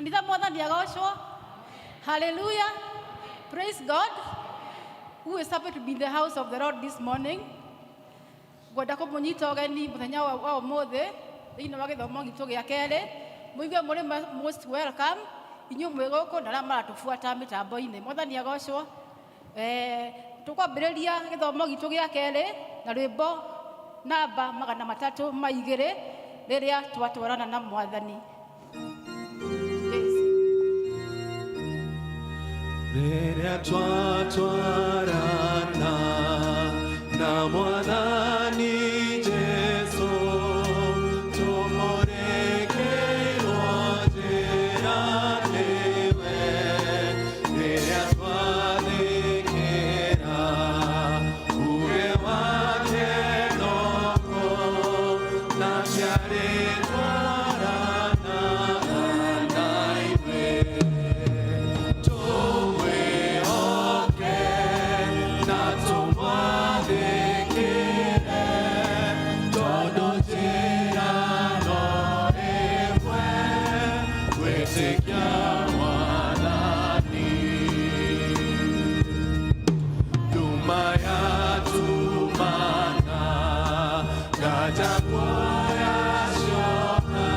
Kanitha, Mwathani agocwo. Hallelujah. Praise God. Who is happy to be in the house of the Lord this morning? Ngwenda kũmũnyita ũgeni mũthenya wa ũmũthĩ thĩinĩ wa gĩthomo gitũ gĩa kerĩ. Mũigue mũrĩ most welcome inyuĩ mwĩ gũkũ na arĩa maratũbuata mĩtambo-inĩ. Mwathani agocwo. Tũkwambĩrĩria gĩthomo gitũ gĩa kerĩ na rwĩmbo namba 302, "Rĩrĩa Twatwarana na Mwathani". Yes. Rĩrĩa twatwarana na Mwathani Jesu, tũmũrĩkĩirwo njĩra nĩwe. Rĩrĩa twathĩkĩra uge wake noko na ciarĩtwarana na ithuĩ, tũmwĩhoke na tũmwathĩkĩre, tondũ njĩra no ĩmwe, gwĩtĩkia Mwathani. Nduma yatumana, nganja kuoya coka,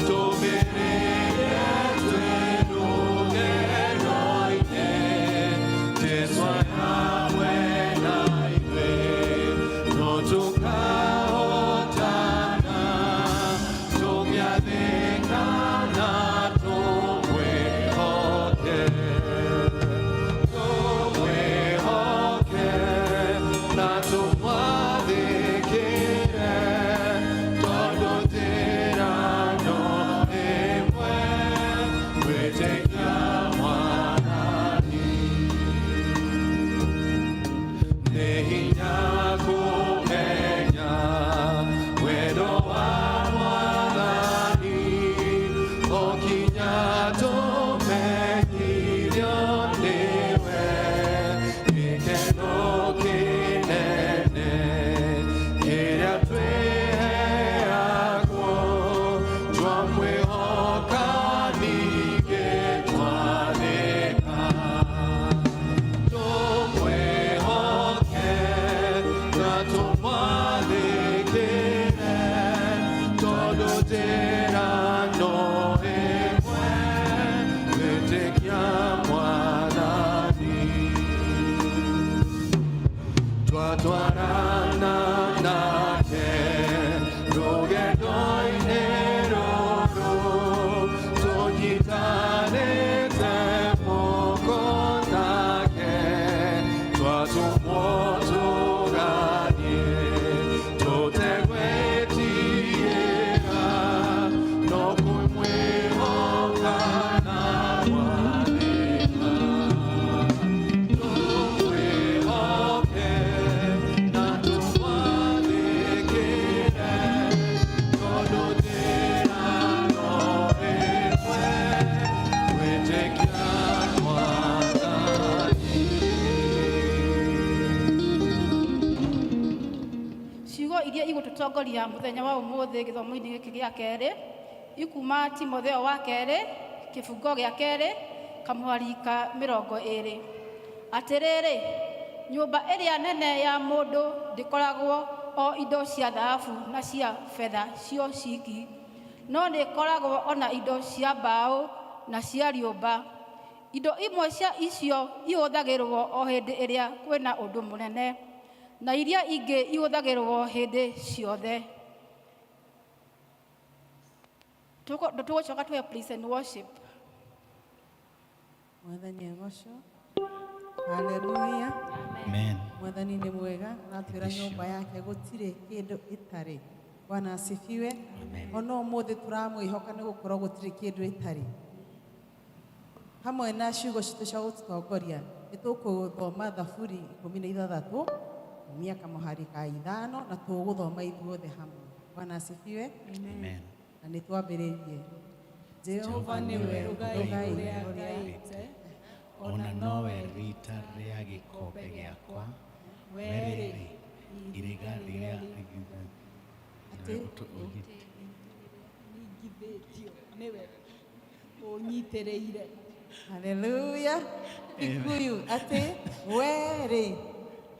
tũmĩrĩrie twĩ rũgendo-inĩ. Jesũ hamwe na ithuĩ, no tũkahotana tũngĩathĩka na tũmwĩhoke, tũmwĩhoke na tũmwathĩkĩre, tondũ njĩra no ĩmwe, gwĩtĩkia Mwathani. Nĩ hinya kũmenya wendo wa Mwathani o kinya tũmenyithio nĩwe. Gĩkeno kĩnene kĩrĩa twĩheagwo twamwĩhoka ningĩ twathĩka, tũmwĩhoke na tũmwathĩkĩre, tondũ njĩra no ĩmwe, gwĩtĩkia Mwathani. Twatwarana nake rũgendo-inĩ rũrũ, tũnyitanĩte moko nake, twatũmwo tũgathiĩ tũtegwĩtigĩra, no kũmwĩhoka na gwathĩka, tũmwĩhoke na tũmwathĩkĩre, tondũ njĩra no ĩmwe, gwĩtĩkia Mwathani. Ciugo iria igũtũtongoria mũthenya wa ũmũthĩ gĩthomo-inĩ gĩkĩ gĩa kerĩ ikuma Timotheo wa kerĩ, kĩbungo gĩa kerĩ, kamũhari ka 20. Atĩrĩrĩ, nyũmba ĩrĩa nene ya mũndũ ndĩkoragwo o indo cia thahabu na cia betha cio ciki, no nĩ ĩkoragwo ona indo cia mbaũ na cia rĩũmba. Indo imwe cia icio ihũthagĩrwo o hĩndĩ ĩrĩa kwĩna ũndũ mũnene, na iria ingĩ ihũthagĩrwo hĩndĩ ciothe. Tũgũcoka tuwe praise and worship. Mwathani agocwo. Haleluya. Amen. Mwathani nĩ mwega, aratwĩra nyũmba yake gũtirĩ kĩndũ ĩtarĩ. Bwana asifiwe. Ona ũmũthĩ tũramwĩhoka nĩ gũkorwo gũtirĩ kĩndũ ĩtarĩ. Hamwe na ciugo citũ cia gũtũtongoria, nĩ tũkũthoma Thaburi 16 kumia kamũhari ka 5, na tũgũthoma ithuothe hamwe. Bwana asifiwe. Amen. Na nĩ twambĩrĩrie. Jehova nĩwe rũgai Rũgai rũrĩa rũrĩa ngaĩte, Ona nowe rita rĩa gĩkombe gĩakwa, we-rĩ, iriga rĩrĩa Atĩ? Ningithĩtio nĩwe. Ũnyitĩrĩire. Haleluya. Gikuyu atĩ we-rĩ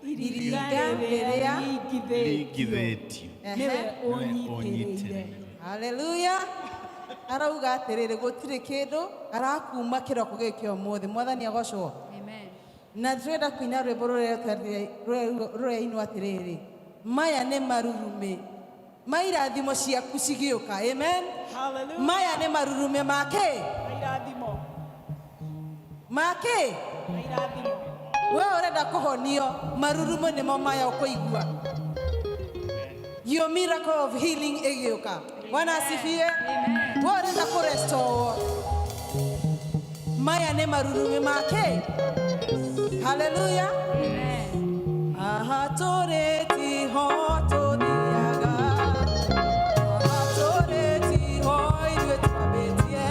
Iriga iriga rĩrĩa rĩrĩa ringithĩtio Ringithĩtio. nĩwe Nĩwe ũnyitĩrĩire. ũnyitĩrĩire. Haleluya. Arauga atĩrĩrĩ, gũtirĩ kĩndũ arakuma kĩroko gĩkĩ ũmũthĩ. Mwathani agocwo. Amen. Na tũrenda kũina rwĩmbo rũrĩa rũrainwo atĩrĩrĩ, maya nĩ marurumĩ ma irathimo ciaku cigĩũka. Amen. Hallelujah. Maya nĩ marurumĩ make Mairathimo. make. Mairathimo. We ũrenda kũhonio, marurumo nĩmo maya ũkũigua. Your miracle of healing ĩgĩũka. Bwana asifiwe. We ũrenda kũrestore, maya nĩ marurumĩ make. Haleluya. Aha tũrĩ tiho tũthiaga, aha tũrĩ tiho ithuĩ twambĩtie,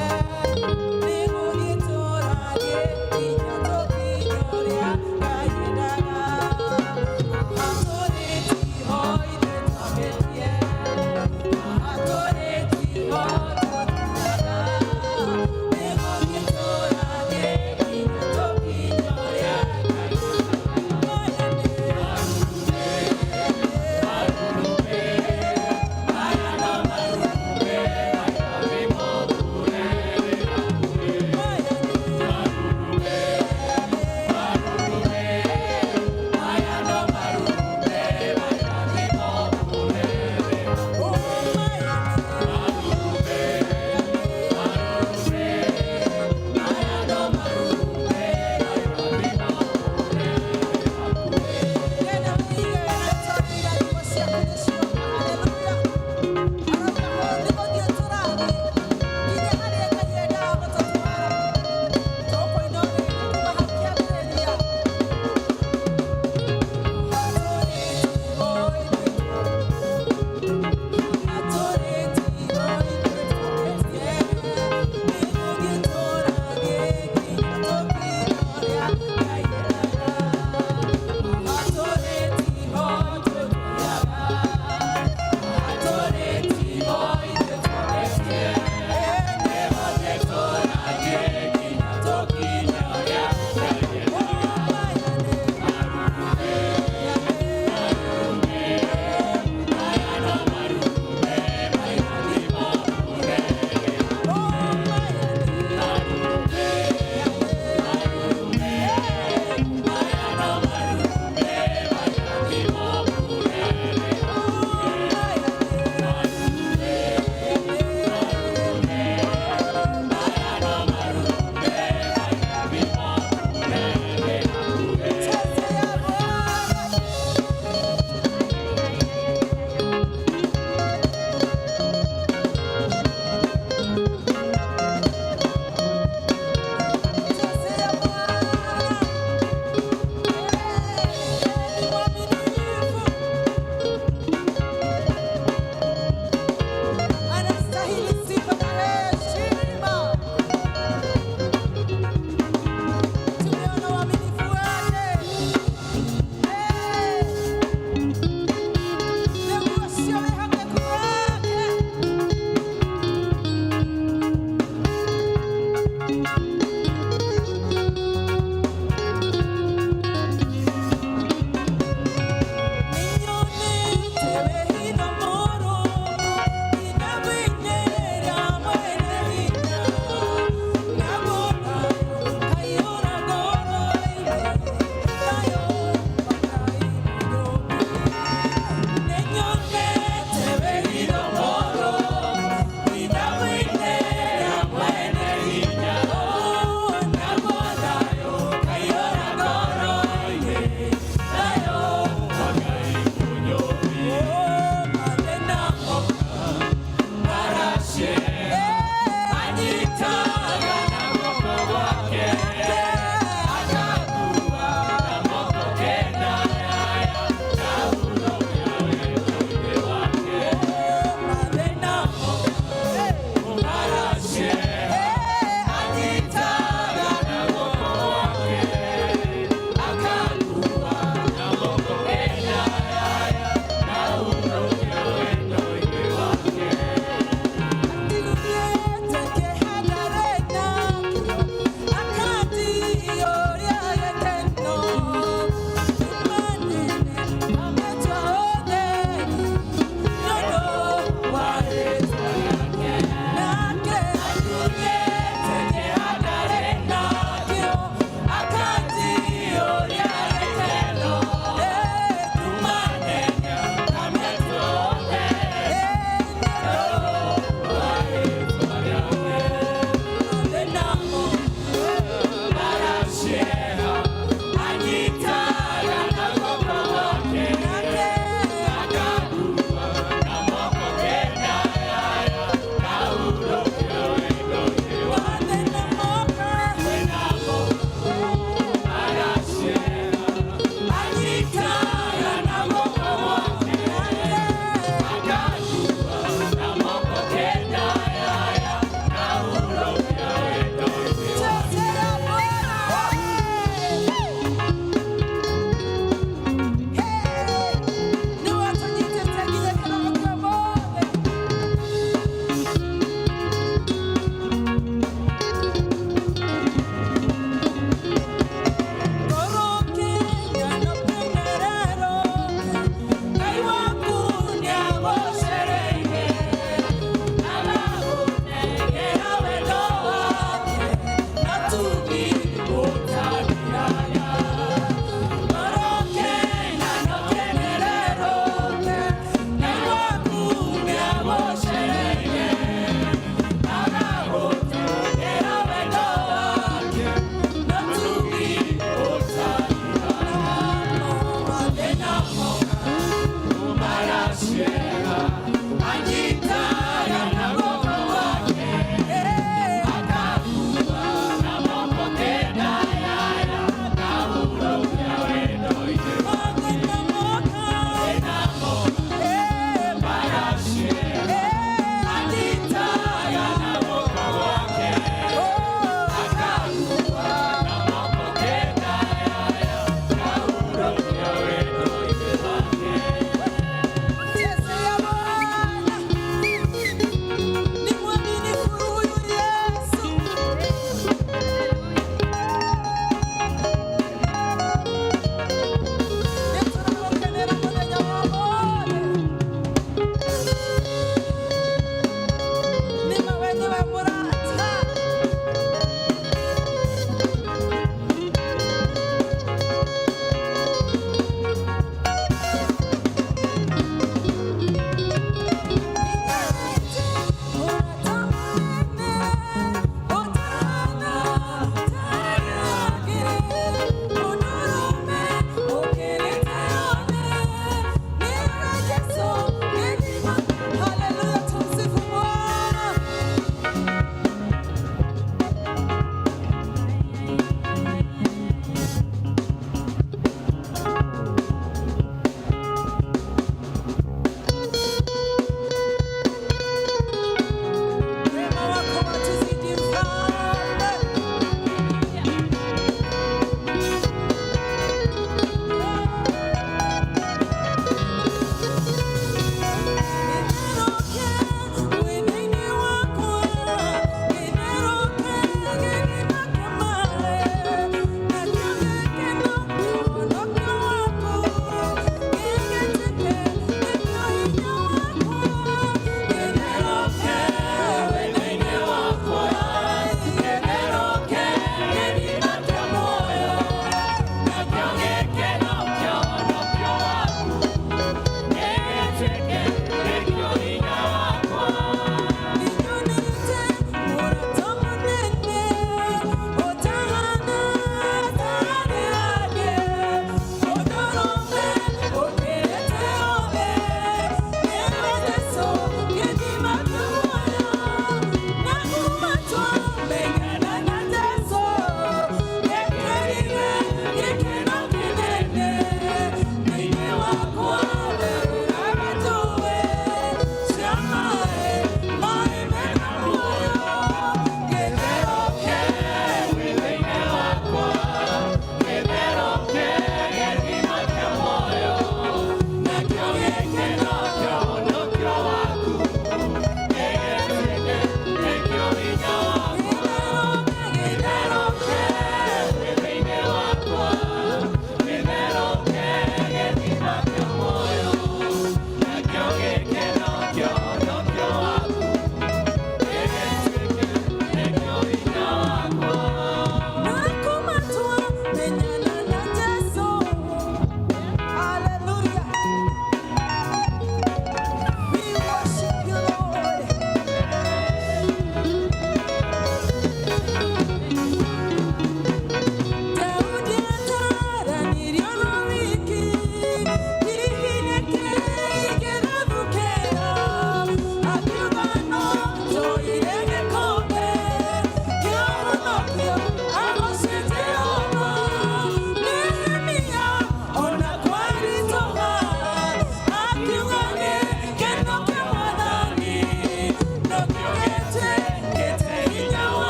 nĩ gũthiĩ tũrathiĩ nginya tũkinye ũrĩa Ngai endaga. Aha tũrĩ tiho ithuĩ twambĩtie, aha tũrĩ tiho tũthiaga, nĩ gũthiĩ tũrathiĩ nginya tũkinye ũrĩa Ngai endaga.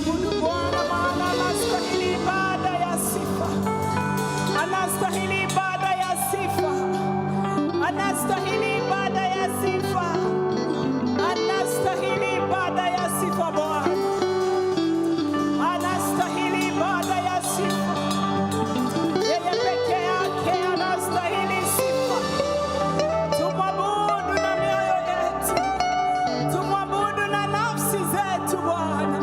Tumwabudu Bwana maana anastahili ibada ya sifa. Anastahili ibada ya sifa. Anastahili ibada ya sifa. Anastahili ibada ya sifa Bwana. Anastahili ibada ya sifa. Yeye peke yake anastahili sifa. Tumwabudu na mioyo yetu. Tumwabudu na nafsi zetu Bwana.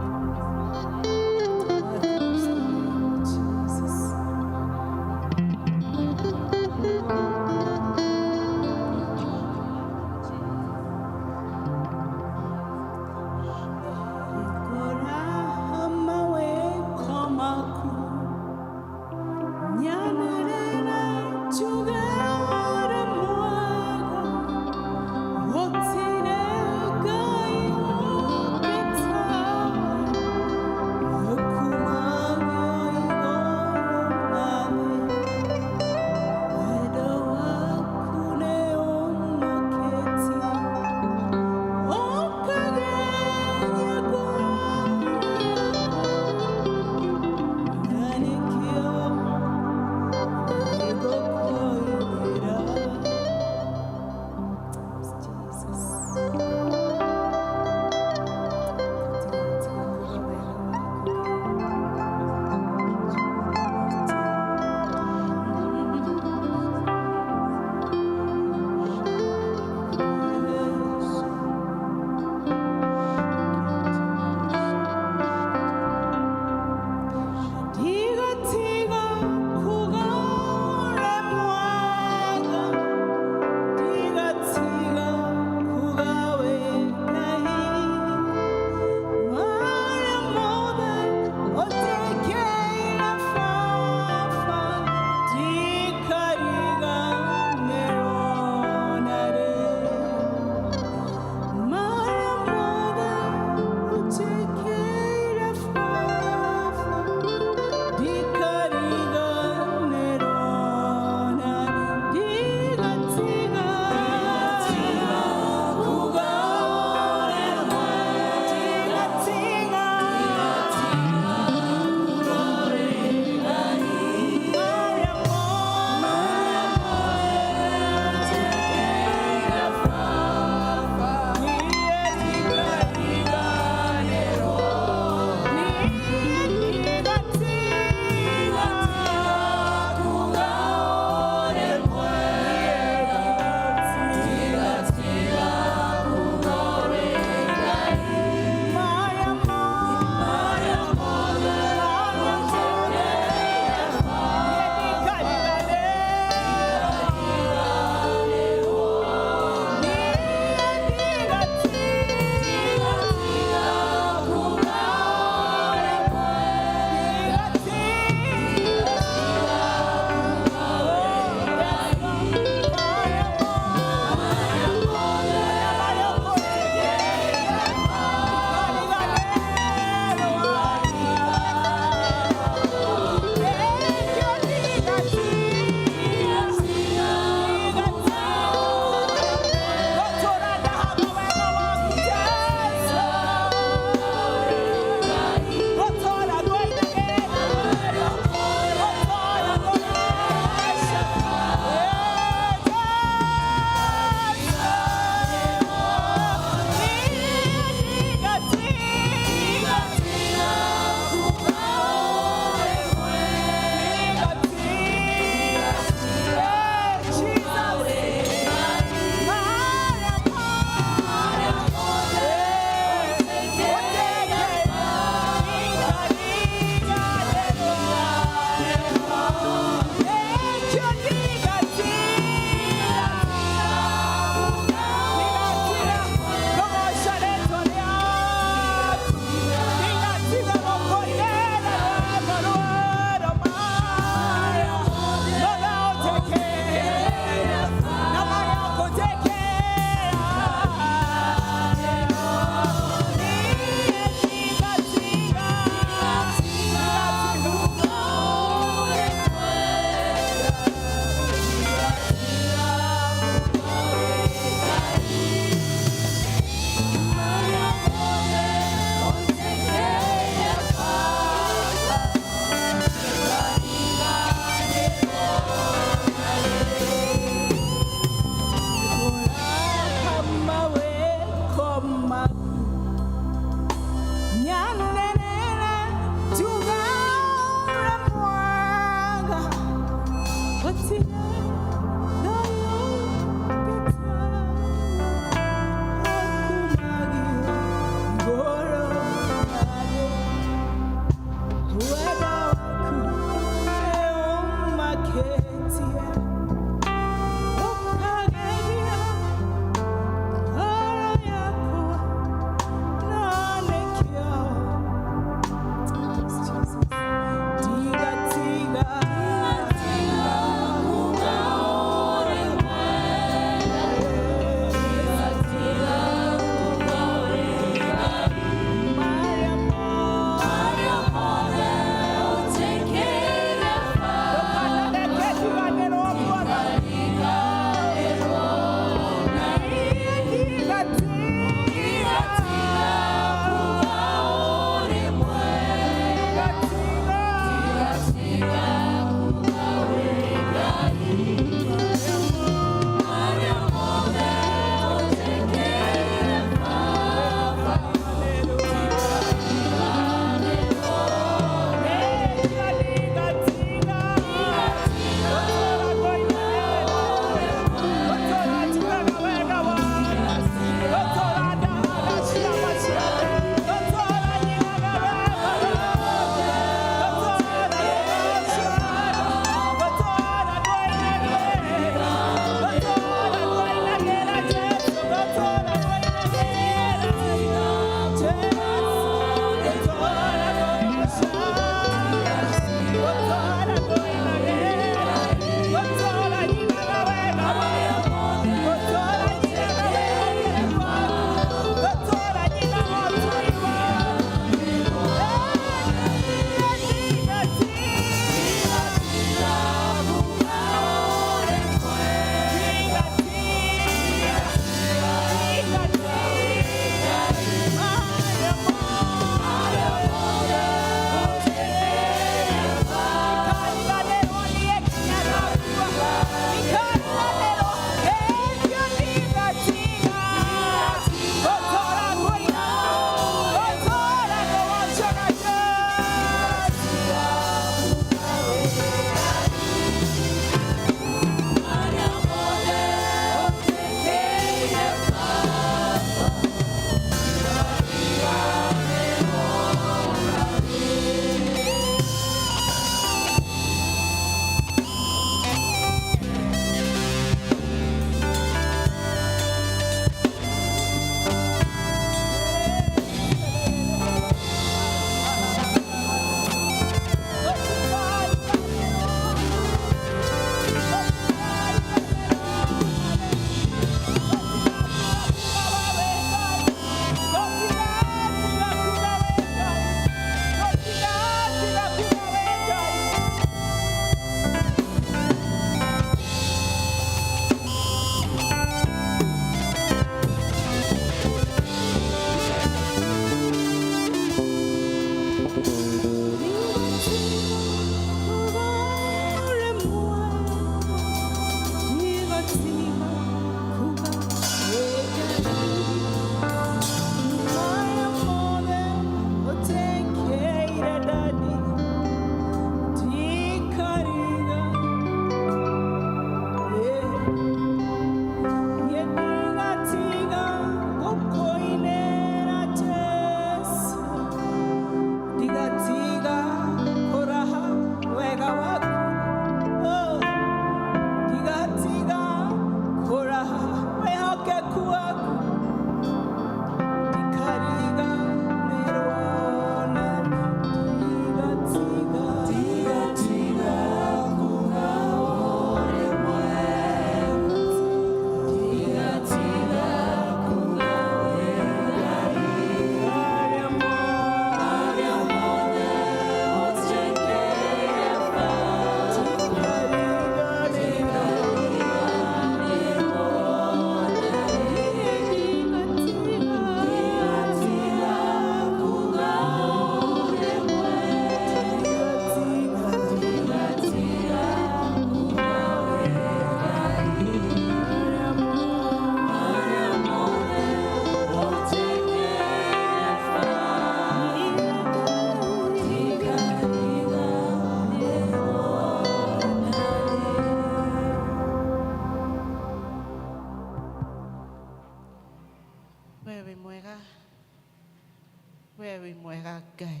We wĩ mwega Ngai,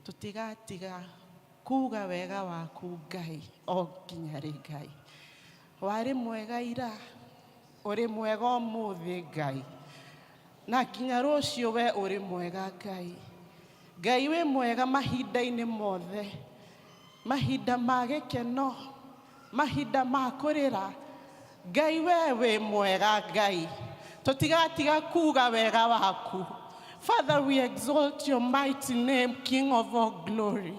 tũtigatiga kuga wega waku Ngai o nginya rĩ. Ngai, warĩ mwega ira, ũrĩ mwega ũmũthĩ Ngai, na nginya rũciũ we ũrĩ mwega Ngai. Ngai wĩ mwega mahinda-inĩ mothe, mahinda ma gĩkeno, mahinda ma kũrĩra. Ngai, we wĩ mwega Ngai, tũtigatiga kuga wega waku. Father, we exalt your mighty name, King of all glory.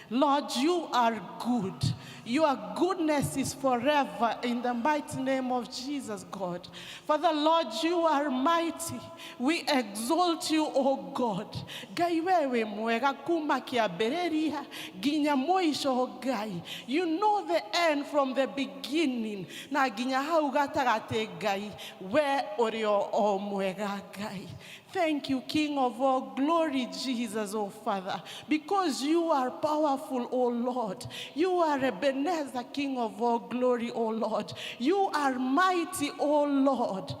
Lord, you are good. Your goodness is forever in the mighty name of Jesus, God. Father, Lord, you are mighty. We exalt you, O God. Ngai, we wĩ mwega kuma kĩambĩrĩria nginya mũico Ngai. You know the end from the beginning na nginya hau gatagatĩ Ngai, we ũrĩ o mwega Ngai. Thank you, King of all glory, Jesus, oh Father, because you are powerful, oh Lord. You are Ebenezer, King of all glory, oh Lord. You are mighty, oh Lord.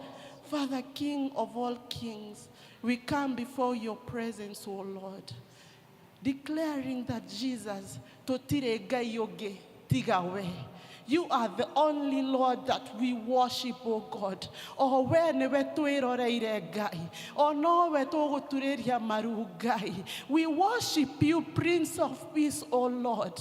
Father, King of all kings, we come before your presence, oh Lord, declaring that Jesus, tũtirĩ Ngai ũngĩ tiga we. You are the only Lord that we worship, oh God. O we nĩwe twĩroreire Ngai. O nowe tũgũturĩria maru Ngai. We worship you, Prince of Peace, oh Lord.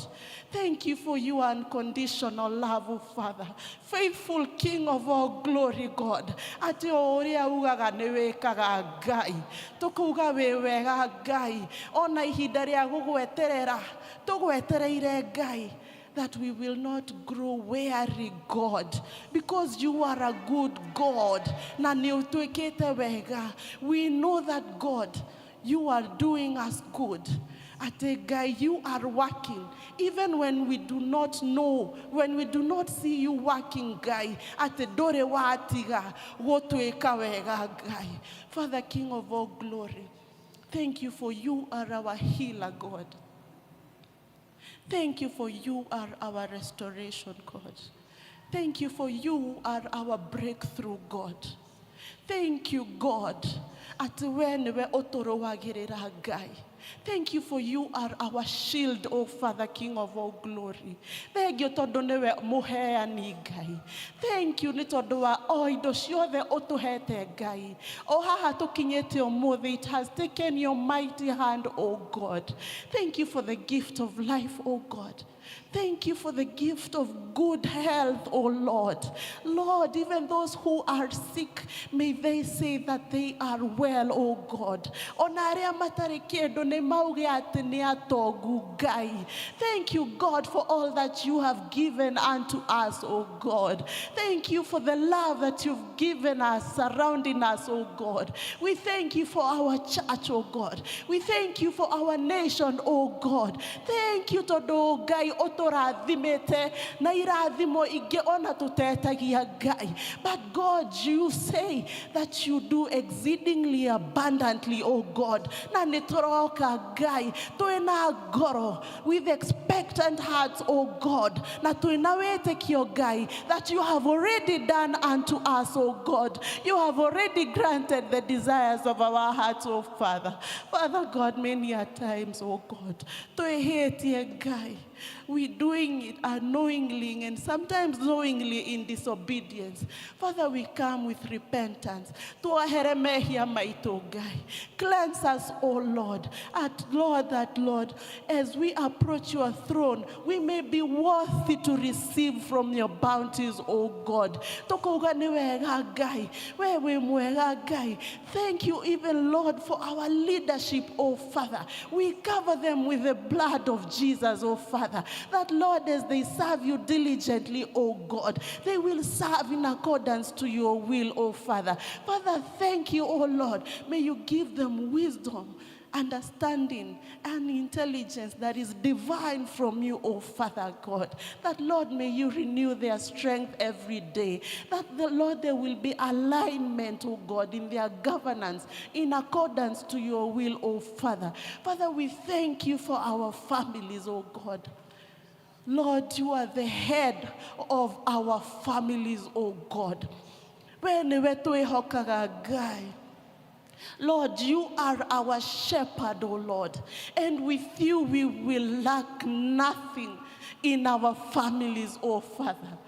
Thank you for your unconditional love, oh Father. Faithful King of all glory, God. Atĩ o ũrĩa ugaga nĩ wĩkaga Ngai. Tũkuga wĩ wega Ngai. Ona ihinda rĩa gũgweterera, tũgwetereire Ngai, that we will not grow weary, God, because you are a good God. Na nĩ ũtwĩkĩte wega. We know that, God, you are doing us good. Atĩ Ngai, you are working. Even when we do not know, when we do not see you working, Ngai, atĩ ndũrĩ watiga gũtwĩka wega, Ngai. Father, King of all glory, thank you for you are our healer, God. Thank you for you are our restoration, God. Thank you for you are our breakthrough, God. Thank you, God. Atĩ we nĩwe ũtũrũagĩrĩra Ngai. Thank you for you are our shield, O Father, King of all glory. Thank you tondũ nĩwe mũheani Ngai. Thank you nĩ tondũ wa o indo ciothe ũtũhete Ngai. O haha tũkinyĩte ũmũthĩ, it has taken your mighty hand, O God. Thank you for the gift of life, O God. Thank you for the gift of good health, O Lord. Lord, even those who are sick, may they say that they are well, O God. Ona arĩa matarĩ kĩndũ nĩ mauge atĩ nĩ atongu Ngai. Thank you, God, for all that you have given unto us, O God. Thank you for the love that you've given us, surrounding us, O God. We thank you for our church, O God. We thank you for our nation, O God. Thank you tondũ Ngai ũtũrathimĩte na irathimo ingĩ ona tũtetagia Ngai. But God, you say that you do exceedingly abundantly, O God. Na nĩ tũroka Ngai twĩna ngoro with expectant hearts, O God. Na twĩna wĩtĩkio Ngai that you have already done unto us, O God. You have already granted the desires of our hearts, O Father. Father God, many a times, O God, twĩhĩtie Ngai. We doing it unknowingly and sometimes knowingly in disobedience. Father, we come with repentance. Tuohere mehia maitũ Ngai. Cleanse us, O Lord. At Lord, that Lord, as we approach your throne, we may be worthy to receive from your bounties, O God. Tũkauga nĩ wega Ngai. We wĩ mwega Ngai. Thank you even, Lord, for our leadership, O Father. We cover them with the blood of Jesus, O Father. That, Lord, as they serve you diligently, O God, they will serve in accordance to your will, O Father. Father, thank you, O Lord. May you give them wisdom, understanding, and intelligence that is divine from you, O Father God. That, Lord, may you renew their strength every day. That, the Lord, there will be alignment, O God, in their governance, in accordance to your will, O Father. Father, we thank you for our families, O God. Lord, you are the head of our families, O God. We nĩwe twĩhokaga Ngai. Lord, you are our shepherd, O Lord, and with you we will lack nothing in our families, O Father.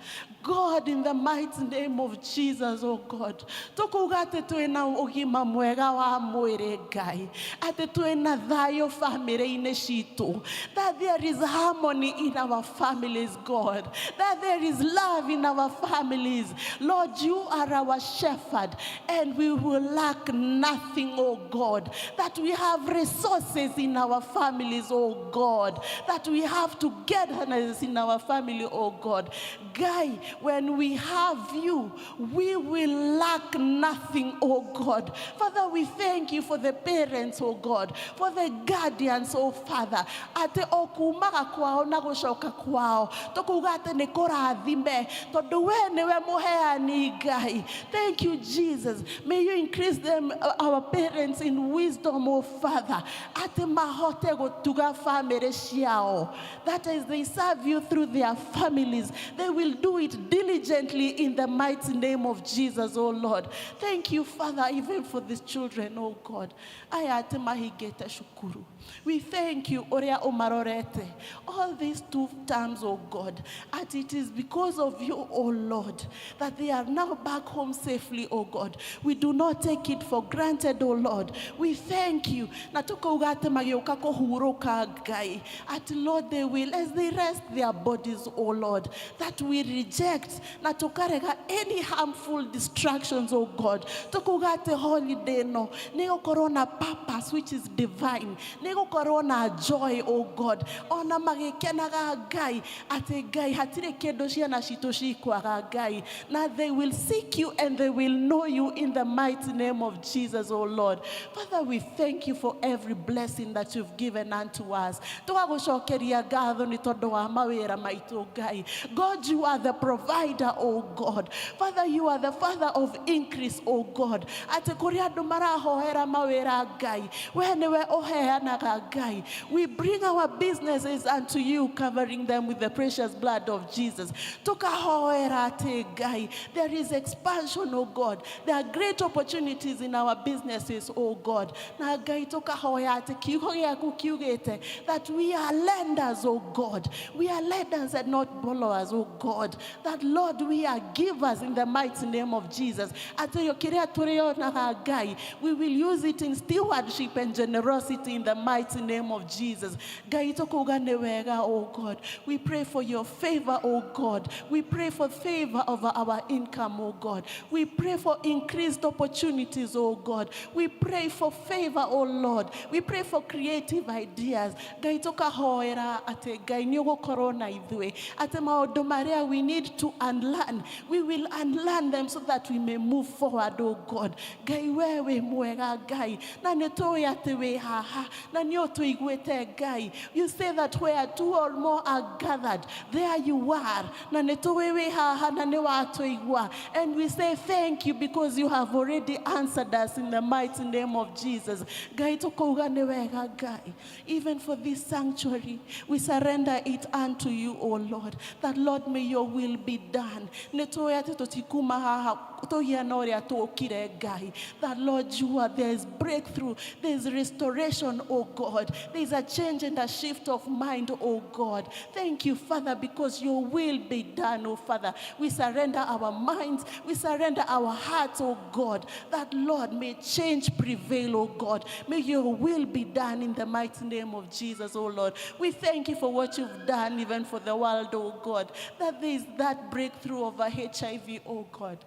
God, in the mighty name of Jesus, oh God, tukuga atĩ twĩna ũgima mwega wa mwĩrĩ Ngai, atĩ twĩna thayũ famĩlĩ-inĩ citũ, that there is harmony in our families, God, that there is love in our families. Lord, you are our shepherd, and we will lack nothing, oh God, that we have resources in our families, oh God, that we have togetherness in our family, oh God. Ngai, when we have you, we will lack nothing, oh God. Father, we thank you for the parents, oh God, for the guardians, oh Father. Atĩ o kumaga kwao na gũcoka kwao tũkuga atĩ nĩ kũrathime tondũ we nĩwe mũheani Ngai. Thank you, Jesus. May you increase them, our parents, in wisdom, oh Father. Atĩ mahote gũtuga famĩlĩ ciao. That as they serve you through their families, they will do it diligently in the mighty name of Jesus, oh Lord. Thank you, Father, even for these children, oh God. Aya atĩ mahingĩte cukuru. We thank you, ũrĩa ũmarorete. All these two terms, oh God, and it is because of you, oh Lord, that they are now back home safely, oh God. We do not take it for granted, oh Lord. We thank you. Na tukauga atĩ magĩũka kũhurũka Ngai. Atĩ Lord, they will, as they rest their bodies, oh Lord, that we reject na tukarega any harmful distractions, oh God. Tukauga atĩ holiday no nĩ gũkorwo na purpose which is divine. Nĩ gũkorwo na joy, oh God. Ona magĩkenaga Ngai atĩ Ngai hatirĩ kĩndũ ciana citũ cikwaga Ngai. Na they will seek you and they will know you in the mighty name of Jesus, oh Lord. Father, we thank you for every blessing that you've given unto us. Tũgagũcokeria ngatho nĩ tondũ wa mawĩra maitũ Ngai. God, you are the provider, oh God. Father, you are the father of increase, oh God. Atĩ kũrĩ andũ marahoera mawĩra Ngai, we nĩwe ũheanaga Ngai. We bring our businesses unto you, covering them with the precious blood of Jesus. Tukahoera atĩ Ngai, there is expansion, oh God. There are great opportunities in our businesses, oh God. Na Ngai tukahoya atĩ kiugo gĩaku kiugĩte that we are lenders, oh God. We are lenders and not borrowers, oh God. That Lord, we are givers in the mighty name of Jesus. Atĩ kĩrĩa tũrĩonaga Ngai, we will use it in stewardship and generosity in the mighty name of Jesus. Ngai tũkuga nĩ wega, oh God. We pray for your favor, oh God. We pray for favor over our income, oh God. We pray for increased opportunities, oh God. We pray for favor, oh Lord. We pray for creative ideas. Ngai tũkahoera atĩ Ngai nĩ ũgũkorwo na ithuĩ. Atĩ maũndũ marĩa we need to unlearn, we will unlearn them so that we may move forward, oh God. Ngai we wĩ mwega Ngai, na nĩ tũĩ atĩ wĩ haha, na nĩ ũtũiguĩte Ngai. You say that where two or more are gathered, there you are. Na nĩ tũĩ wĩ haha na nĩ watũigua. And we say thank you because you have already answered us in the mighty name of Jesus. Ngai tũkauga nĩ wega Ngai. Even for this sanctuary, we surrender it unto you, O Lord. That Lord, may your will be done. Nĩ tũĩ atĩ tũtikuma haha tũhiana ũrĩa tũkire Ngai. That Lord, you are, there is breakthrough, there is restoration, O God. There is a change and a shift of mind, O God. Thank you, Father, because your will be done, O Father. We surrender our minds, we surrender our hearts, O God. That Lord, may change prevail, O God. May your will be done in the mighty name of Jesus, O Lord. We thank you for what you've done, even for the world, O God. That there is that breakthrough over HIV, O God.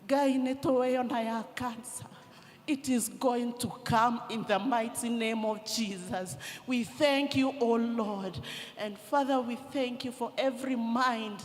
Ngai nĩ tũĩ ona ya cancer. It is going to come in the mighty name of Jesus. We thank you, O Lord. And Father, we thank you for every mind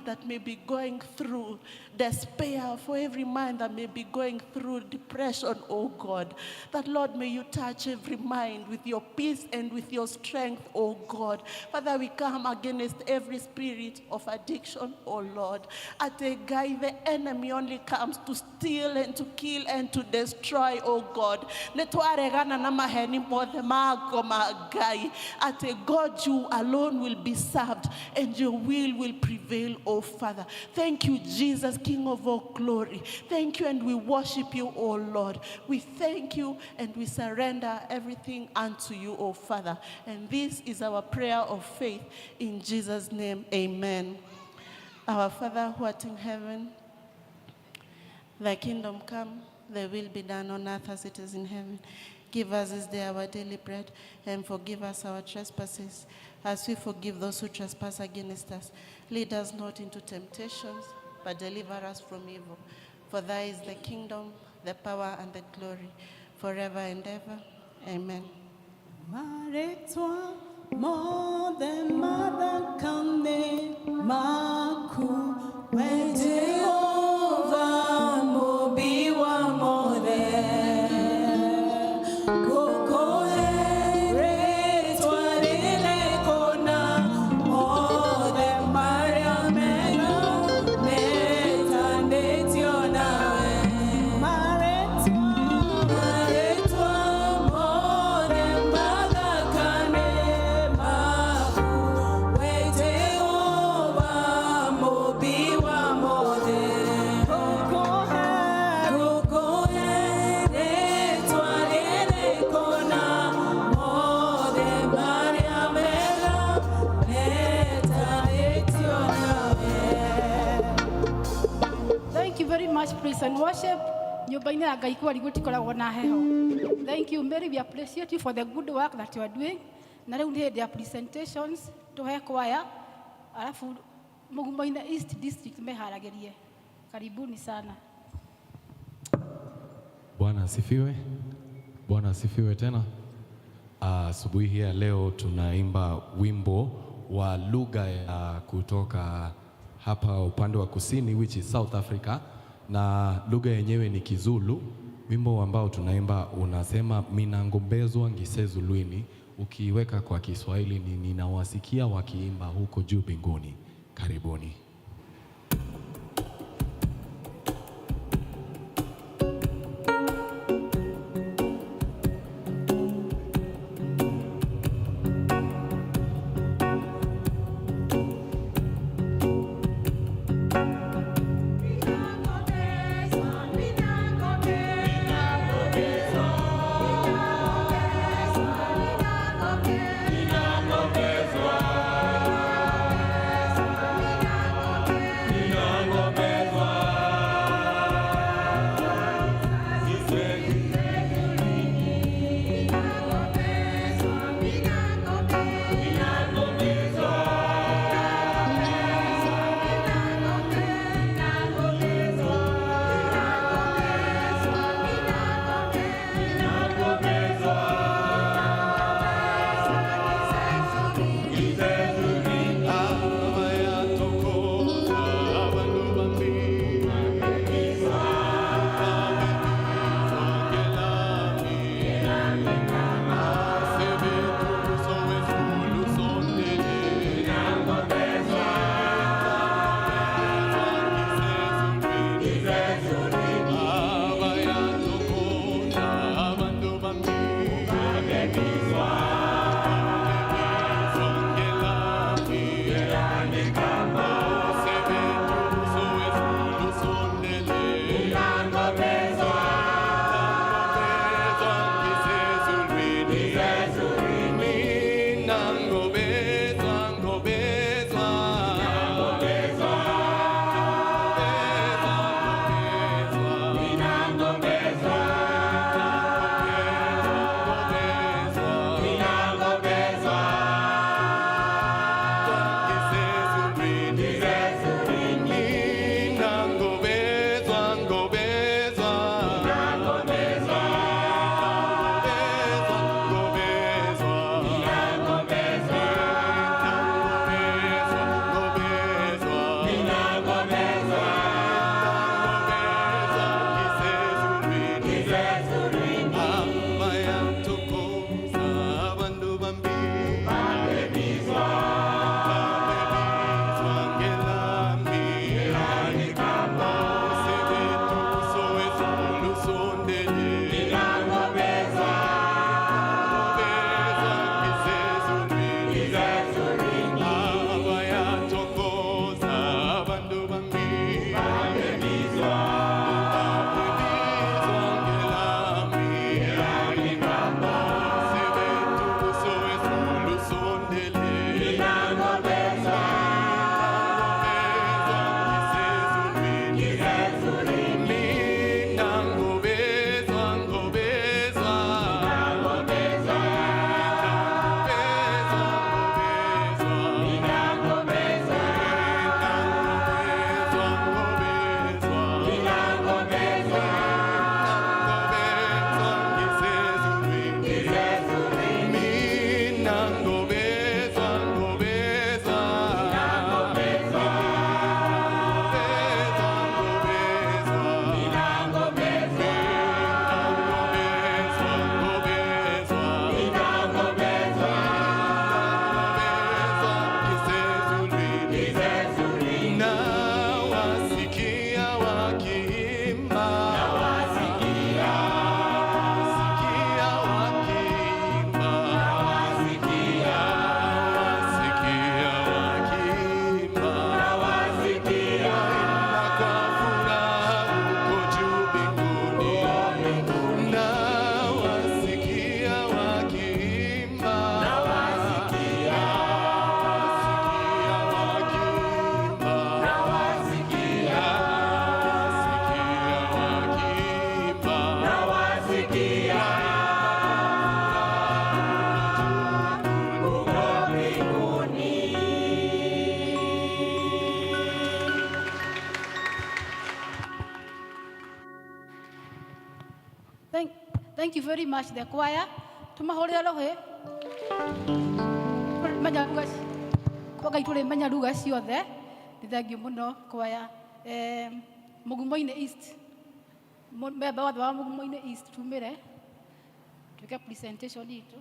that may be going through despair, for every mind that may be going through depression, oh God. That, Lord, may you touch every mind with your peace and with your strength, oh God. Father, we come against every spirit of addiction, oh Lord. Atĩ Ngai, the enemy only comes to steal and to kill steal, and to destroy, O God. Nĩ twaregana na maheni mothe ma ngoma Ngai atĩ God, you alone will be served and your will prevail, O Father. Thank you, Jesus, King of all glory. Thank you, and we worship you, O Lord. We thank you and we surrender everything unto you, O Father. And this is our prayer of faith in Jesus' name. Amen. Our Father who art in heaven, thy kingdom come, thy will be done on earth as it is in heaven. Give us this day our daily bread, and forgive us our trespasses, as we forgive those who trespass against us. Lead us not into temptations, but deliver us from evil. For thy is the kingdom, the power, and the glory, forever and ever. Amen. Marĩtwa mothe mathakame maku, we Jehova mũmbi wa mothe. Ngũkũhe rĩtwa rĩrĩ kũna, mothe marĩa mega metanĩtio nawe. Marĩtwa, marĩtwa mothe mathakame maku, we Jehova mũmbi wa mothe. Ngũkũhe, ngũkũhe rĩtwa rĩrĩ kũna, mothe marĩa mega metanĩtio nawe. Thank you very much, praise and worship. Nyũmba-inĩ ya Ngai kwari gũtikoragwo na heho. Thank you, Mary. We appreciate you for the good work that you are doing. Na rĩu nĩ hĩndĩ ya presentations, tũhe kwaya, alafu Mugumoine East District meharagĩrie. Karibuni sana. Bwana asifiwe. Bwana asifiwe tena. Asubuhi hii ya leo tunaimba wimbo wa lugha ya kutoka hapa upande wa kusini, which is South Africa, na lugha yenyewe ni Kizulu. Wimbo ambao tunaimba unasema minangombezwa ngisezulwini, ukiweka kwa Kiswahili ni ninawasikia wakiimba huko juu mbinguni. Karibuni. Ninangobezwa. Thank you very much the choir. Tumahũrĩre rũhĩ. Menya lugha kwa Ngai tũrĩmenya lugha ciothe. Nĩ thengiũ mũno choir. Mũgumo-inĩ East. Memba wothe wa Mũgumo-inĩ East tumĩre. Twĩke presentation itũ.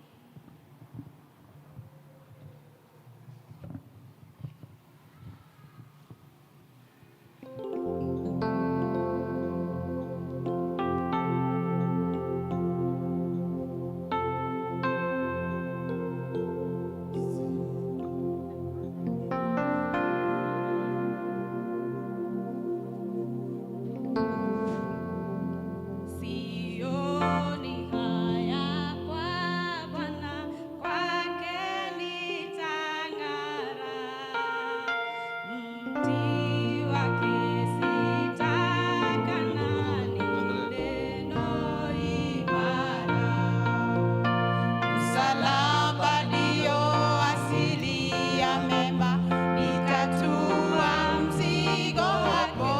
Sioni haya kwa Bwana, kwake nitang'ara. Mti wake sitakana, ni neno imara. Msalaba ndio asili ya mema, nitatua mzigo wako.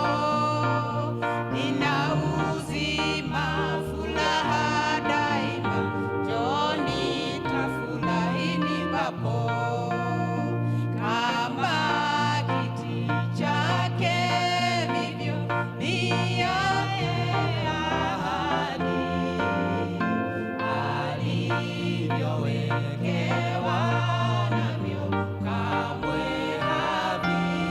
Nina uzima, furaha daima, njooni tafurahini papo. Kama kiti chake vivyo, ni yake ahadi alivyowekewa navyo kamwe havirudi.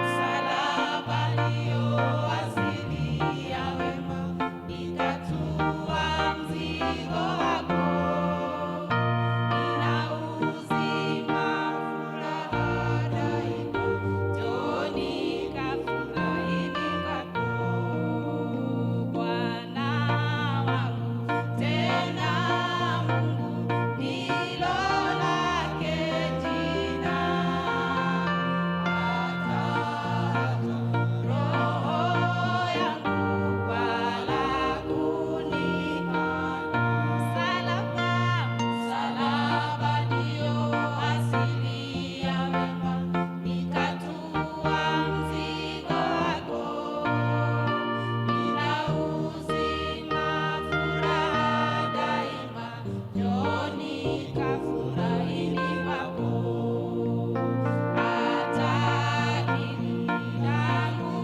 Msalaba ndio asili ya wema, nitatua mzigo wako. Nina uzima, furaha daima, njooni kafurahini kwako. Bwana wangu Tena Mungu ndilo lake jina, hata roho yangu wala kunikana. Msalaba ndio asili ya wema, nitatua mzigo wako. Nina uzima, furaha daima, njooni kafurahini papo. Atakiri langu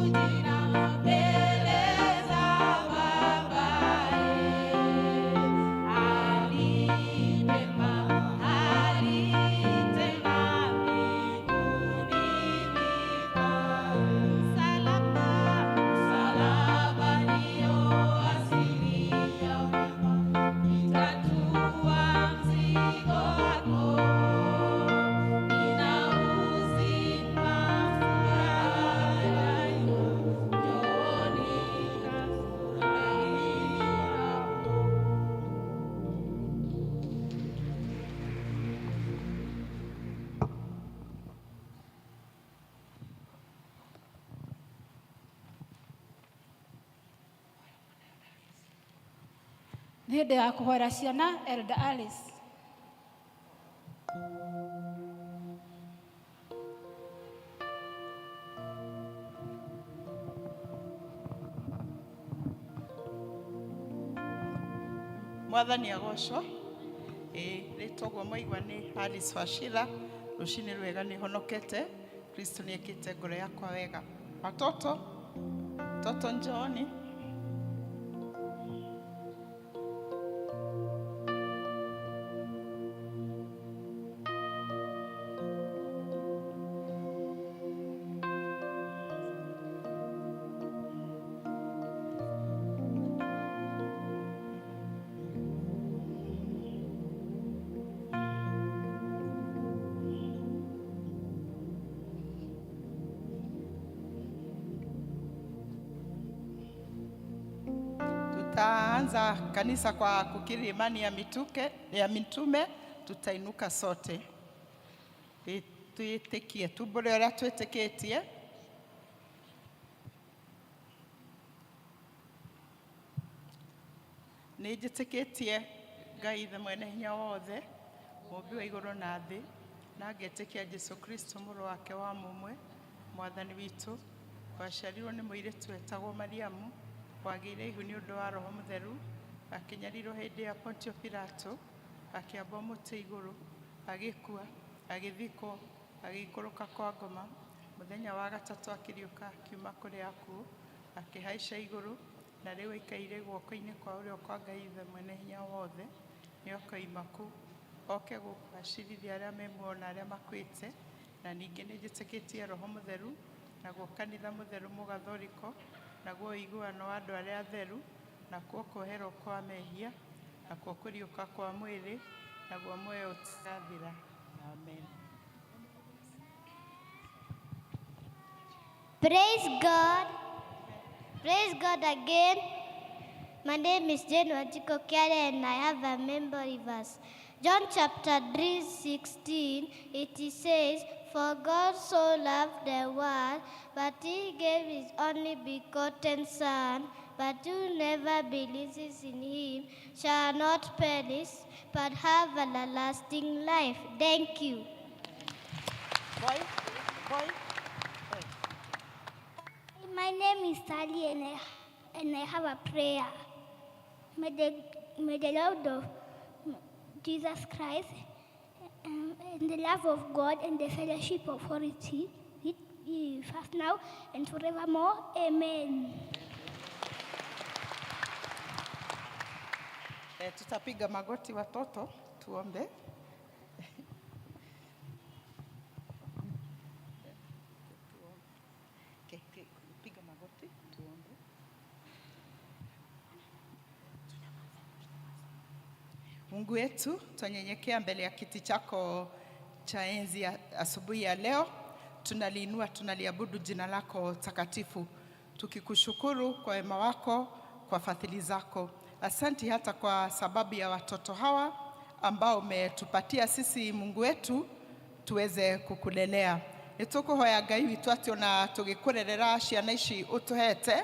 jina mbele za Babaye, anipe mahali tena mbinguni nikae. Msalaba ndio asili ya wema, nitatua mzigo wako. Nina uzima, furaha daima, njooni kafurahini hapo. Nĩ hĩndĩ ya kũhoera ciana Elder Alice. Mwathani agocwo. Ĩ rĩtwa ũguo mwaigua nĩ Alice Wachira. Rũcinĩ rwega, nĩ honokete. Kristo nĩ ekĩte ngoro yakwa wega. Watoto, toto, njooni. Tutaanza kanisa kwa kukiri imani ya mitume, tutainuka sote. Twĩtĩkie, tumbũre ũrĩa twĩtĩkĩtie. Nĩ njĩtĩkĩtie Ngai Ithe mwene hinya wothe, mũmbi wa igũrũ na thĩ, na ngetĩkia Jesu Kristo mũrũ wake wa mũmwe, mwathani witũ, waciarirwo nĩ mũirĩtu wetagwo Mariamu, Wagĩire ihu nĩ ũndũ wa Roho Mũtheru, akĩnyarirwo hĩndĩ ya Pontio Pilato, akĩambwo mũtĩ igũrũ, agĩkua, agĩthikwo, agĩikũrũka kwa ngoma. Mũthenya wa gatatũ akĩriũka akiuma kũrĩ akuũ, akĩhaica igũrũ, na rĩu aikaire guoko-inĩ kwa ũrĩo kwa Ngai Ithe Mwene-Hinya Wothe. Nĩakoima kũu oke gũkũ acirithie arĩa me muoyo na arĩa makuĩte. Na ningĩ nĩnjĩtĩkĩtie Roho Mũtheru, naguo kanitha mũtheru mũgathoriko, naguo ũiguano wa andũ arĩa atheru, nakuo kuoherwo kwa mehia, nakuo kũriũka kwa mwĩrĩ, naguo muoyo ũtagathira. Amen. Praise God. Praise God again. My name is Jane Wanjiku Kiarie and I have a memory verse. John chapter 3:16, it says, "For God so loved the world, but he gave his only begotten Son, but whoever believes in him shall not perish, but have everlasting life." Thank you. Boy, boy. My name is Sally and I have a prayer. May the Lord of Jesus Christ and the love of God and the fellowship of Holy Spirit be with us now and forevermore. Amen. Tutapiga magoti watoto, tuombe. Okay, okay, piga magoti, tuombe. Mungu wetu, twanyenyekea mbele ya kiti chako cha enzi ya asubuhi ya leo. Tunaliinua, tunaliabudu jina lako takatifu, tukikushukuru kwa wema wako, kwa fadhili zako. Asanti hata kwa sababu ya watoto hawa ambao umetupatia sisi, Mungu wetu, tuweze kukulelea. Nĩ tũkũhoya Ngai witũ atĩ ona tũgĩkũrerera ciana ici ũtũhete,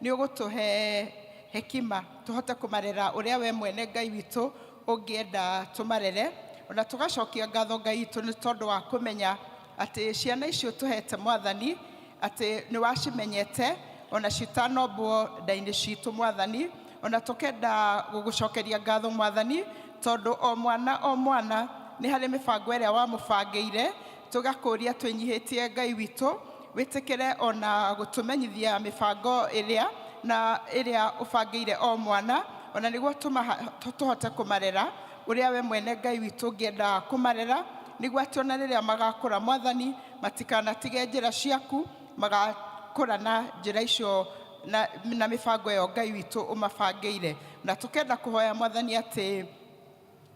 nĩ ũgũtũhe hekima tũhote kũmarera ũrĩa we mwene Ngai witũ ũngĩenda tũmarere. Ona tũgacokia ngatho Ngai witũ nĩ tondũ wa kũmenya atĩ ciana ici ũtũhete, Mwathani, atĩ nĩ wacimenyete ona citanombwo nda-inĩ citũ, Mwathani. Ona tũkenda gũgũcokeria ngatho, Mwathani, tondũ o mwana o mwana nĩ harĩ mĩbango ĩrĩa wamũbangĩire. Tũgakũria twĩnyihĩtie, Ngai witũ, wĩtĩkĩre ona gũtũmenyithia mĩbango ĩrĩa na ĩrĩa ũbangĩire o mwana, ona nĩguo tũhote kũmarera ũrĩa we mwene Ngai witũ ũngĩenda kũmarera, nĩguo atĩ ona rĩrĩa magakũra, Mwathani, matikanatige njĩra ciaku, magakũra na njĩra icio na mĩbango ĩyo Ngai witũ ũmabangĩire. Na tũkenda kũhoya, Mwathani, atĩ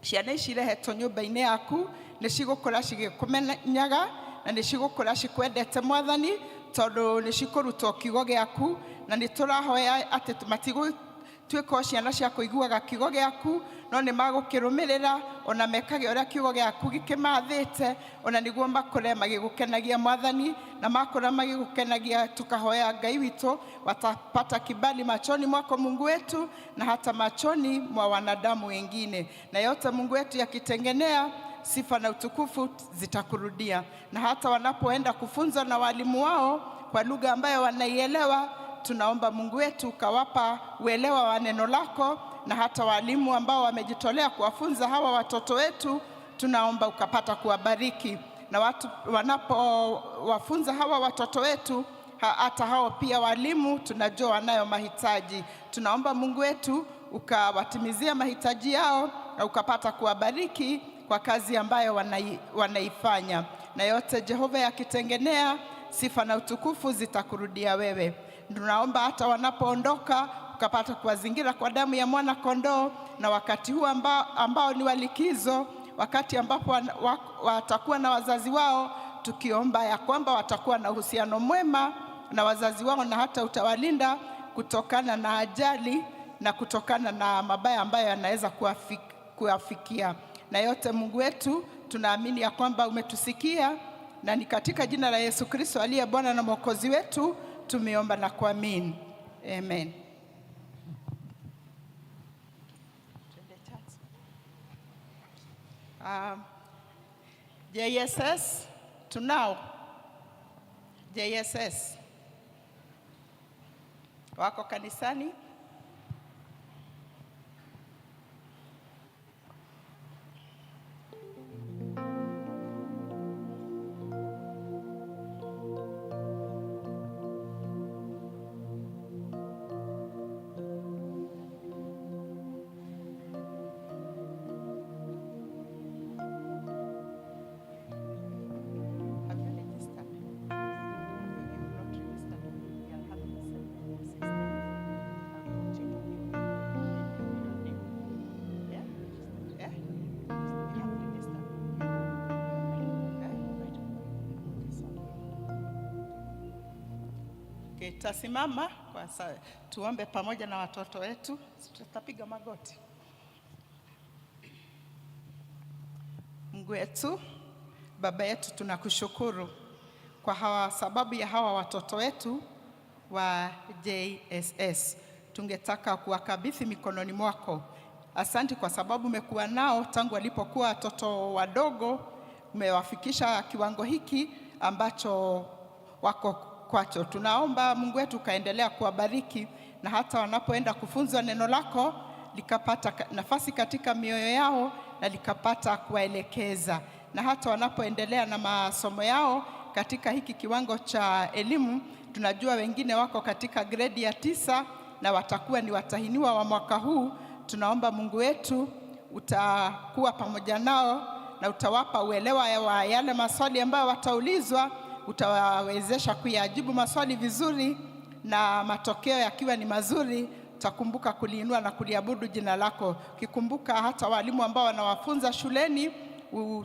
ciana ici irehetwo nyũmba-inĩ yaku nĩ cigũkũra cigĩkũmenyaga na nĩ cigũkũra cikwendete, Mwathani, tondũ nĩ cikũrutwo kiugo gĩaku. Na nĩ tũrahoya atĩ matigũtuĩka o ciana cia kũiguaga kiugo gĩaku, no nĩ magũkĩrũmĩrĩra ona mekage ũrĩa kiugo gĩaku gĩkĩmathĩte, ona nĩguo makũre magĩgũkenagia, Mwathani. Na makũra magĩgũkenagia, tukahoya Ngai witũ watapata kibali machoni mwako, Mungu wetu, na hata machoni mwa wanadamu wengine. Na yote, Mungu wetu, yakitengenea, sifa na utukufu zitakurudia. Na hata wanapoenda kufunzwa na walimu wao kwa lugha ambayo wanaielewa, tunaomba, Mungu wetu, ukawapa uelewa wa neno lako, na hata walimu ambao wamejitolea kuwafunza hawa watoto wetu, tunaomba ukapata kuwabariki. Na watu wanapowafunza hawa watoto wetu, hata hao pia walimu tunajua wanayo mahitaji. Tunaomba, Mungu wetu, ukawatimizia mahitaji yao na ukapata kuwabariki kwa kazi ambayo wanaifanya. Na yote Jehova yakitengenea, sifa na utukufu zitakurudia wewe. Tunaomba hata wanapoondoka ukapata kuwazingira kwa damu ya mwana kondoo, na wakati huu ambao ni wa likizo, wakati ambapo watakuwa na wazazi wao, tukiomba ya kwamba watakuwa na uhusiano mwema na wazazi wao, na hata utawalinda kutokana na ajali na kutokana na mabaya ambayo yanaweza kuwafikia. Na yote, Mungu wetu, tunaamini ya kwamba umetusikia, na ni katika jina la Yesu Kristo aliye Bwana na Mwokozi wetu tumeomba na kuamini. Amen. Twende chat. JSS tunao. JSS wako kanisani? Nitasimama kwa tuombe pamoja na watoto wetu. Tutapiga magoti. Mungu wetu, Baba yetu, tunakushukuru kwa hawa sababu ya hawa watoto wetu wa JSS. Tungetaka kuwakabidhi mikononi mwako. Asante kwa sababu umekuwa nao tangu walipokuwa watoto wadogo, umewafikisha kiwango hiki ambacho wako kwacho. Tunaomba Mungu wetu ukaendelea kuwabariki na hata wanapoenda kufunzwa neno lako likapata nafasi katika mioyo yao na likapata kuwaelekeza, na hata wanapoendelea na masomo yao katika hiki kiwango cha elimu, tunajua wengine wako katika gredi ya 9 na watakuwa ni watahiniwa wa mwaka huu. Tunaomba Mungu wetu utakuwa pamoja nao na utawapa uelewa wa yale maswali ambayo wataulizwa, utawawezesha kuyajibu maswali vizuri na matokeo yakiwa ni mazuri, utakumbuka kuliinua na kuliabudu jina lako. Kikumbuka hata walimu ambao wanawafunza shuleni,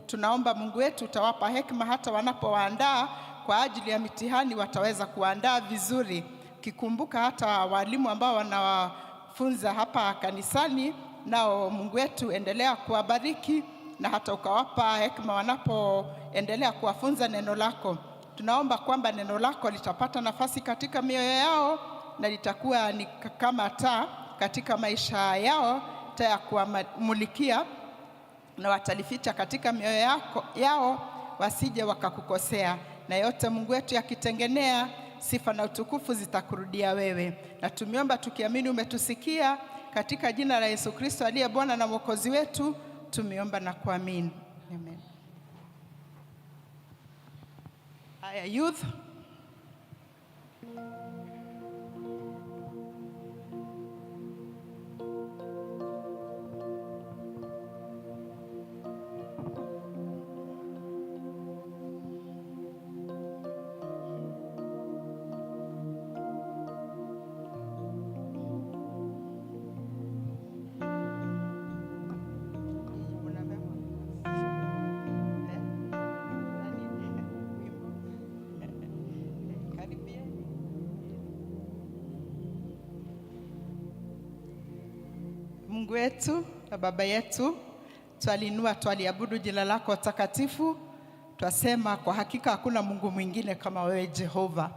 tunaomba Mungu wetu utawapa hekima hata wanapowaandaa kwa ajili ya mitihani wataweza kuandaa vizuri. Kikumbuka hata walimu ambao wanawafunza hapa kanisani, nao Mungu wetu endelea kuwabariki na hata ukawapa hekima wanapoendelea kuwafunza neno lako. Tunaomba kwamba neno lako litapata nafasi katika mioyo yao na litakuwa ni kama taa katika maisha yao, taa ya kuwamulikia, na watalificha katika mioyo yao wasije wakakukosea. Na yote Mungu wetu yakitengenea, sifa na utukufu zitakurudia wewe. Na tumeomba tukiamini umetusikia, katika jina la Yesu Kristo aliye Bwana na Mwokozi wetu tumeomba na kuamini. Amen. Haya, youth. Mungu wetu na Baba yetu, twalinua twaliabudu jina lako takatifu. Twasema kwa hakika hakuna Mungu mwingine kama wewe Jehova.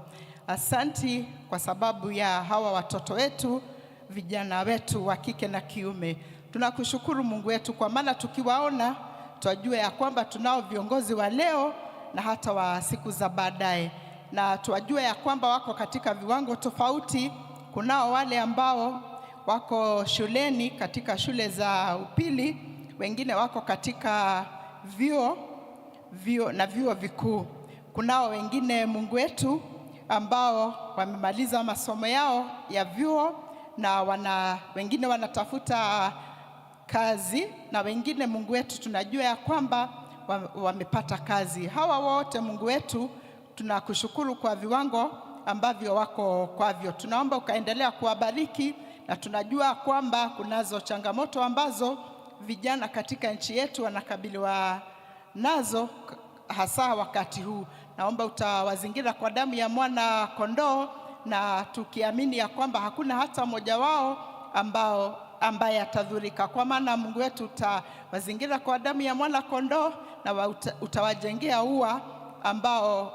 Asanti kwa sababu ya hawa watoto wetu, vijana wetu wa kike na kiume. Tunakushukuru Mungu wetu kwa maana tukiwaona twajua ya kwamba tunao viongozi wa leo na hata wa siku za baadaye, na twajua ya kwamba wako katika viwango tofauti. Kunao wale ambao wako shuleni katika shule za upili, wengine wako katika vyuo na vyuo vikuu. Kunao wengine Mungu wetu ambao wamemaliza masomo yao ya vyuo na wengine wanatafuta kazi, na wengine Mungu wetu tunajua ya kwamba wamepata kazi. Hawa wote Mungu wetu tunakushukuru kwa viwango ambavyo wako kwavyo. Tunaomba ukaendelea kuwabariki, na tunajua kwamba kunazo changamoto ambazo vijana katika nchi yetu wanakabiliwa nazo hasa wakati huu. Naomba utawazingira kwa damu ya mwana kondoo, na tukiamini ya kwamba hakuna hata mmoja wao ambaye atadhurika, kwa maana Mungu wetu utawazingira kwa damu ya mwana kondoo na utawajengea ua ambao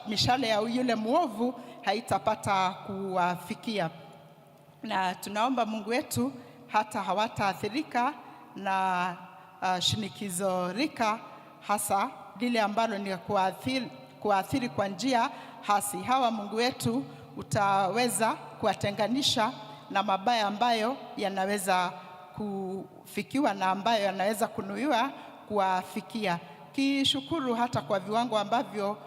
mishale ya yule muovu haitapata kuwafikia. Na tunaomba Mungu wetu hata hawataathirika na shinikizo rika, hasa lile ambalo ni kuathiri kwa njia hasi. Hawa Mungu wetu utaweza kuwatenganisha na mabaya ambayo yanaweza kufikiwa na ambayo yanaweza kunuiwa kuwafikia. Kishukuru hata kwa viwango ambavyo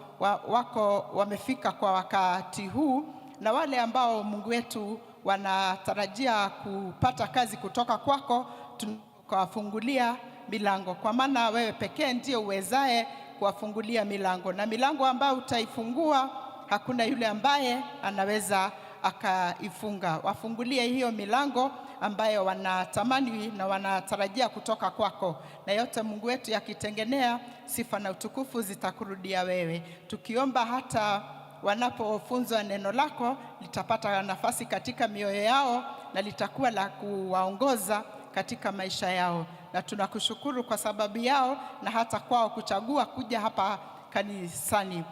wako wamefika kwa wakati huu, na wale ambao Mungu wetu wanatarajia kupata kazi kutoka kwako, tunakuwafungulia milango, kwa maana wewe pekee ndiye uwezaye kuwafungulia milango, na milango ambayo utaifungua hakuna yule ambaye anaweza akaifunga. Wafungulie hiyo milango ambayo wanatamani na wanatarajia kutoka kwako, na yote Mungu wetu yakitengenea, sifa na utukufu zitakurudia wewe. Tukiomba hata wanapofunzwa neno lako litapata nafasi katika mioyo yao na litakuwa la kuwaongoza katika maisha yao, na tunakushukuru kwa sababu yao na hata kwao kuchagua kuja hapa kanisani.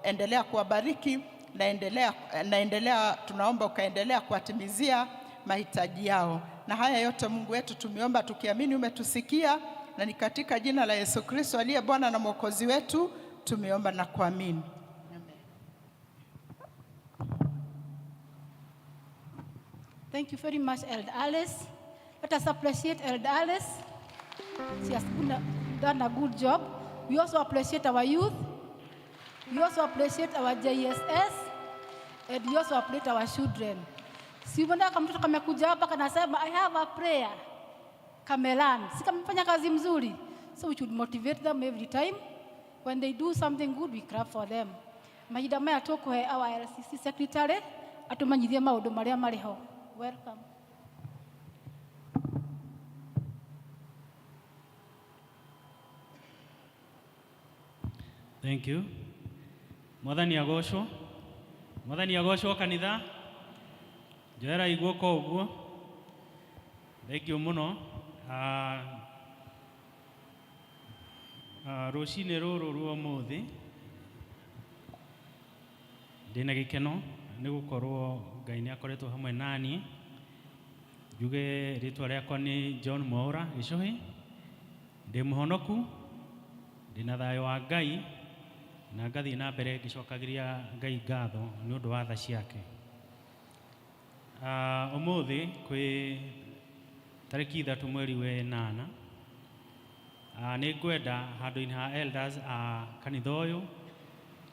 Endelea kuwabariki na endelea, tunaomba ukaendelea kuwatimizia mahitaji yao. Na haya yote, Mungu wetu, tumeomba tukiamini umetusikia, na ni katika jina la Yesu Kristo aliye Bwana na Mwokozi wetu tumeomba na kuamini. Thank you very much, Elder Alice. Let us appreciate Elder Alice. She has done a good job. We also appreciate our youth. We also appreciate our JSS. And we also appreciate our children. Si umeona kama mtoto kamekuja hapa kanasema, "I have a prayer." Kamelearn. Si kamefanya kazi mzuri. So we should motivate them every time. When they do something good, we clap for them. Mahinda maya tũkũhe our LCC secretary atũmenyithie maũndũ marĩa marĩ ho. Welcome. Thank you. Mwathani agocwo. Mwathani agocwo kanitha. Njoera guoko ũguo. Thank you mũno. Rũcinĩ rũrũ rwa ũmũthĩ ndĩna gĩkeno nĩ gũkorwo Ngai nĩ akoretwo hamwe naniĩ. Njuge rĩtwa rĩakwa nĩ John Mwaũra Gĩcũhĩ. Ndĩ mũhonoku, ndĩna thayũ wa Ngai na ngathiĩ na mbere ngĩcokagĩria Ngai ngatho nĩ ũndũ wa tha ciake. Ũmũthĩ kwĩ tarĩki 3 mweri wa 8, nĩ ngwenda handũ-inĩ ha elders a kanitha ũyũ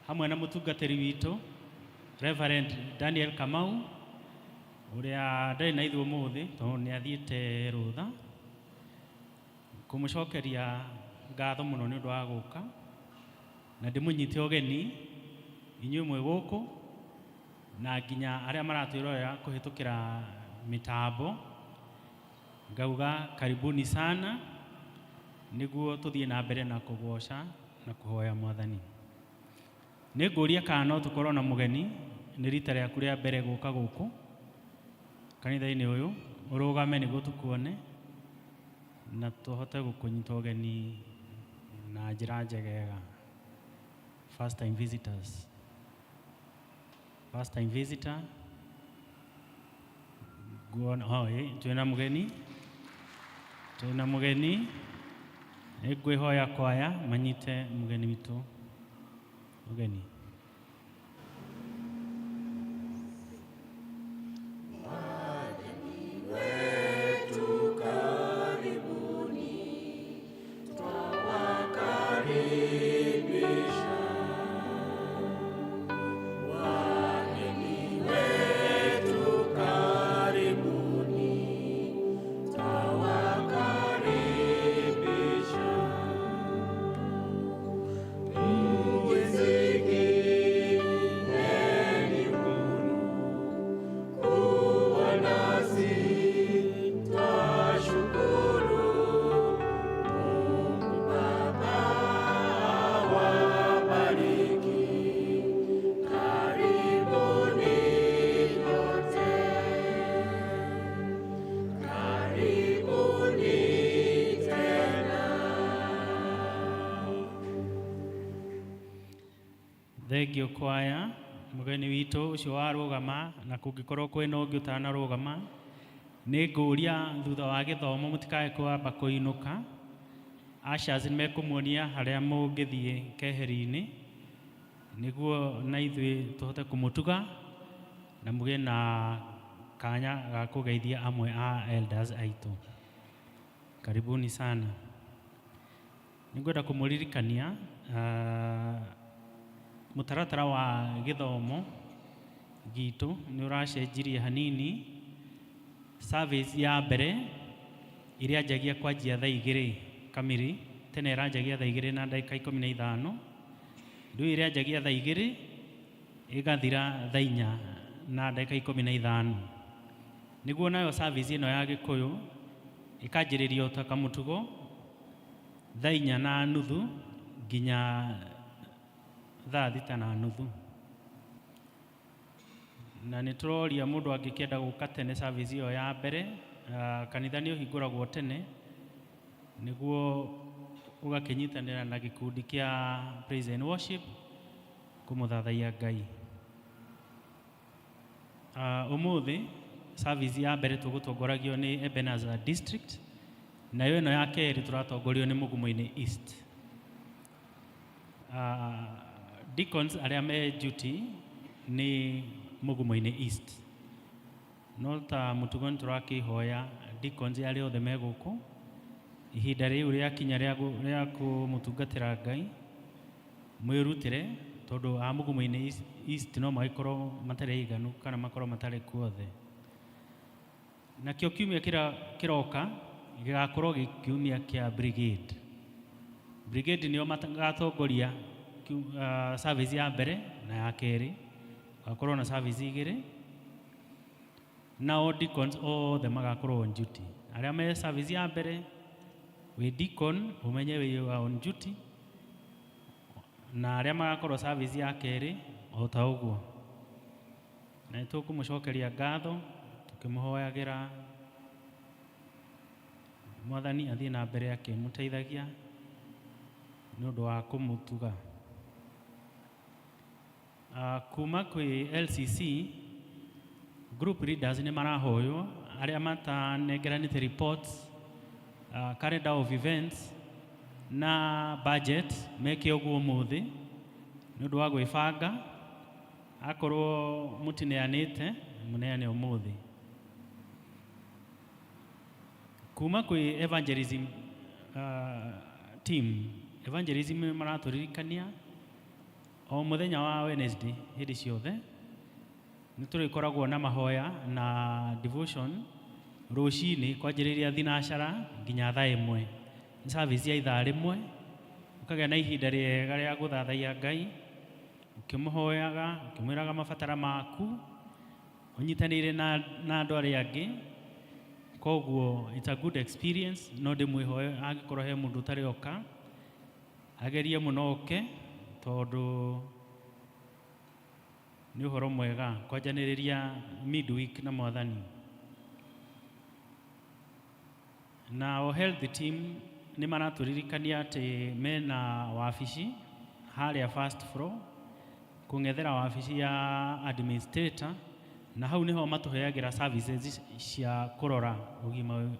hamwe na mũtungatĩri witũ Reverend Daniel Kamau, ũrĩa ndarĩ na ithuĩ ũmũthĩ tondũ nĩ athiĩte rũtha, kũmũcokeria ngatho mũno nĩ ũndũ wa gũka na ndĩmũnyite ũgeni inyuĩ mwĩ gũkũ na nginya arĩa maratwĩrorera kũhĩtũkĩra mĩtambo, ngauga karibuni sana nĩguo tũthiĩ na mbere na kũgoca na kũhoya Mwathani. Nĩ ngũria kana no tũkorwo na mũgeni, nĩ rita rĩaku rĩa mbere gũka gũkũ kanitha-inĩ ũyũ, ũrũgame nĩguo tũkuone na tũhote gũkũnyita ũgeni na njĩra njegega. First time visitors. First time visitor. Nguona, oh, twĩna mũgeni. Twĩna mũgeni. Nĩ ngwĩhoya kwaya manyite mũgeni witũ ũgeni. Wetu karibuni, twawakaribisha. Wageni wetu karibuni, twawakaribisha. Mjisikieni huru kuwa nasi, twashukuru. Mungu Baba awabariki. Karibuni nyote, karibuni tena. Thengio kwaya. Mũgeni witũ ũcio warũgama, na kũngĩkorwo kwĩna ũngĩ ũtanarũgama, nĩ ngũria thutha wa gĩthomo mũtikae kwamba kũinũka. Ushers nĩ mekũmuonia harĩa mũngĩthiĩ keheri-inĩ nĩguo na ithuĩ tũhote kũmũtuga na mũgĩe na kanya ga kũgeithia amwe a elders aitũ. Karibuni sana. Nĩngwenda kũmũririkania mũtaratara wa gĩthomo gitũ nĩ ũracenjirie hanini. Service ya mbere ĩrĩanjagia kwanjia thaa 2 kamiri, tene ĩranjagia thaa 2:15, rĩu ĩrĩanjagia thaa 2 ĩgathira thaa 4:15. Nĩguo nayo service ĩno ya Gĩkũyũ ĩkanjĩrĩrio ta kamũtugo thaa 4:30 nginya thaa 6:30. Na nĩ tũroria mũndũ angĩkĩenda gũka tene service ĩyo ya mbere, kanitha nĩ ũhingũragwo tene nĩguo ũgakĩnyitanĩra na gĩkundi kĩa praise and worship kũmũthathaiya Ngai. Ũmũthĩ service ya mbere tũgũtongoragio nĩ Ebenezer District, nayo ĩno ya kerĩ tũratongorio nĩ Mugumo-inĩ East. Deacons arĩa me duty nĩ Mugumo-inĩ East. No ta mũtugo nĩ tũrakĩhoya deacons arĩa othe me gũkũ ihinda rĩu rĩakinya rĩa kũmũtungatĩra Ngai mwĩrutĩre, tondũ a Mugumo-inĩ East no magĩkorwo matarĩ aiganu kana makorwo matarĩ kuo othe. Nakĩo kiumia kĩrĩa kĩroka gĩgakorwo gĩ kiumia kĩa brigade. Brigade nĩo magatongoria service ya mbere na ya kerĩ, gakorwo na service igĩrĩ, nao deacons othe magakorwo on duty. Arĩa me service ya mbere, wĩ deacon ũmenye wĩ on duty, na arĩa magakorwo service ya kerĩ o ta ũguo. Na nĩ tũkũmũcokeria ngatho tũkĩmũhoyagĩra Mwathani athiĩ na mbere akĩmũteithagia nĩ ũndũ wa kũmũtuga. Kuma kwĩ LCC group leaders nĩ marahoywo arĩa matanengeranĩte reports, calendar of events na budget meke ũguo ũmũthĩ nĩ ũndũ wa gwĩbanga. Akorwo mũtineanĩte, mũneane ũmũthĩ. Kuma kwĩ evangelism team, evangelism nĩ maratũririkania o mũthenya wa Wednesday hĩndĩ ciothe nĩ tũrĩkoragwo na mahoya na devotion rũcinĩ kwanjĩrĩria thinacara nginya thaa 1. Nĩ service ya ithaa rĩmwe, ũkagĩa na ihinda rĩega rĩa gũthathaiya Ngai ũkĩmũhoyaga, ũkĩmwĩraga mabatara maku, ũnyitanĩire na andũ arĩa angĩ. Koguo it's a good experience. No ndĩmwĩhoe angĩkorwo he mũndũ ũtarĩ oka, agerie mũno oke, tondũ nĩ ũhoro mwega kwanjanĩrĩria midweek na Mwathani. Nao health team nĩ maratũririkania atĩ mena wabici harĩa first floor kũng'ethera wabici ya administrator, na hau nĩho matũheagĩra services cia kũrora ũgima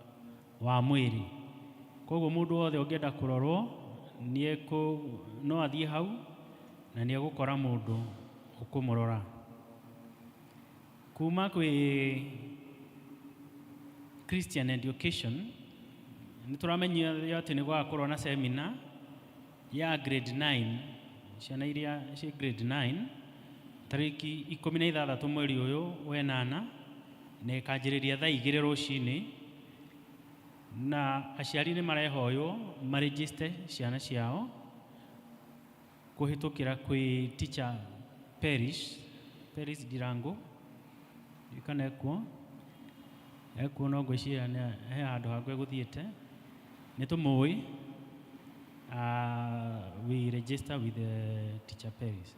wa mwĩrĩ. Koguo mũndũ wothe ũngĩenda kũrorwo no athiĩ hau na nĩ egũkora mũndũ ũkũmũrora. Kuma kwĩ Christian Education nĩ tũramenyithio atĩ nĩ gũgakorwo na seminar ya grade 9, ciana iria ciĩ grade 9, tarĩki 16 mweri ũyũ wa ĩnana, na ĩkanjĩrĩria thaa 2 rũcinĩ, na aciari nĩ marehoywo marĩnjĩste ciana ciao kũhĩtũkĩra kwĩ teacher Peris, Peris Ndirangu, kana ekuo, no ngwĩciria he handũ hangĩ egũthiĩte, nĩ tũmũĩ. We register with the teacher Peris.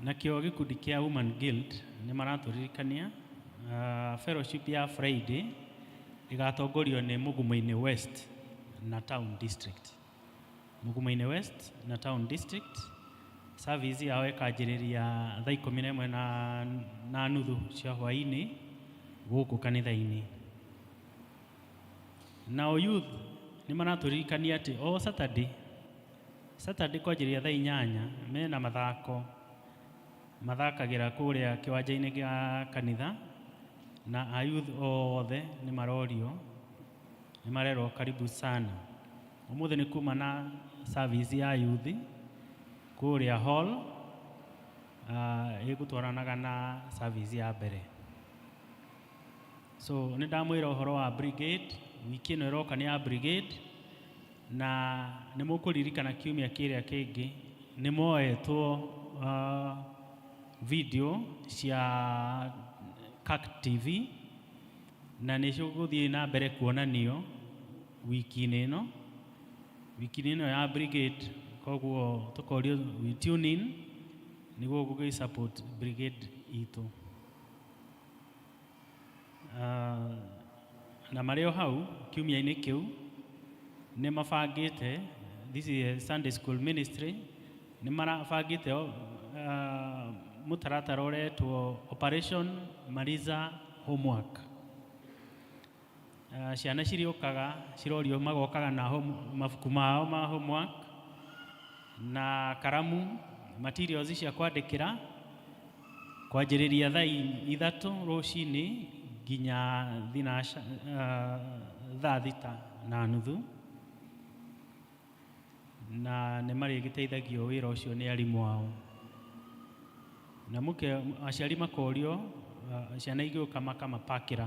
Nakĩo gĩkundi kĩa Woman Guild nĩ maratũririkania fellowship ya Friday ĩgatongorio nĩ Mugumo-inĩ West na Town District. Mugumo-inĩ West na Town District service yao ĩkanjĩrĩria thaa 11 na nuthu cia hwaĩ-inĩ gũkũ kanitha-inĩ. Nao youth nĩ maratũririkania atĩ o Saturday kwanjĩrĩria thaa 8 mena mathako mathakagĩra kũrĩa kĩwanja-inĩ gĩa kanitha, na a youth othe nĩ marorio, nĩ marerwo karibu sana. Ũmũthĩ nĩ kuma na service ya youth kũrĩa hall, ĩgũtwaranaga na service ya mbere. So nĩ ndamwĩra ũhoro wa brigade, wiki ĩno ĩroka nĩ ya brigade, na nĩ mũkũririkana kiumia kĩrĩa kĩngĩ nĩ moetwo video cia CAC TV, na nĩ cigũthiĩ na mbere kuonanio wiki-inĩ ĩno ya brigade. Koguo tũkorio we tune in nĩguo gũgĩ support brigade itũ. Na marĩ o hau kiumia-inĩ kĩu nĩ mabangĩte, this is a Sunday school ministry, nĩ marabangĩte mũtaratara ũretwo Operation Maliza Homework. Ciana cirĩũkaga cirorio magokaga na home, mabuku mao ma homework na karamu, materials cia kwandĩkĩra, kwanjĩrĩria thaa 3 rũcinĩ nginya thinaca, thaa 6:30, na nĩ marĩgĩteithagio wĩra ũcio nĩ arimũ ao. Na mũke aciari makorio, ciana igĩũka makamapakĩra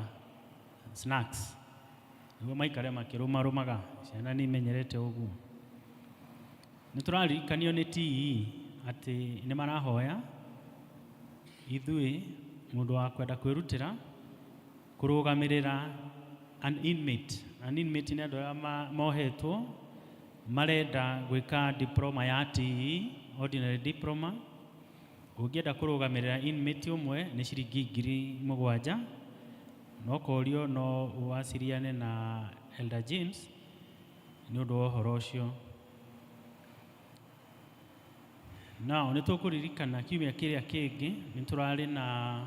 snacks nĩguo maikare makĩrũmarũmaga. Ciana nĩ imenyerete ũguo. Nĩ tũraririkanio nĩ TE atĩ nĩ marahoya ithuĩ mũndũ wa kwenda kwĩrutĩra kũrũgamĩrĩra an inmate. An inmate nĩ andũ arĩa mohetwo marenda gwĩka diploma ya TE, ordinary diploma. Ũngĩenda kũrũgamĩrĩra inmate ũmwe nĩ ciringi 7,000. No korio no ũwaciriane na Elder James nĩ ũndũ wa ũhoro ũcio. Nao nĩ tũkũririkana kiumia kĩrĩa kĩngĩ nĩ tũrarĩ na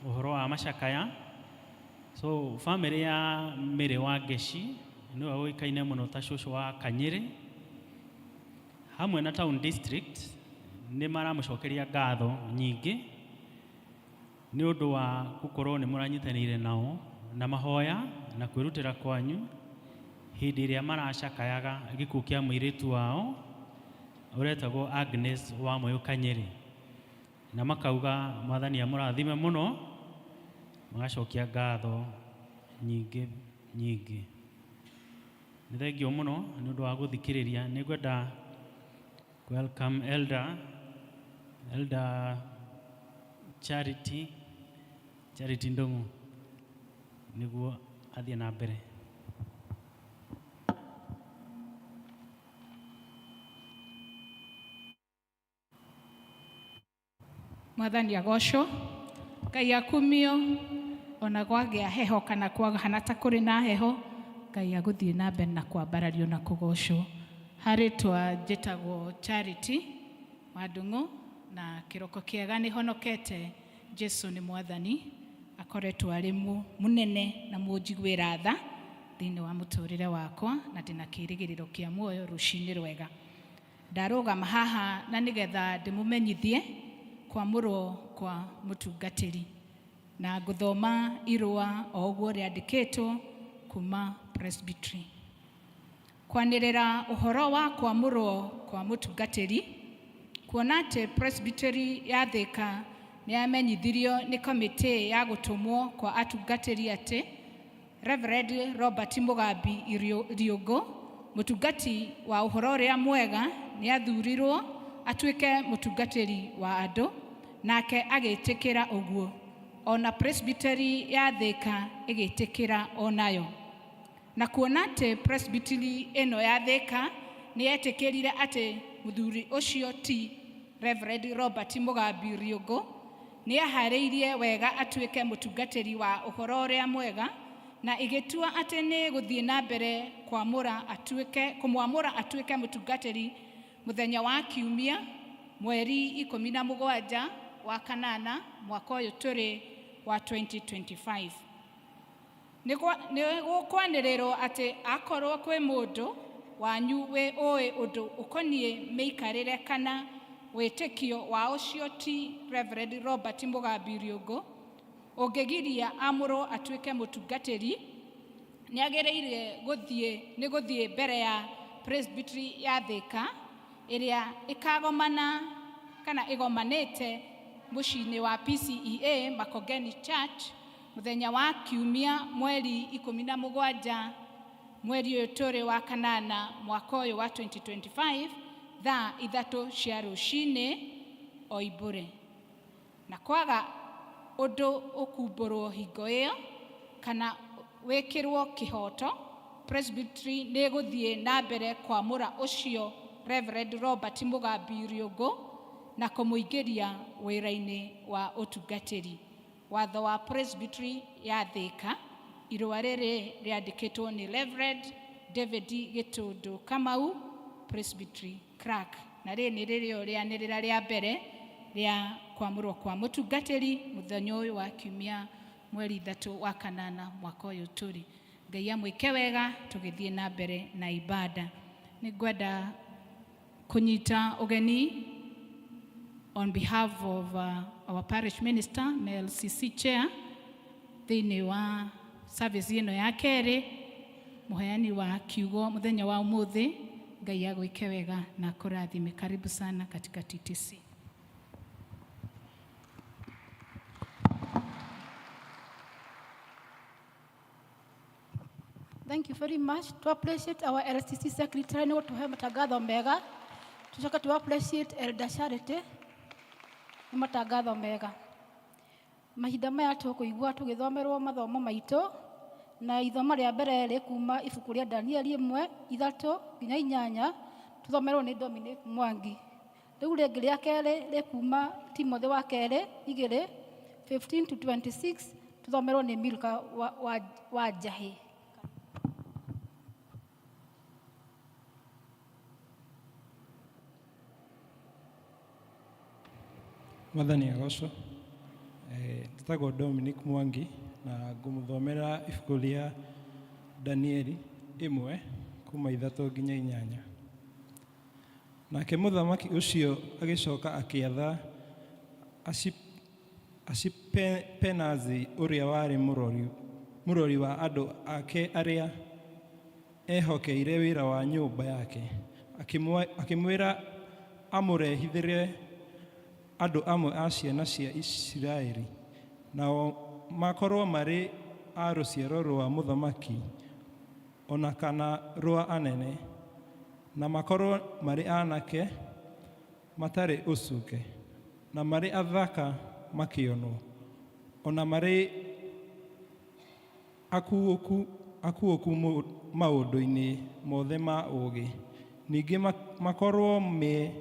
ũhoro wa macakaya. So family ya Mary wa Ngeci nĩwe ũĩkaine mũno ta cũcũ wa Kanyĩrĩ hamwe na Town District nĩ maramũcokeria ngatho nyingĩ nĩ ũndũ wa gũkorwo nĩ mũranyitanĩire nao na mahoya na kwĩrutĩra kwanyu hĩndĩ ĩrĩa maracakayaga gĩkuũ kĩa mũirĩtu wao ũretagwo Agnes wa Moyo Kanyĩrĩ, na makauga Mwathani amũrathime mũno, magacokia ngatho nyingĩ nyingĩ. Nĩ thengio mũno nĩ ũndũ wa gũthikĩrĩria. Nĩ ngwenda welcome Elder Charity Ndung'u nĩguo athiĩ na mbere. Mwathani agocwo, Ngai akumio, ona kwagĩa heho kana kwahana ta kũrĩ na heho, Ngai agũthiĩ na mbere na kwambarario na kũgocwo. Harĩtwa njĩtagwo Charity wa Ndung'u, na kĩroko kĩega nĩ honokete. Jesu nĩ Mwathani, akoretwo arĩ mũnene na mũnjiguĩra tha thĩinĩ wa mũtũrĩre wakwa, na ndĩna kĩĩrĩgĩrĩro kĩa muoyo rũcinĩ rwega. Ndarũgama haha na nĩgetha ndĩmũmenyithie kwamũrwo kwa mũtungatĩri, na ngũthoma irũa o ũguo rĩandĩkĩtwo kuma Presbytery. Kwanĩrĩra ũhoro wa kwamũrwo kwa mũtungatĩri, kuona atĩ Presbytery ya Thika nĩ yamenyithirio nĩ kamĩtĩ ya gũtũmwo kwa atungatĩri atĩ Reverend Robert Mugambi Riũngũ, mũtungati wa ũhoro ũrĩa mwega, nĩ athurirwo atuĩke mũtungatĩri wa andũ, nake agĩtĩkĩra ũguo. Ona Presbytery ya Thika ĩgĩtĩkĩra onayo. Na kuona atĩ Presbytery ĩno ya Thika nĩ yetĩkĩrire atĩ mũthuri ũcio ti Reverend Robert Mugambi Riũngũ nĩ aharĩirie wega atuĩke mũtungatĩri wa ũhoro ũrĩa mwega, na ĩgĩtua atĩ nĩ gũthiĩ na mbere kũmwamũra atuĩke mũtungatĩri mũthenya wa kiumia mweri 17 wa kanana mwaka ũyũ tũrĩ wa 2025. Nĩ gũkwanĩrĩrwo atĩ akorwo kwĩ mũndũ wanyu wĩ ũĩ ũndũ ũkoniĩ mĩikarĩre kana wĩtĩkio wa ũcio ti Reverend Robert Mugambi Riũngũ ũngĩgiria amũrwo atuĩke mũtungatĩri, nĩ agĩrĩire gũthiĩ mbere ya Presbytery ya Thika ĩrĩa ĩkagomana kana ĩgomanĩte mũciĩ-inĩ wa PCEA Makongeni Church mũthenya wa kiumia mweri 17 mweri ũyũ tũrĩ wa kanana mwaka ũyũ wa 2025 thaa 3 cia rũcinĩ oimbũre. Na kwaga ũndũ ũkumbũrwo hingo ĩyo kana wĩkĩrwo kĩhoto, Presbytery nĩ ĩgũthiĩ na mbere kwamũra ũcio Reverend Robert Mugambi Riũngũ na kũmũingĩria wĩra-inĩ wa ũtungatĩri. Watho wa Presbytery ya Thika, irũa rĩrĩ rĩandĩkĩtwo nĩ Reverend David Gĩtũndũ Kamau, Presbytery Clerk. Na rĩrĩ nĩ rĩrĩo rĩanĩrĩra rĩa mbere rĩa kwamũrwo kwa mũtungatĩri mũthenya ũyũ wa kiumia mweri 3 wa kanana mwaka ũyũ tũrĩ. Ngai amwĩke wega tũgĩthiĩ na mbere na ibada. Nĩ ngwenda kũnyita ũgeni on behalf of our parish minister na LCC chair thĩinĩ wa service ĩno ya kerĩ, mũheani wa kiugo mũthenya wa ũmũthĩ. Ngai agwĩke wega na akũrathime. Karibu sana katika TTC. Thank you very much. To appreciate our LCC secretary nĩ gũtũhe matangatho mega. Tũcoke to appreciate Elder Charity nĩ matangatho mega. Mahinda maya tũkũigua tũgĩthomerwo mathomo maitũ na ithomo rĩa mbere rĩ kuma ibuku rĩa Danieli 1:3-8 tũthomerwo nĩ Dominic Mwangi. Rĩu rĩngĩ rĩa kerĩ rĩ kuma Timothy wa kerĩ 2:15 to 26 tũthomerwo nĩ Milka wa Njahĩ. Mwathani agocwo. Njĩtagwo Dominic Mwangi na ngũmũthomera ibuku rĩa Danieli 1:3-8. Nake mũthamaki ũcio agĩcoka akĩatha Ashipenazi ũrĩa warĩ mũrori wa andũ ake arĩa ehokeire wĩra wa nyũmba yake, akĩmwĩra amũrehithĩrie andũ amwe a ciana cia Isiraeli, nao makorwo marĩ a rũciaro rwa mũthamaki o na kana rwa anene, na makorwo marĩ anake matarĩ ũcuke, na marĩ athaka makĩonwo, o na marĩ akuũku maũndũ-inĩ mothe ma ũũgĩ, ningĩ makorwo me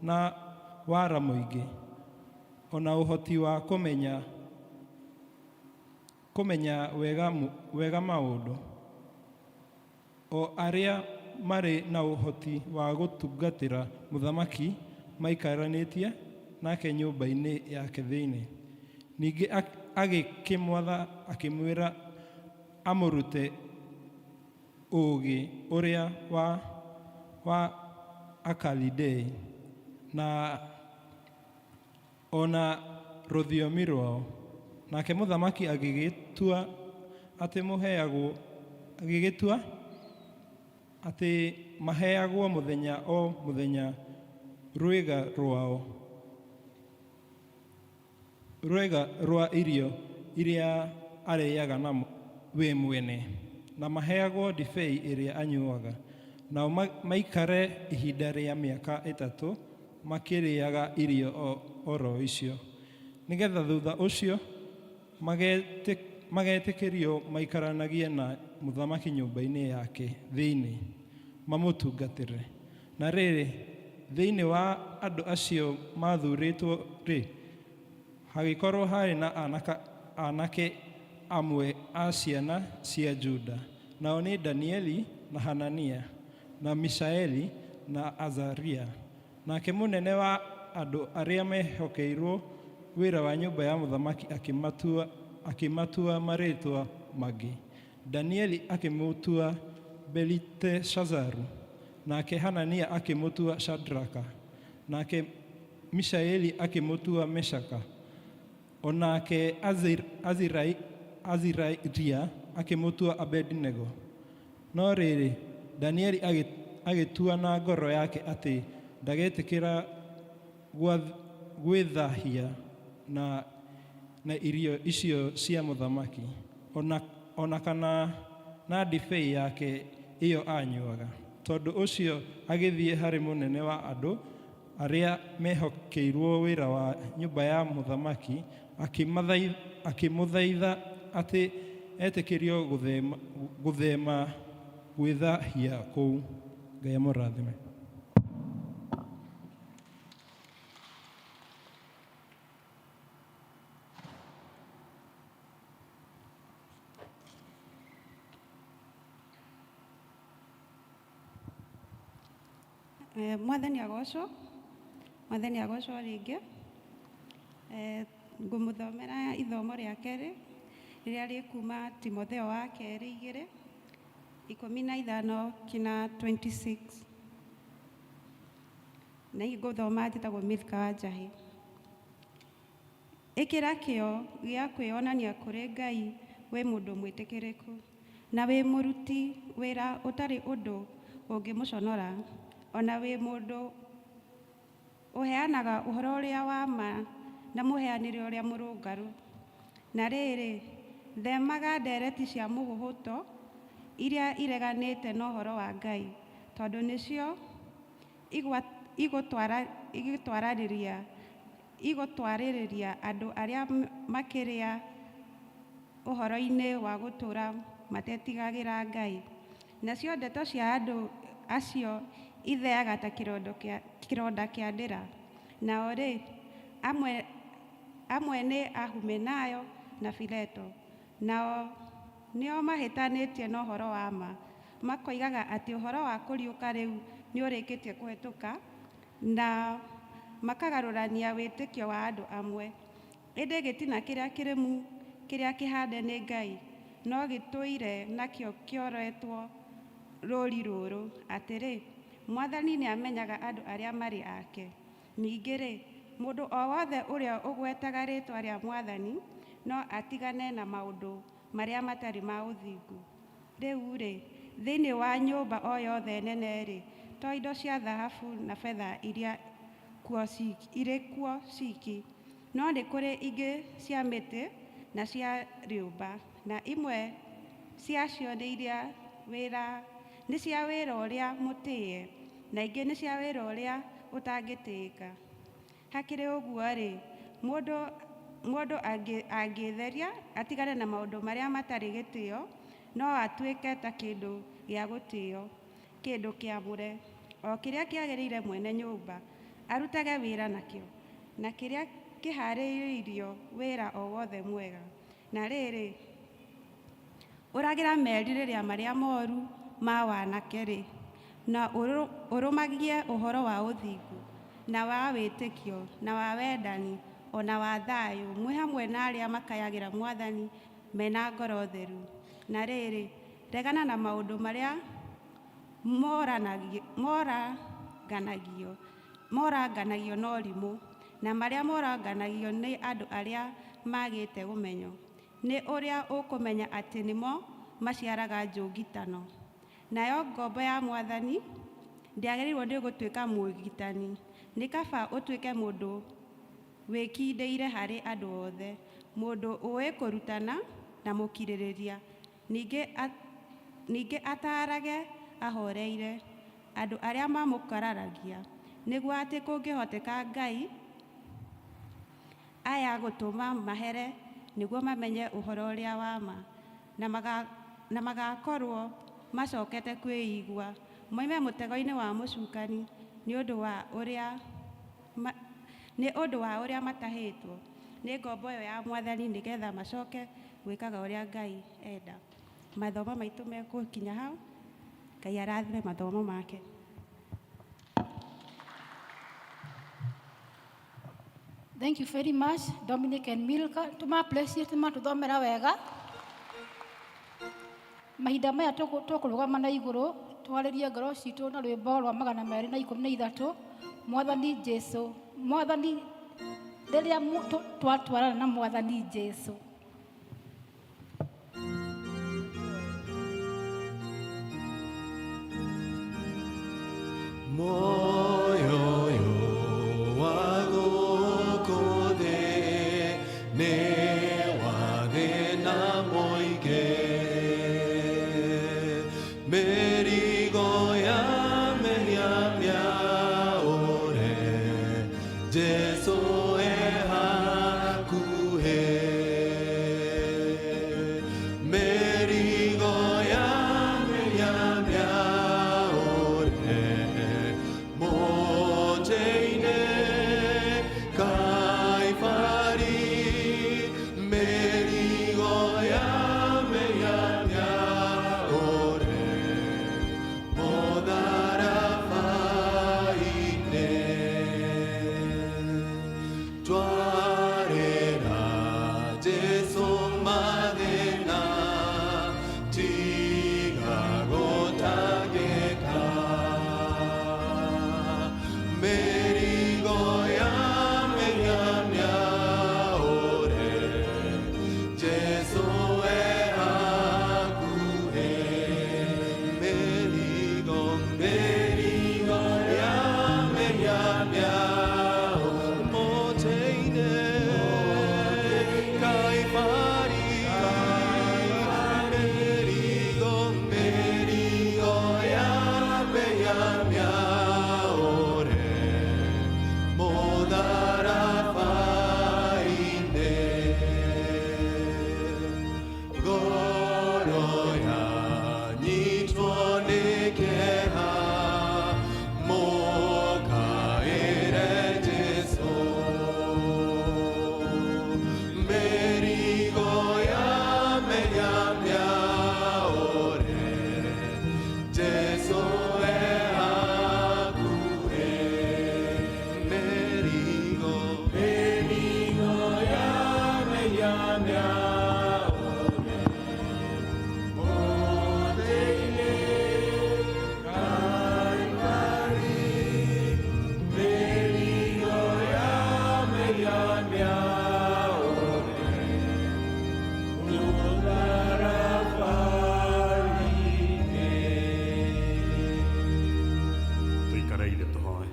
na wara mũingĩ, o na ũhoti wa kũmenya wega maũndũ, o arĩa marĩ na ũhoti wa gũtungatĩra mũthamaki maikaranĩtie nake nyũmba-inĩ yake thĩinĩ. Ningĩ agĩkĩmwatha akĩmwĩra amũrute ũũgĩ ũrĩa wa Akalidei na o na rũthiomi rwao. Nake mũthamaki agĩgĩtua atĩ maheagwo mũthenya o mũthenya rwĩga rwao, rwĩga rwa irio iria arĩĩaga na we mwene, na maheagwo ndibei ĩrĩa anyuaga, nao maikare ihinda rĩa mĩaka 3 makĩrĩĩaga irio oro icio, nĩgeetha thutha ũcio magetĩkĩrio maikaranagie na mũthamaki nyũmba-inĩ yake thĩinĩ, mamũtungatĩre. Na rĩrĩ, thĩinĩ wa andũ acio maathuurĩtwo-rĩ, hagĩkorwo harĩ na anake amwe a ciana cia Juda, nao nĩ Danieli na Hanania na Mishaeli na Azaria. Nake mũnene wa andũ arĩa mehokeirwo wĩra wa nyũmba ya mũthamaki akĩmatua marĩĩtwa mangĩ. Danieli akĩmũtua Beliteshazaru, nake Hanania akĩmũtua Shadraka, nake Mishaeli akĩmũtua Meshaka, o nake Azaria akĩmũtua Abednego. No rĩrĩ, Danieli agĩtua na ngoro yake atĩ ndagetĩkĩra gwĩthahia na irio icio cia mũthamaki, o na kana na ndibei yake ĩyo aanyuaga. Tondũ ũcio agĩthiĩ harĩ mũnene wa andũ arĩa mehokeirwo wĩra wa nyũmba ya mũthamaki, akĩmũthaitha atĩ etĩkĩrio gũthema gwĩthahia kũu. Ngai amũrathime. Mwathani agocwo, Mwathani agocwo rĩngĩ. Ngũmũthomera ithomo rĩa kerĩ rĩrĩa rĩkuma Timotheo wa kerĩ 2:15 kinya 26. Na ngũthoma njĩtagwo Milka wa Njahĩ. Ĩkĩra kĩyo gĩa kwĩonania kũrĩ Ngai wĩ mũndũ mwĩtĩkĩrĩku na wĩ mũruti wĩra ũtarĩ ũndũ ũngĩmũconora, ona wĩ mũndũ ũheanaga ũhoro ũrĩa wa ma na mũheanĩre ũrĩa mũrũngaru. Na rĩrĩ, themaga ndereti cia mũhũhũto iria ireganĩte na ũhoro wa Ngai, tondũ nĩcio igũtwarĩrĩria andũ arĩa makĩrĩa ũhoro-inĩ wa gũtũũra matetigagĩra Ngai. Nacio ndeto cia andũ acio itheaga ta kĩronda kĩa ndĩra. Nao rĩ, amwe nĩ a Humenayo na Fileto, nao nĩo mahĩtanĩtie na ũhoro wa ma, makoigaga atĩ ũhoro wa kũriũka rĩu nĩũrĩkĩtie kũhĩtũka, na makagarũrania wĩtĩkio wa andũ amwe. Ĩndĩ gĩtina kĩrĩa kĩrũmu kĩrĩa kĩhande nĩ Ngai no gĩtũire nakĩo kĩoretwo rũũri rũrũ, atĩrĩ, Mwathani nĩamenyaga andũ arĩa marĩ ake. Ningĩ-rĩ, mũndũ o wothe ũrĩa ũgwetaga rĩĩtwa rĩa Mwathani no atigane na maũndũ marĩa matarĩ ma ũthingu. Rĩu-rĩ, thĩinĩ wa nyũmba o yothe nene-rĩ, to indo cia thahabu na betha iria irĩ kuo ciki, no nĩ kũrĩ ingĩ cia mĩtĩ na cia rĩũmba, na imwe ciacio nĩ cia wĩra ũrĩa mũtĩĩe, na ingĩ nĩ cia wĩra ũrĩa ũtangĩtĩĩka. Hakĩrĩ ũguo-rĩ, mũndũ angĩĩtheria atigane na maũndũ marĩa matarĩ gĩtĩo, no atuĩke ta kĩndũ gĩa gũtĩĩo, kĩndũ kĩamũre, o kĩrĩa kĩagĩrĩire mwene nyũmba arutage wĩra nakĩo, na kĩrĩa kĩhaarĩirio wĩra o wothe mwega. Na rĩrĩ, ũragĩra merirĩria marĩa moru ma wanake-rĩ, na ũrũmagie ũhoro wa ũthingu, na wa wĩtĩkio, na wa wendani, o na wa thayũ, mwĩ hamwe na arĩa makayagĩra Mwathani mena ngoro theru. Na rĩrĩ, regana na maũndũ marĩa moranganagio na ũrimũ, na marĩa moranganagio nĩ andũ arĩa maagĩte ũmenyo, nĩ ũrĩa ũkũmenya atĩ nĩmo maciaraga njũgitano. Nayo ngombo ya Mwathani ndĩagĩrĩirwo nĩ gũtuĩka mũũgitani, nĩ kaba ũtuĩke mũndũ wĩkindĩire harĩ andũ othe, mũndũ ũĩ kũrutana na mũkirĩrĩria, ningĩ ataarage ahoreire andũ arĩa mamũkararagia, nĩguo atĩ kũngĩhoteka Ngai aya gũtũma mahere nĩguo mamenye ũhoro ũrĩa wa ma, na magakorwo macokete kwĩigua, moime mũtego-inĩ wa mũcukani nĩ ũndũ wa ũrĩa matahĩtwo nĩ ngombo ĩyo ya Mwathani, nĩgetha macoke gwĩkaga ũrĩa Ngai enda. Mathomo maitũ megũkinya hau. Ngai arathime mathomo make. Thank you very much, Dominic and Milka. Tuma appreciate matuthomera wega. Mahinda maya tũkũrũgama na igũrũ twarĩrie ngoro citũ na rwĩmbo rwa 213, Mwathani Jesu, Mwathani rĩrĩa twatwarana na Mwathani Jesu. Moyo ũyũ wa gũkũ thĩ nĩ wa thĩna mũingĩ, mĩrigo ya mehia mĩaũre, Jesu e hakuhĩ. Mĩrigo ya mehia mĩaũre, mĩaũre mũtĩ-inĩ Kalvari, mĩrigo ya mehia mĩaũre mũtharaba-inĩ. Tũikareire tũhoe.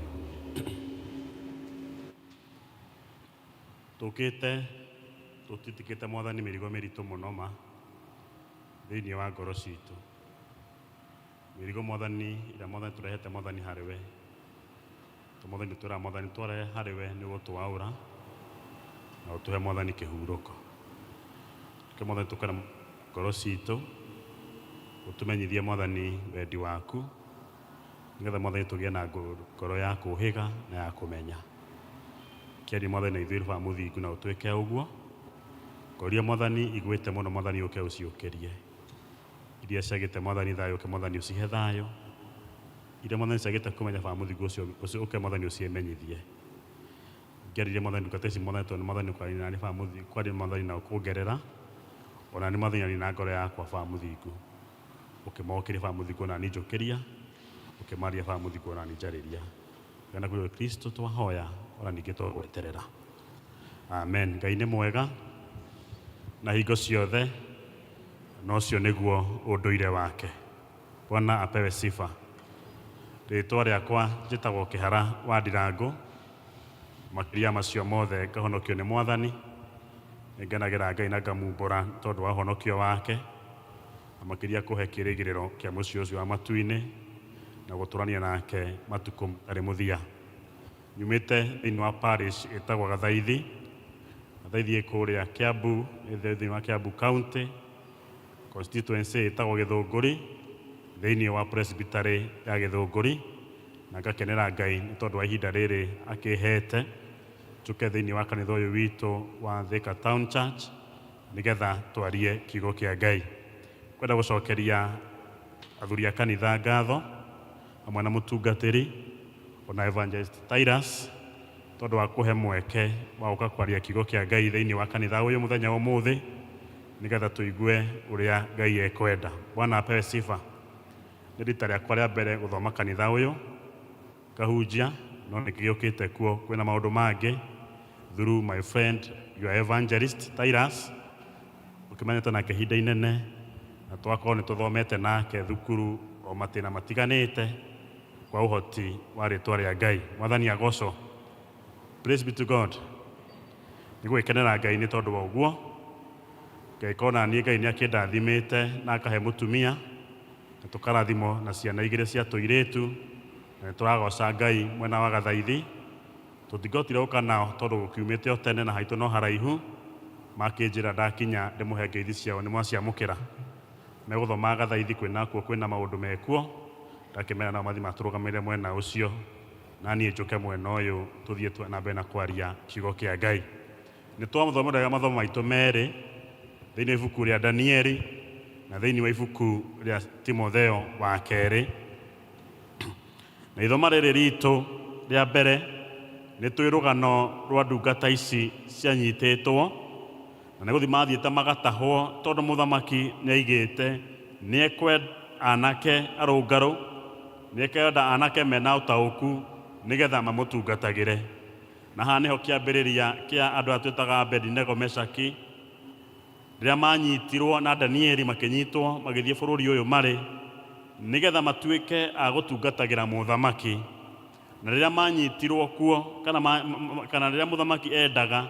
Tũkĩte tũtitikĩte Mwathani mĩrigo mĩritũ mũno ma thĩinĩ wa ngoro citũ, mĩrigo Mwathani ĩrĩa Mwathani tũrehete Mwathani harĩ we. To Mwathani twĩraga Mwathani twarehe harĩ we nĩ ũgũtwaũra na ũtũhe Mwathani kĩhurũko. Reke Mwathani tũkore ngoro citũ, ũtũmenyithie Mwathani wendi waku, nĩgetha Mwathani tũgĩe na ngoro ya kũhĩga na ya kũmenya. Kĩarie Mwathani na ithuĩ Baba mũthingu na ũtwĩke ũguo. Ngoria Mwathani igwĩte mũno Mwathani ũke ũciũkĩrie. Iria ciagĩte Mwathani thayũ ũke Mwathani ũcihe thayũ. Iria Mwathani ciagĩte kũmenya Baba mũthingu ũcio ũke Mwathani ũcimenyithie. Ngĩarĩria Mwathani ndungata ici Mwathani tondũ Mwathani ũkwaria na niĩ Baba mũthingu, kwaria Mwathani na ũkũngerera. Ona nĩ Mwathani aria na ngoro yakwa Baba mũthingu. Ũkĩmokĩria Baba mũthingu ona niĩ njũkĩria. Ũkĩmaria Baba mũthingu ona niĩ njarĩria. Kana kũrĩ Kristo twahoya ona ningĩ twagweterera. Amen. Ngai nĩ mwega na hingo ciothe, na ũcio nĩguo ũndũire wake. Bwana apewe sifa. Rĩtwa rĩakwa njĩtagwo Kĩhara wa Ndirango. Makĩria macio mothe ngahonokio nĩ Mwathani. Nĩngenagĩra Ngai na ngamumbũra tondũ wa ũhonokio wake, na makĩria kũhe kĩĩrĩgĩrĩro kĩa mũciĩ ũcio wa matu-inĩ na gũtũrania nake matukũ matarĩ mũthia. Nyumĩte thĩinĩ wa parish ĩtagwo Gathaithi. Gathaithi ĩ kũrĩa Kiambu, ĩ thĩinĩ wa Kiambu County, constituency ĩtagwo Gĩthũngũri, thĩinĩ wa presbytery ya Gĩthũngũri, na ngakenera Ngai nĩ tondũ wa ihinda rĩrĩ akĩhete njũke thĩinĩ wa kanitha ũyũ witũ wa Thika Town Church nĩgetha twarie kiugo kĩa Ngai. Kwenda gũcokeria athuri a kanitha ngatho hamwe na mũtungatĩri ona Evangelist Titus tondũ wa kũhe mweke wa gũka kwaria kiugo kĩa Ngai thĩinĩ wa kanitha ũyũ mũthenya wa ũmũthĩ nĩgetha tũigue ũrĩa Ngai ekwenda. Bwana apewe sifa. Nĩ rita rĩakwa rĩa mbere gũthoma kanitha ũyũ ngahunjia, no nĩngĩũkĩte kuo kwĩna maũndũ mangĩ through my friend your evangelist Titus, ũkĩmenyete nake ihinda inene na twakorwo nĩ tũthomete nake thukuru o matĩna matiganĩte kwa ũhoti wa rĩtwa rĩa Ngai. Mwathani agocwo. Praise be to God. Nĩ gũgĩkenera Ngai nĩ tondũ wa ũguo. Ngai kona niĩ Ngai nĩ akĩndathimĩte na akahe mũtumia na tũkarathimwo na ciana igĩrĩ cia tũirĩtu, na nĩ tũragoca Ngai mwena wa Gathaithi. Tũtingĩhotire gũka nao tondũ gũkiumĩte o tene na haitũ no haraihu. Makĩnjĩra ndakinya ndĩmũhe ngeithi ciao nĩ mwaciamũkĩra. Megũthoma Gathaithi kwĩna kuo kwĩna maũndũ mekuo. Ndakĩmera nao mathiĩ matũrũgamĩrĩre mwena ũcio na niĩ njũke mwena ũyũ tũthiĩ na mbere na kwaria kiugo kĩa Ngai. Nĩ twathomeraga mathomo maitũ merĩ thĩinĩ wa ibuku rĩa Danieli na thĩinĩ wa ibuku rĩa Timotheo wa kerĩ. Na ithoma rĩrĩ ritũ rĩa mbere nĩ twĩ rũgano rwa ndungata ici cianyitĩtwo na nĩ gũthiĩ mathiĩte magatahwo tondũ mũthamaki nĩ aigĩte nĩ ekwenda anake arũngarũ, nĩ ekwenda anake mena ũtaũku nĩgetha mamũtungatagĩre. Na haha nĩho kĩambĩrĩria kĩa andũ aya twĩtaga Abednego, Meshaki, rĩrĩa manyitirwo na Danieli makĩnyitwo magĩthiĩ bũrũri ũyũ marĩ nĩgetha matuĩke a gũtungatagĩra mũthamaki. Na rĩrĩa manyitirwo kuo kana rĩrĩa mũthamaki endaga,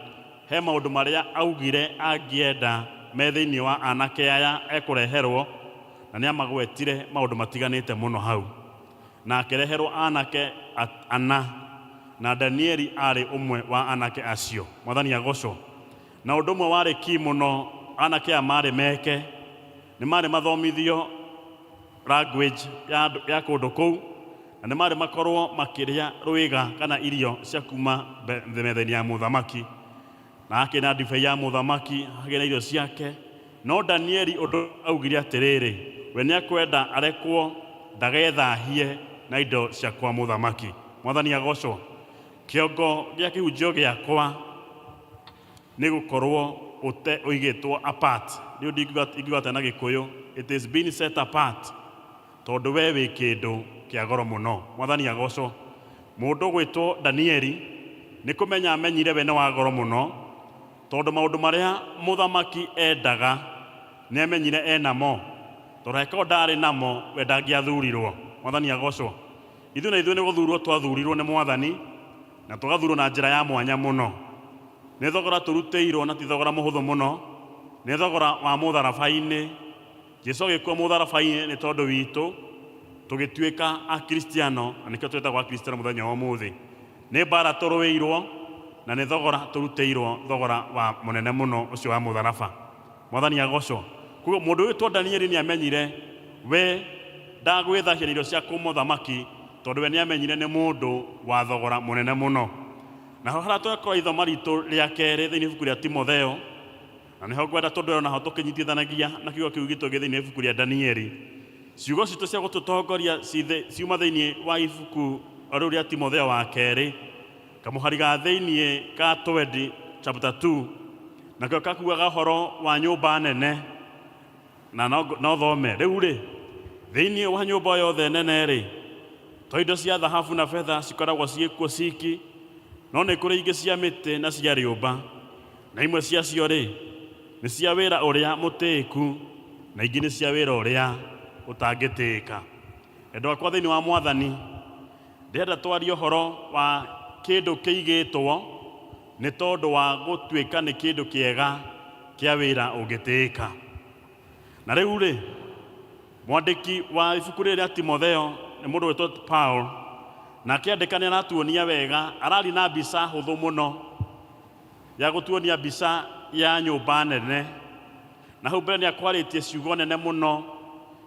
he maũndũ marĩa augire angĩenda me thĩinĩ wa anake aya ekũreherwo, na nĩ amagwetire maũndũ matiganĩte mũno hau. Na akĩreherwo anake ana, na Danieli arĩ ũmwe wa anake acio. Mwathani agocwo. Na ũndũ ũmwe warĩ ki mũno anake aya marĩ meke, nĩ marĩ mathomithio language ya kũndũ kũu, na nĩ marĩ makorwo makĩrĩa rwĩga kana irio cia kuma metha-inĩ ya mũthamaki, na hakĩrĩ na ndibei ya mũthamaki, hakĩrĩ na irio ciake. No Danieli ũndũ augire atĩrĩrĩ, we nĩ akwenda arekwo ndagethahie na indo cia kwa mũthamaki. Mwathani agocwo. Kĩongo gĩa kĩhunjio gĩakwa nĩ gũkorwo ũte ũigĩtwo apart. Rĩu ndingiuga atĩa na Gĩkũyũ, it is being set apart, tondũ we wĩ kĩndũ kĩa goro mũno. Mwathani agocwo. Mũndũ ũgwĩtwo Danieli nĩ kũmenya amenyire we nĩ wa goro mũno, tondũ maũndũ marĩa mũthamaki endaga nĩ amenyire enamo, tondũ angĩkorwo ndarĩ namo we ndangĩathurirwo. Mwathani agocwo. Ithuĩ na ithuĩ nĩ gũthurwo twathurirwo nĩ Mwathani, na tũgathurwo na njĩra ya mwanya mũno. Nĩ thogora tũrutĩirwo na ti thogora mũhũthũ mũno, nĩ thogora wa mũtharaba-inĩ. Jesu agĩkua mũtharaba-inĩ nĩ tondũ witũ, tũgĩtuĩka Akristiano, na nĩkĩo twĩtagwo Akristiano mũthenya wa ũmũthĩ. Nĩ mbara tũrũĩirwo, na nĩ thogora tũrutĩirwo, thogora wa mũnene mũno ũcio wa mũtharaba. Mwathani agocwo. Koguo mũndũ wĩtwo Danieli nĩ amenyire we ndagwĩthahia na irio cia kũmũthamaki, tondũ we nĩ amenyire nĩ mũndũ wa thogora mũnene mũno. Naho harĩa twekora ithoma ritũ rĩa kerĩ thĩinĩ ibuku rĩa Timotheo, na nĩho ngwenda tondũ ĩyo naho tũkĩnyitithanagia na kiugo kĩu gitũ gĩ thĩinĩ wa ibuku rĩa Danieli. Ciugo citũ cia gũtũtongoria ciuma thĩinĩ wa ibuku o rĩu rĩa Timotheo wa kerĩ, kamũhari ga thĩinĩ ka 20 chapter 2, nakĩo kakuaga ũhoro wa nyũmba nene, na no thome rĩu rĩ, thĩinĩ wa nyũmba yothe nene rĩ, to indo cia thahabu na betha cikoragwo ciĩkuo ciki, no nĩ kũrĩ ingĩ cia mĩtĩ na cia rĩũmba, na imwe ciacio rĩ nĩ cia wĩra ũrĩa mũtĩĩku, na ingĩ nĩ cia wĩra ũrĩa ũtangĩtĩĩka. Endwa akwa thĩinĩ wa Mwathani, ndĩrenda twarie ũhoro wa kĩndũ kĩigĩtwo nĩ tondũ wa gũtuĩka nĩ kĩndũ kĩega kĩa wĩra ũngĩtĩĩka. Na rĩu rĩ, mwandĩki wa ibuku rĩrĩ rĩa Timotheo nĩ mũndũ wĩtwo Paul, na akĩandĩka nĩ aratuonia wega, araria na mbica hũthũ mũno ya gũtuonia mbica ya nyũmba nene. Na hau mbere nĩ akwarĩtie ciugo nene mũno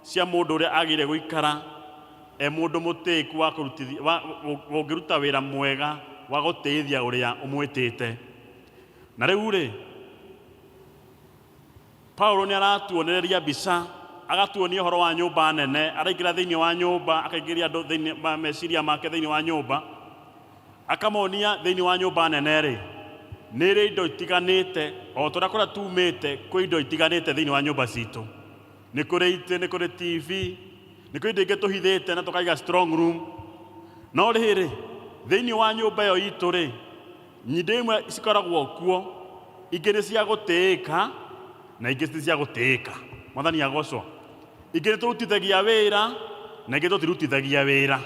cia mũndũ ũrĩa agĩrĩire gũikara e mũndũ mũtĩĩku wa kũrutithia, wa, ũngĩruta wĩra mwega wa gũtĩithia ũrĩa ũmwĩtĩte. Na rĩu rĩ, Paulo nĩ aratuonereria mbica, agatuonia ũhoro wa nyũmba nene, araingĩra thĩinĩ wa nyũmba, akaingĩria andũ thĩinĩ wa meciria make thĩinĩ wa nyũmba, akamonia thĩinĩ wa nyũmba nene rĩ, nĩ ĩrĩ indo itiganĩte, o ta ũrĩa kũrĩa tumĩte kwĩ indo itiganĩte thĩinĩ wa nyũmba citũ. Nĩ kũrĩ itĩ, nĩ kũrĩ TV, nĩ kũrĩ indo ingĩ tũhithĩte na tũkaiga strong room. No rĩrĩ, thĩinĩ wa nyũmba ĩyo itũ rĩ, indo imwe cikoragwo kuo, ingĩ nĩ cia gũtĩĩka na ingĩ ti cia gũtĩĩka. Mwathani agocwo. Ingĩ nĩ tũrutithagia wĩra na ingĩ tũtirutithagia wĩra.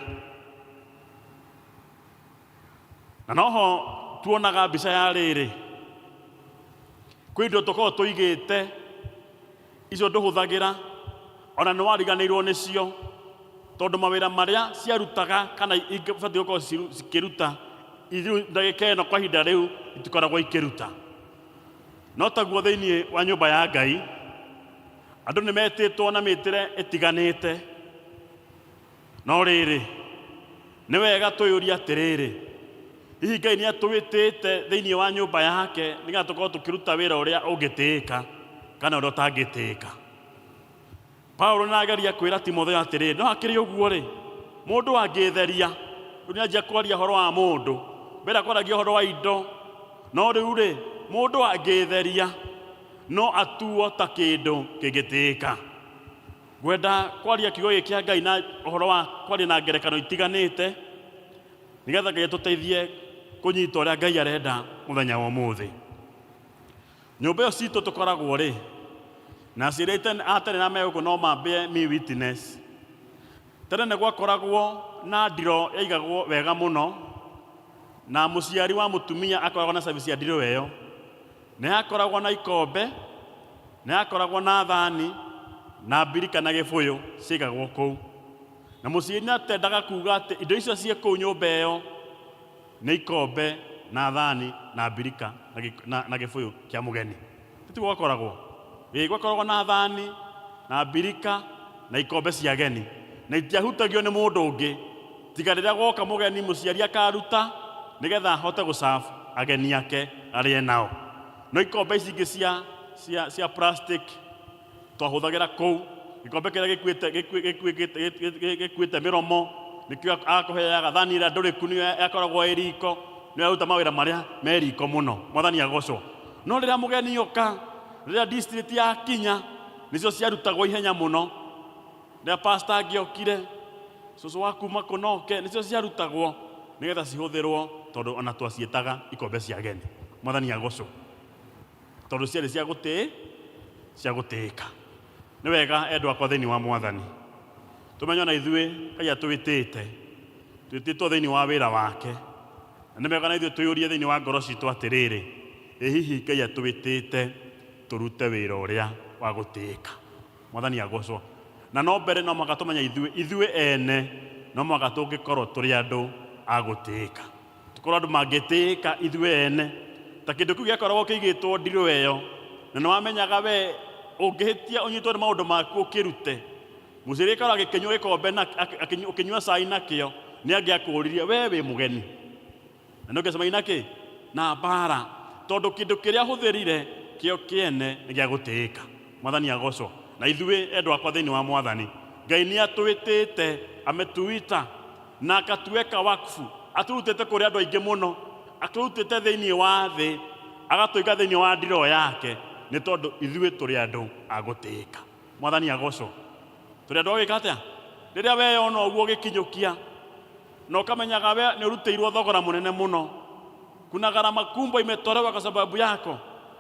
Na noho tuonaga mbica ya rĩrĩ, kwĩ indo tũkoragwo tũigĩte icio ndũhũthagĩra, ona nĩ wariganĩirwo nĩcio, tondũ mawĩra marĩa ciarutaga kana ingĩbatiĩ gũkorwo cikĩruta ithuĩ ndagĩka ĩno kwa ihinda rĩu itikoragwo ikĩruta. No taguo thĩinĩ wa nyũmba ya Ngai, andũ nĩ metĩtwo na mĩtĩre ĩtiganĩte. No rĩrĩ, nĩ wega twĩyũrie atĩrĩrĩ, hihi Ngai nĩ atwĩtĩte thĩinĩ wa nyũmba yake nĩgetha tũkorwo tũkĩruta wĩra ũrĩa ũngĩtĩĩka kana ũrĩa ũtangĩtĩĩka? Paulo nĩ arageria kwĩra Timotheo atĩrĩrĩ, no hakĩrĩ ũguo rĩ, mũndũ angĩtheria, rĩu nĩ anjia kwaria ũhoro wa mũndũ, mbere akwaragia ũhoro wa indo, no rĩu rĩ, mũndũ angĩtheria no atuo ta kĩndũ kĩngĩtĩĩka. Ngwenda kwaria kiugo gĩkĩ kĩa Ngai na ũhoro wa kwaria na ngerekano itiganĩte, nĩgetha Ngai atũteithie kũnyita ũrĩa Ngai arenda mũthenya wa ũmũthĩ. Nyũmba ĩyo citũ tũkoragwo rĩ, na aciari a tene na me gũkũ no mambie me witness. Tene nĩ gwakoragwo na ndiro yaigagwo wega mũno, na mũciari wa mũtumia akoragwo na service ya ndiro ĩyo. Nĩ hakoragwo na ikombe, nĩ hakoragwo na thani, na mbirika na gĩbũyũ ciaigagwo kũu. Na mũciari nĩ atendaga kuga atĩ indo icio ciĩ kũu nyũmba ĩyo nĩ ikombe na thani na mbirika na gĩbũyũ kĩa mũgeni. Tiguo gwakoragwo? Ĩĩ, gwakoragwo na thani na mbirika na ikombe cia ageni, na itiahutagio nĩ mũndũ ũngĩ tiga rĩrĩa gwoka mũgeni, mũciari akaruta nĩgetha ahote gũserve ageni ake arĩe nao. No ikombe ici ingĩ cia plastic twahũthagĩra kũu, gĩkombe kĩrĩa gĩkuĩte mĩromo nĩkĩo akũheaga, thani ĩrĩa ndũrĩku nĩyo yakoragwo ĩ riko, nĩyo yaruta mawĩra marĩa me riko mũno. Mwathani agocwo. No rĩrĩa mũgeni oka, rĩrĩa district yakinya, nĩcio ciarutagwo ihenya mũno. Rĩrĩa pastor angĩokire, cũcũ wa kuma kũnoke, nĩcio ciarutagwo nĩgetha cihũthĩrwo, tondũ ona twaciĩtaga ikombe cia ageni. Mwathani agocwo, tondũ ciarĩ cia gũtĩ cia gũtĩĩka. Nĩ wega endwa akwa thĩinĩ wa Mwathani, tũmenye ona ithuĩ Ngai atwĩtĩte, twĩtĩtwo thĩinĩ wa wĩra wake, na nĩ wega na ithuĩ twĩyũrie thĩinĩ wa ngoro citũ atĩrĩrĩ, ĩ hihi Ngai atwĩtĩte tũrute wĩra ũrĩa wa gũtĩĩka? Mwathani agocwo. Na no mbere no mũhaka tũmenye ithuĩ ithuĩ ene no mũhaka tũngĩkorwo tũrĩ andũ a gũtĩĩka, tũkorwo andũ mangĩtĩĩka ithuĩ ene, ta kĩndũ kĩu gĩakoragwo kĩigĩtwo ndirũ ĩyo, na nĩ wamenyaga we ũngĩhĩtia ũnyitwo nĩ maũndũ maku ũkĩrute mũcĩrĩ ĩkorwo agĩkĩnyua gĩkombe na ũkĩnyua cai nakĩo, nĩ angĩakũririe we wĩ mũgeni, na nĩ ũngĩcemania na kĩ na mbara, tondũ kĩndũ kĩrĩa hũthĩrire kĩo kĩene nĩ gĩa gũtĩĩka. Mwathani agocwo. Na ithuĩ endwa akwa thĩinĩ wa Mwathani, Ngai nĩ atwĩtĩte, ametuita na akatuweka wakfu, atũrutĩte kũrĩ andũ aingĩ mũno, atũrutĩte thĩinĩ wa thĩ, agatũiga thĩinĩ wa ndiro yake, nĩ tondũ ithuĩ tũrĩ andũ a gũtĩĩka. Mwathani agocwo. Tũrĩ andũ a gwĩka atĩa? Rĩrĩa weyona ũguo ũgĩkinyũkia na ũkamenyaga we nĩ ũrutĩirwo thogora mũnene mũno, kuna gharama kubwa imetolewa kwa sababu yako,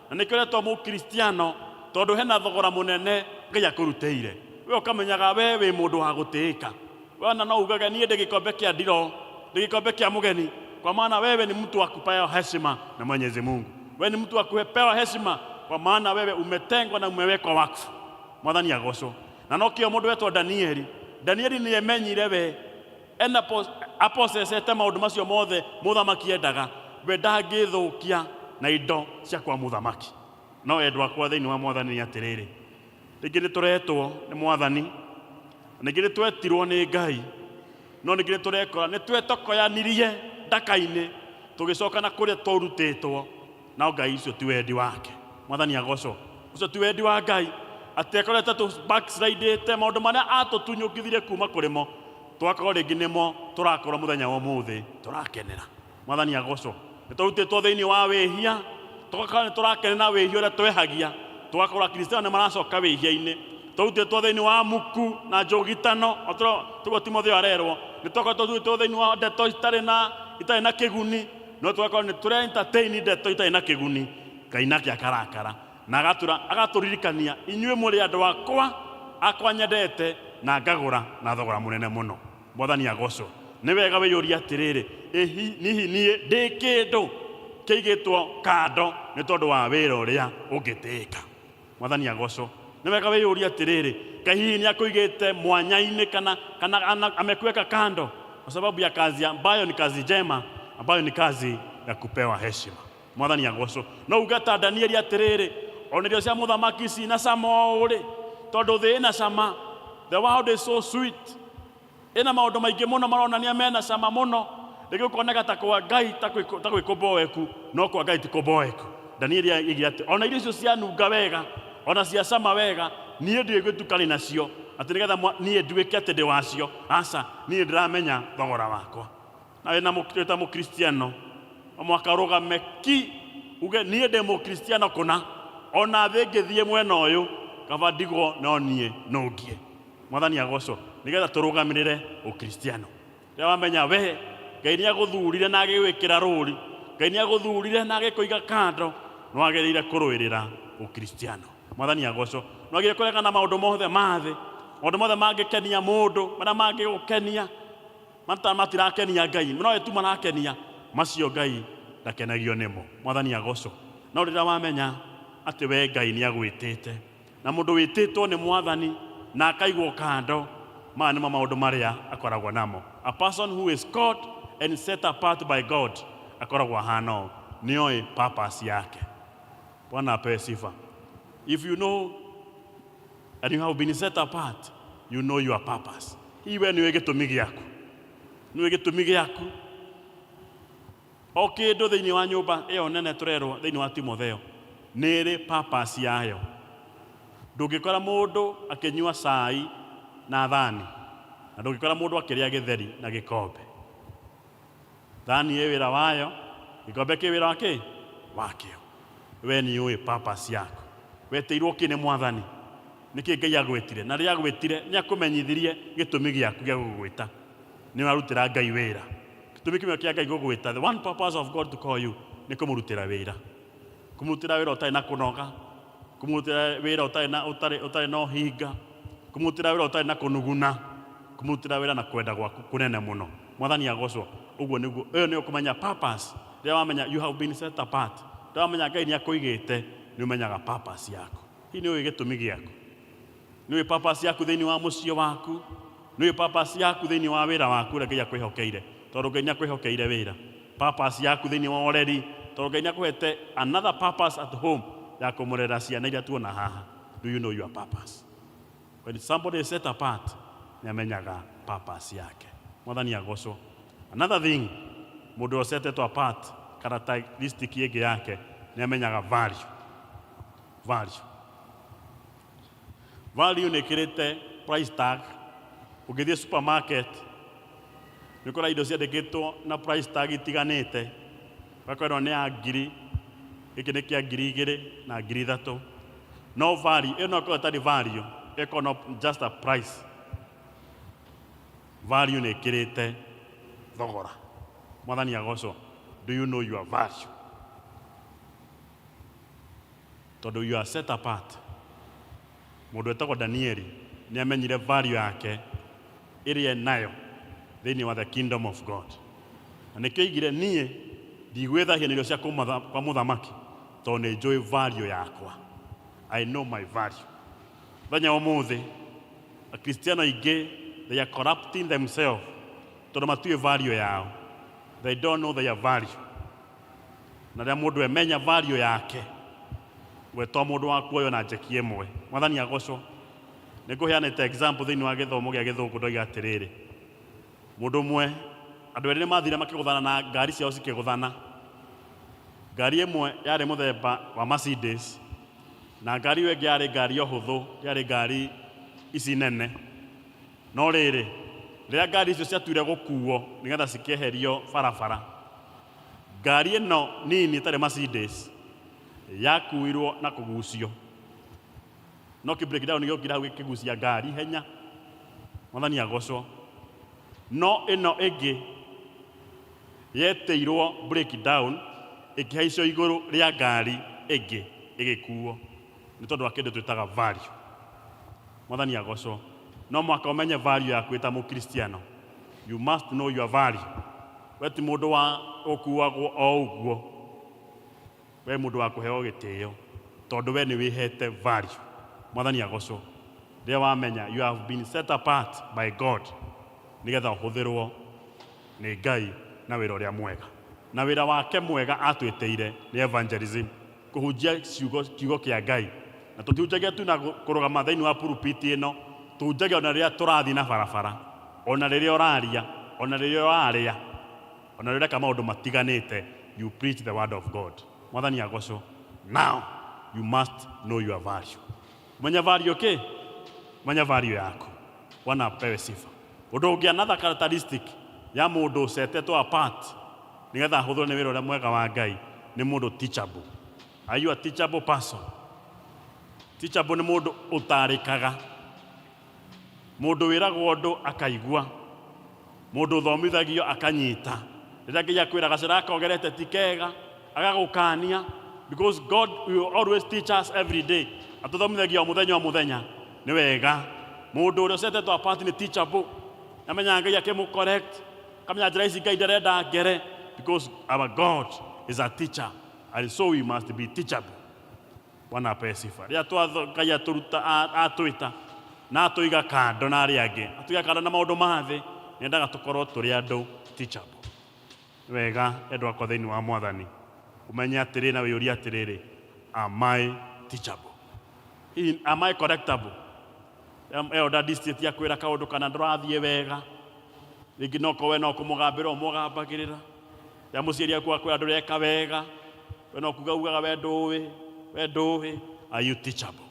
na nĩkĩo ũretwo mũkristiano, tondũ hena thogora mũnene Ngai akũrutĩire. We ũkamenyaga we wĩ mũndũ wa gũtĩĩka. We ona no ugage niĩ ndĩ gĩkombe kĩa ndiro, ndĩ gĩkombe kĩa mũgeni, kwa maana wewe ni mtu wa kupewa heshima na Mwenyezi Mungu. Wewe ni mtu wa kupewa heshima kwa maana wewe umetengwa na umewekwa wakfu. Mwathani agocwo. Na nokĩo mũndũ wetwo Danieli, Danieli nĩ emenyire we ena aposesete maũndũ macio mothe mũthamaki endaga, we ndangĩthũkia na indo cia kwa mũthamaki. No endwa akwa thĩinĩ wa Mwathani nĩ atĩrĩrĩ, rĩngĩ nĩ tũretwo nĩ Mwathani, na ningĩ nĩ twetirwo nĩ Ngai, no ningĩ nĩ tũrekora nĩ twetokoyanirie ndaka-inĩ, tũgĩcoka na kũrĩa tũrutĩtwo, no Ngai ũcio ti wendi wake. Mwathani agocwo. Ũcio ti wendi wa Ngai, atĩ akoretwo tũ backslidĩte maũndũ marĩa atũtunyũkithirie kuma kũrĩ mo, tũgakorwo rĩngĩ nĩmo tũrakorwo mũthenya wa ũmũthĩ tũrakenera. Mwathani agocwo. Nĩ tũrutĩtwo thĩinĩ wa wĩhia, tũgakorwo nĩ tũrakenera wĩhia ũrĩa twehagia, tũgakorwo akristiano nĩ maracoka wĩhia-inĩ. Tũrutĩtwo thĩinĩ wa muku na njũgitano, o tũguo Timotheo arerwo, nĩ tũgakorwo tũrutĩtwo thĩinĩ wa ndeto itarĩ na kĩguni, no tũgakorwo nĩ tũre entertain ndeto itarĩ na kĩguni. Ngai nake akarakara na agatũririkania, inyuĩ mũrĩ andũ akwa, akwa nyendete na ngagũra na thogora mũnene mũno. Mwathani agocwo. Nĩ wega wĩyũrie atĩrĩrĩ, hihi niĩ ndĩ kĩndũ kĩigĩtwo kando nĩ tondũ wa wĩra ũrĩa ũngĩtĩĩka? Mwathani agocwo. Nĩ wega wĩyũrie atĩrĩrĩ, Ngai hihi nĩ akũigĩte mwanya-inĩ kana amekuweka kando kwa sababu ya kazi ambayo ni kazi njema, ambayo ni kazi ya kupewa heshima. Mwathani agocwo. No uge ta Danieli atĩrĩrĩ, ona irio cia mũthamaki cina cama ũũ rĩ, tondũ thĩ ĩna cama. The world is so sweet. Ĩna maũndũ maingĩ mũno maronania mena cama mũno, rĩngĩ ũkoneka ta kwa Ngai ta gwĩ kũboeku, no kwa Ngai ti kũboeku. Danieli aigire atĩ ona irio icio cianunga wega, ona ciacama wega, niĩ ndiũĩ gwĩtukania nacio, atĩ nĩgetha niĩ nduĩke atĩ ndĩ wacio. Aca, niĩ ndĩramenya thogora wakwa. Na wĩna wĩ ta mũkristiano, no mũhaka ũrũgame ki, uge niĩ ndĩ mũkristiano kũna, ona thĩ ngĩthiĩ mwena ũyũ, kaba ndigwo no niĩ nũngie. Mwathani agocwo, nĩgetha tũrũgamĩrĩre ũkristiano. Rĩrĩa wamenya we Ngai nĩ agũthurire na agĩgwĩkĩra rũri, Ngai nĩ agũthurire na agĩkũiga kando, nĩ wagĩrĩire kũrũĩrĩra ũkristiano. Mwathani agocwo. Nĩ wagĩrĩire kũregana na maũndũ mothe ma thĩ, maũndũ mothe mangĩkenia mũndũ, marĩa mangĩgũkenia, mata matirakenia Ngai, no we tu marakenia, macio Ngai ndakenagio nĩmo. Mwathani agocwo. No rĩrĩa wamenya atĩ we Ngai nĩ agwĩtĩte, na mũndũ wĩtĩtwo nĩ Mwathani na akaigwo kando, maya nĩmo maũndũ marĩa akoragwo namo. A person who is called and set apart by God akoragwo ahana ũũ, nĩoĩ purpose yake. Bwana apewe sifa. If you know and you have been set apart, you know your purpose. Hihi we nĩũĩ gĩtũmi gĩaku? Nĩũĩ gĩtũmi gĩaku? O kĩndũ thĩinĩ wa nyũmba ĩyo nene tũrerwo thĩinĩ wa Timotheo nĩ ĩrĩ purpose yayo. Ndũngĩkora mũndũ akĩnyua cai na thani, na ndũngĩkora mũndũ akĩrĩa gĩtheri na gĩkombe. Thani ĩ wĩra wayo, gĩkombe kĩ wĩra wa kĩ? Wakĩo. We nĩ ũĩ purpose yaku. Wetĩirwo kĩ nĩ Mwathani? Nĩkĩ Ngai agwĩtire? Na rĩrĩa agwĩtire, nĩ akũmenyithirie gĩtũmi gĩaku gĩa gũgwĩta. Nĩ ũrarutĩra Ngai wĩra. Gĩtũmi kĩmwe kĩa Ngai gũgwĩta, the one purpose of God to call you, nĩ kũmũrutĩra wĩra. Kũmũrutĩra wĩra ũtarĩ na kũnoga, kũmũrutĩra wĩra ũtarĩ na ũtarĩ ũtarĩ na ũhinga, kũmũrutĩra wĩra ũtarĩ na kũnuguna, kũmũrutĩra wĩra na kwenda gwaku kũnene mũno. Mwathani agocwo. Ũguo nĩguo, ĩyo nĩyo kũmenya purpose. Rĩrĩa wamenya you have been set apart, rĩrĩa wamenya Ngai nĩ akũigĩte, nĩ ũmenyaga purpose yaku. Hihi nĩ ũĩ gĩtũmi gĩaku? Nĩ ũĩ purpose yaku thĩinĩ wa mũciĩ waku? Nĩ ũĩ purpose yaku thĩinĩ wa wĩra waku ũrĩa Ngai akwĩhokeire? Tondũ Ngai nĩ akwĩhokeire wĩra. Purpose yaku thĩinĩ wa ũreri, tondũ Ngai nĩ akũhete another purpose at home ya kũmũrera ciana iria tuona haha. Do you know your purpose? When somebody is set apart, nĩ amenyaga purpose yake. Mwathani agocwo. Another thing, mũndũ ũsetetwo apart, characteristic ĩngĩ yake, nĩ amenyaga value. Value. Value nĩ ĩkĩrĩte price tag. Ũngĩthiĩ supermarket, nĩ ũkora indo ciandĩkĩtwo na price tag itiganĩte. Ũgakora ĩno nĩ ya ngiri, gĩkĩ nĩ kĩa 2000 na 3000. No value, ĩyo no ĩkorwo ĩtarĩ value, ĩkorwo no just a price. Value nĩ ĩkĩrĩte thogora. Mwathani agocwo. Do you know your value? Tondũ you are set apart. Mũndũ wetagwo Danieli nĩ amenyire value yake ĩrĩa enayo thĩinĩ wa the kingdom of God. Na nĩkĩo oigire niĩ ndigwĩthahia na irio cia kwa mũthamaki tondũ nĩ njũĩ value yakwa. I know my value. Mũthenya wa ũmũthĩ Akristiano aingĩ they are corrupting themselves tondũ matiũĩ value yao. They don't know their value. Na rĩrĩa mũndũ emenya value yake, we to mũndũ wa kuoywo na njeki ĩmwe. Mwathani agocwo. Nĩ ngũheanĩte example thĩinĩ wa gĩthomo gĩa gĩthũngũ ndoiga atĩrĩrĩ, mũndũ ũmwe, andũ erĩ nĩ mathire makĩgũthana na ngari ciao cikĩgũthana. Ngari ĩmwe yarĩ mũthemba wa Mercedes na ngari ĩyo ĩngĩ yarĩ ngari o hũthũ, yarĩ ngari ici nene. No rĩrĩ, rĩrĩa ngari icio ciatuire gũkuo nĩgetha cikĩeherio barabara, ngari ĩno nini ĩtarĩ Mercedes yakuirwo na kũgucio. No kĩ breakdown gĩokire hau gĩkĩgucia ngari ihenya. Mwathani agocwo. No ĩno ĩngĩ yetĩirwo breakdown ĩkĩhaicio igũrũ rĩa ngari ĩngĩ ĩgĩkuo nĩ tondũ wa kĩndũ twĩtaga value. Mwathani agocwo. No mũhaka ũmenye value yaku wĩ ta mũkristiano. You must know your value. We ti mũndũ wa gũkuagwo o ũguo. We mũndũ wa kũheo gĩtĩo tondũ we nĩ wĩhete value. Mwathani agocwo. Rĩrĩa wamenya you have been set apart by God nĩgetha ũhũthĩrwo nĩ Ngai na wĩra ũrĩa mwega. Na wĩra wake mwega atwĩtĩire nĩ evangelism, kũhunjia kiugo kĩa Ngai. Na tũtihunjagia tu na kũrũgama thĩinĩ wa pulpit ĩno, tũhunjagia ona rĩrĩa tũrathiĩ na barabara, ona rĩrĩa ũraria, ona rĩrĩa ũrarĩa, ona rĩrĩa ũreka maũndũ matiganĩte, you preach the word of God. Mwathani agocwo. Now you must know your value. Menya value kĩ? Menya value yaku. Bwana apewe sifa. Ũndũ ũngĩ, another characteristic ya mũndũ ũsetetwo apart nĩgetha ahũthĩrwo nĩ wĩra ũrĩa mwega wa Ngai nĩ mũndũ teachable. Are you a teachable person? Teachable nĩ mũndũ ũtarĩkaga, mũndũ wĩragwo ũndũ akaigua, mũndũ ũthomithagio akanyita. Rĩrĩa Ngai akwĩra gacĩra gaka ũgerete ti kega, agagũkania, because God will always teach us every day. Atũthomithagia o mũthenya o mũthenya. Nĩ wega mũndũ ũrĩa ũsetetwo apart nĩ teachable. Amenyaga Ngai akĩmũ correct, akamenya njĩra ici Ngai ndarenda ngere, because our God is a teacher and so we must be teachable. Bwana apewe sifa. Rĩrĩa Ngai atũruta, atwĩta na atũiga kando na arĩa angĩ, atũiga kando na maũndũ ma thĩ, nĩendaga tũkorwo tũrĩ andũ teachable. Nĩ wega endwa akwa thĩinĩ wa Mwathani, ũmenye atĩrĩ na wĩyũrie atĩrĩrĩ, am I teachable? Hihi am I correctable? Elder district akwĩra kaũndũ kana ndũrathiĩ wega, rĩngĩ no korwo we no kũmũgambĩra ũmũgambagĩrĩra. Rĩrĩa mũciari aku akwĩra ndũreka wega, we no kuga ugaga we ndũĩ, we ndũĩ. Are you teachable?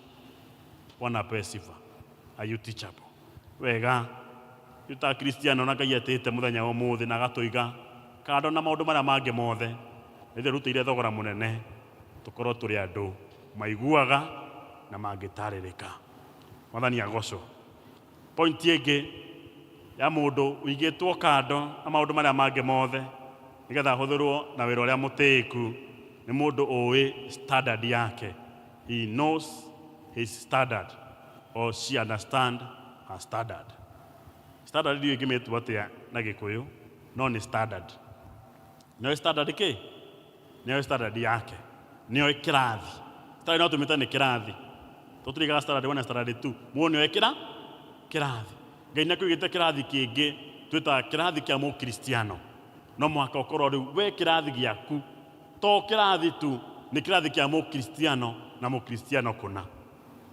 Bwana apewe sifa. Are you teachable? Wega ithuĩ ta Akristiano na Ngai etĩte mũthenya wa ũmũthĩ na agatũiga kando na maũndũ marĩa mangĩ mothe, nĩ ithuĩ arutĩire thogora mũnene. Tũkorwo tũrĩ andũ maiguaga na mangĩtarĩrĩka. Mwathani agocwo. Point ĩngĩ ya mũndũ ũigĩtwo kando na maũndũ marĩa mangĩ mothe nĩgetha ahũthĩrwo na wĩra ũrĩa mũtĩĩku nĩ mũndũ ũĩ standard yake. He knows his standard or she understand her standard. Standard ndiũĩ ingĩmĩtua atĩa na Gĩkũyũ, no nĩ standard. Nĩoĩ standard kĩ? Nĩoĩ standard yake. Nĩoĩ kĩrathi. Standard no tũmĩte nĩ kĩrathi. Tũtirigaga standard 1 na standard 2. Mũndũ nĩoĩ kĩra? Kĩrathi. Ngai nĩakũigĩte kĩrathi kĩngĩ twĩtaga kĩrathi kĩa mũkristiano. No mũhaka ũkorwo rĩu we kĩrathi gĩaku to kĩrathi tu, nĩ kĩrathi kĩa mũkristiano na mũkristiano kũna.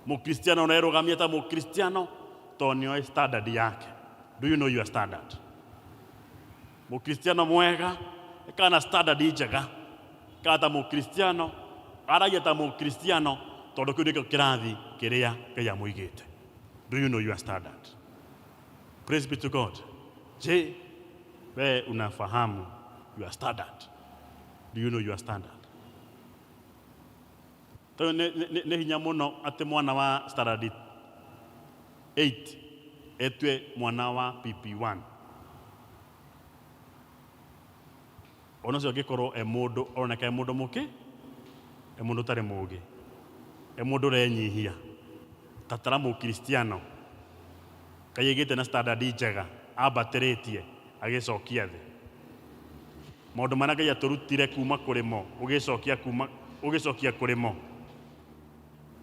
Mũkristiano ũrerũgamia ta mũkristiano tondũ nĩoĩ standard yake. Do you know your standard? Mũkristiano mwega ĩkaga na standard njega, ĩkaga ta mũkristiano, aragia ta mũkristiano tondũ kĩu nĩkĩo kĩrathi kĩrĩa Ngai amũigĩte. Do you know your standard? Praise be to God. Je, we unafahamu your standard? Do you know your standard? Tondũ nĩ hinya mũno atĩ mwana wa standard 8 etue mwana wa PP1. Ona ũcio angĩkorwo e mũndũ oroneka e mũndũ mũkĩ, e mũndũ ũtarĩ mũũgĩ, e mũndũ ũrenyihia, tatara mũkristiano Ngai aigĩte na standard njega ambatĩrĩtie agĩcokia thĩ. Maũndũ marĩa Ngai atũrutire kuma kũrĩ mo, ũgĩcokia kuma, ũgĩcokia kũrĩ mo.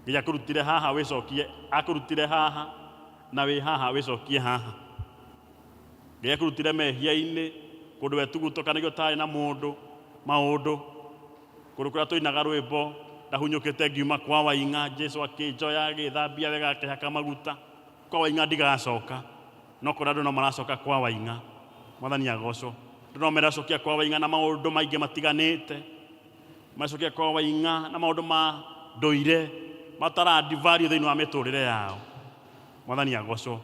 Ngai akũrutire haha wĩcokie, akũrutire haha na wĩ haha wĩcokie haha. Ngai akũrutire mehia-inĩ kũndũ wetugutũkanagia ũtarĩ na mũndũ maũndũ, kũndũ kũrĩa tũinaga rwĩmbo ndahunyũkĩte ngiuma kwa Waing'a, Jesu akĩnjoya agĩthambia wega akĩhaka maguta, kwa Waing'a ndigacoka, no kũrĩa andũ no maracoka kwa Waing'a. Mwathani agocwo. Andũ no meracokia kwa Waing'a na maũndũ maingĩ matiganĩte, maracokia kwa Waing'a na maũndũ ma ndũire matarandi value thĩinĩ wa mĩtũrĩre yao. Mwathani agocwo.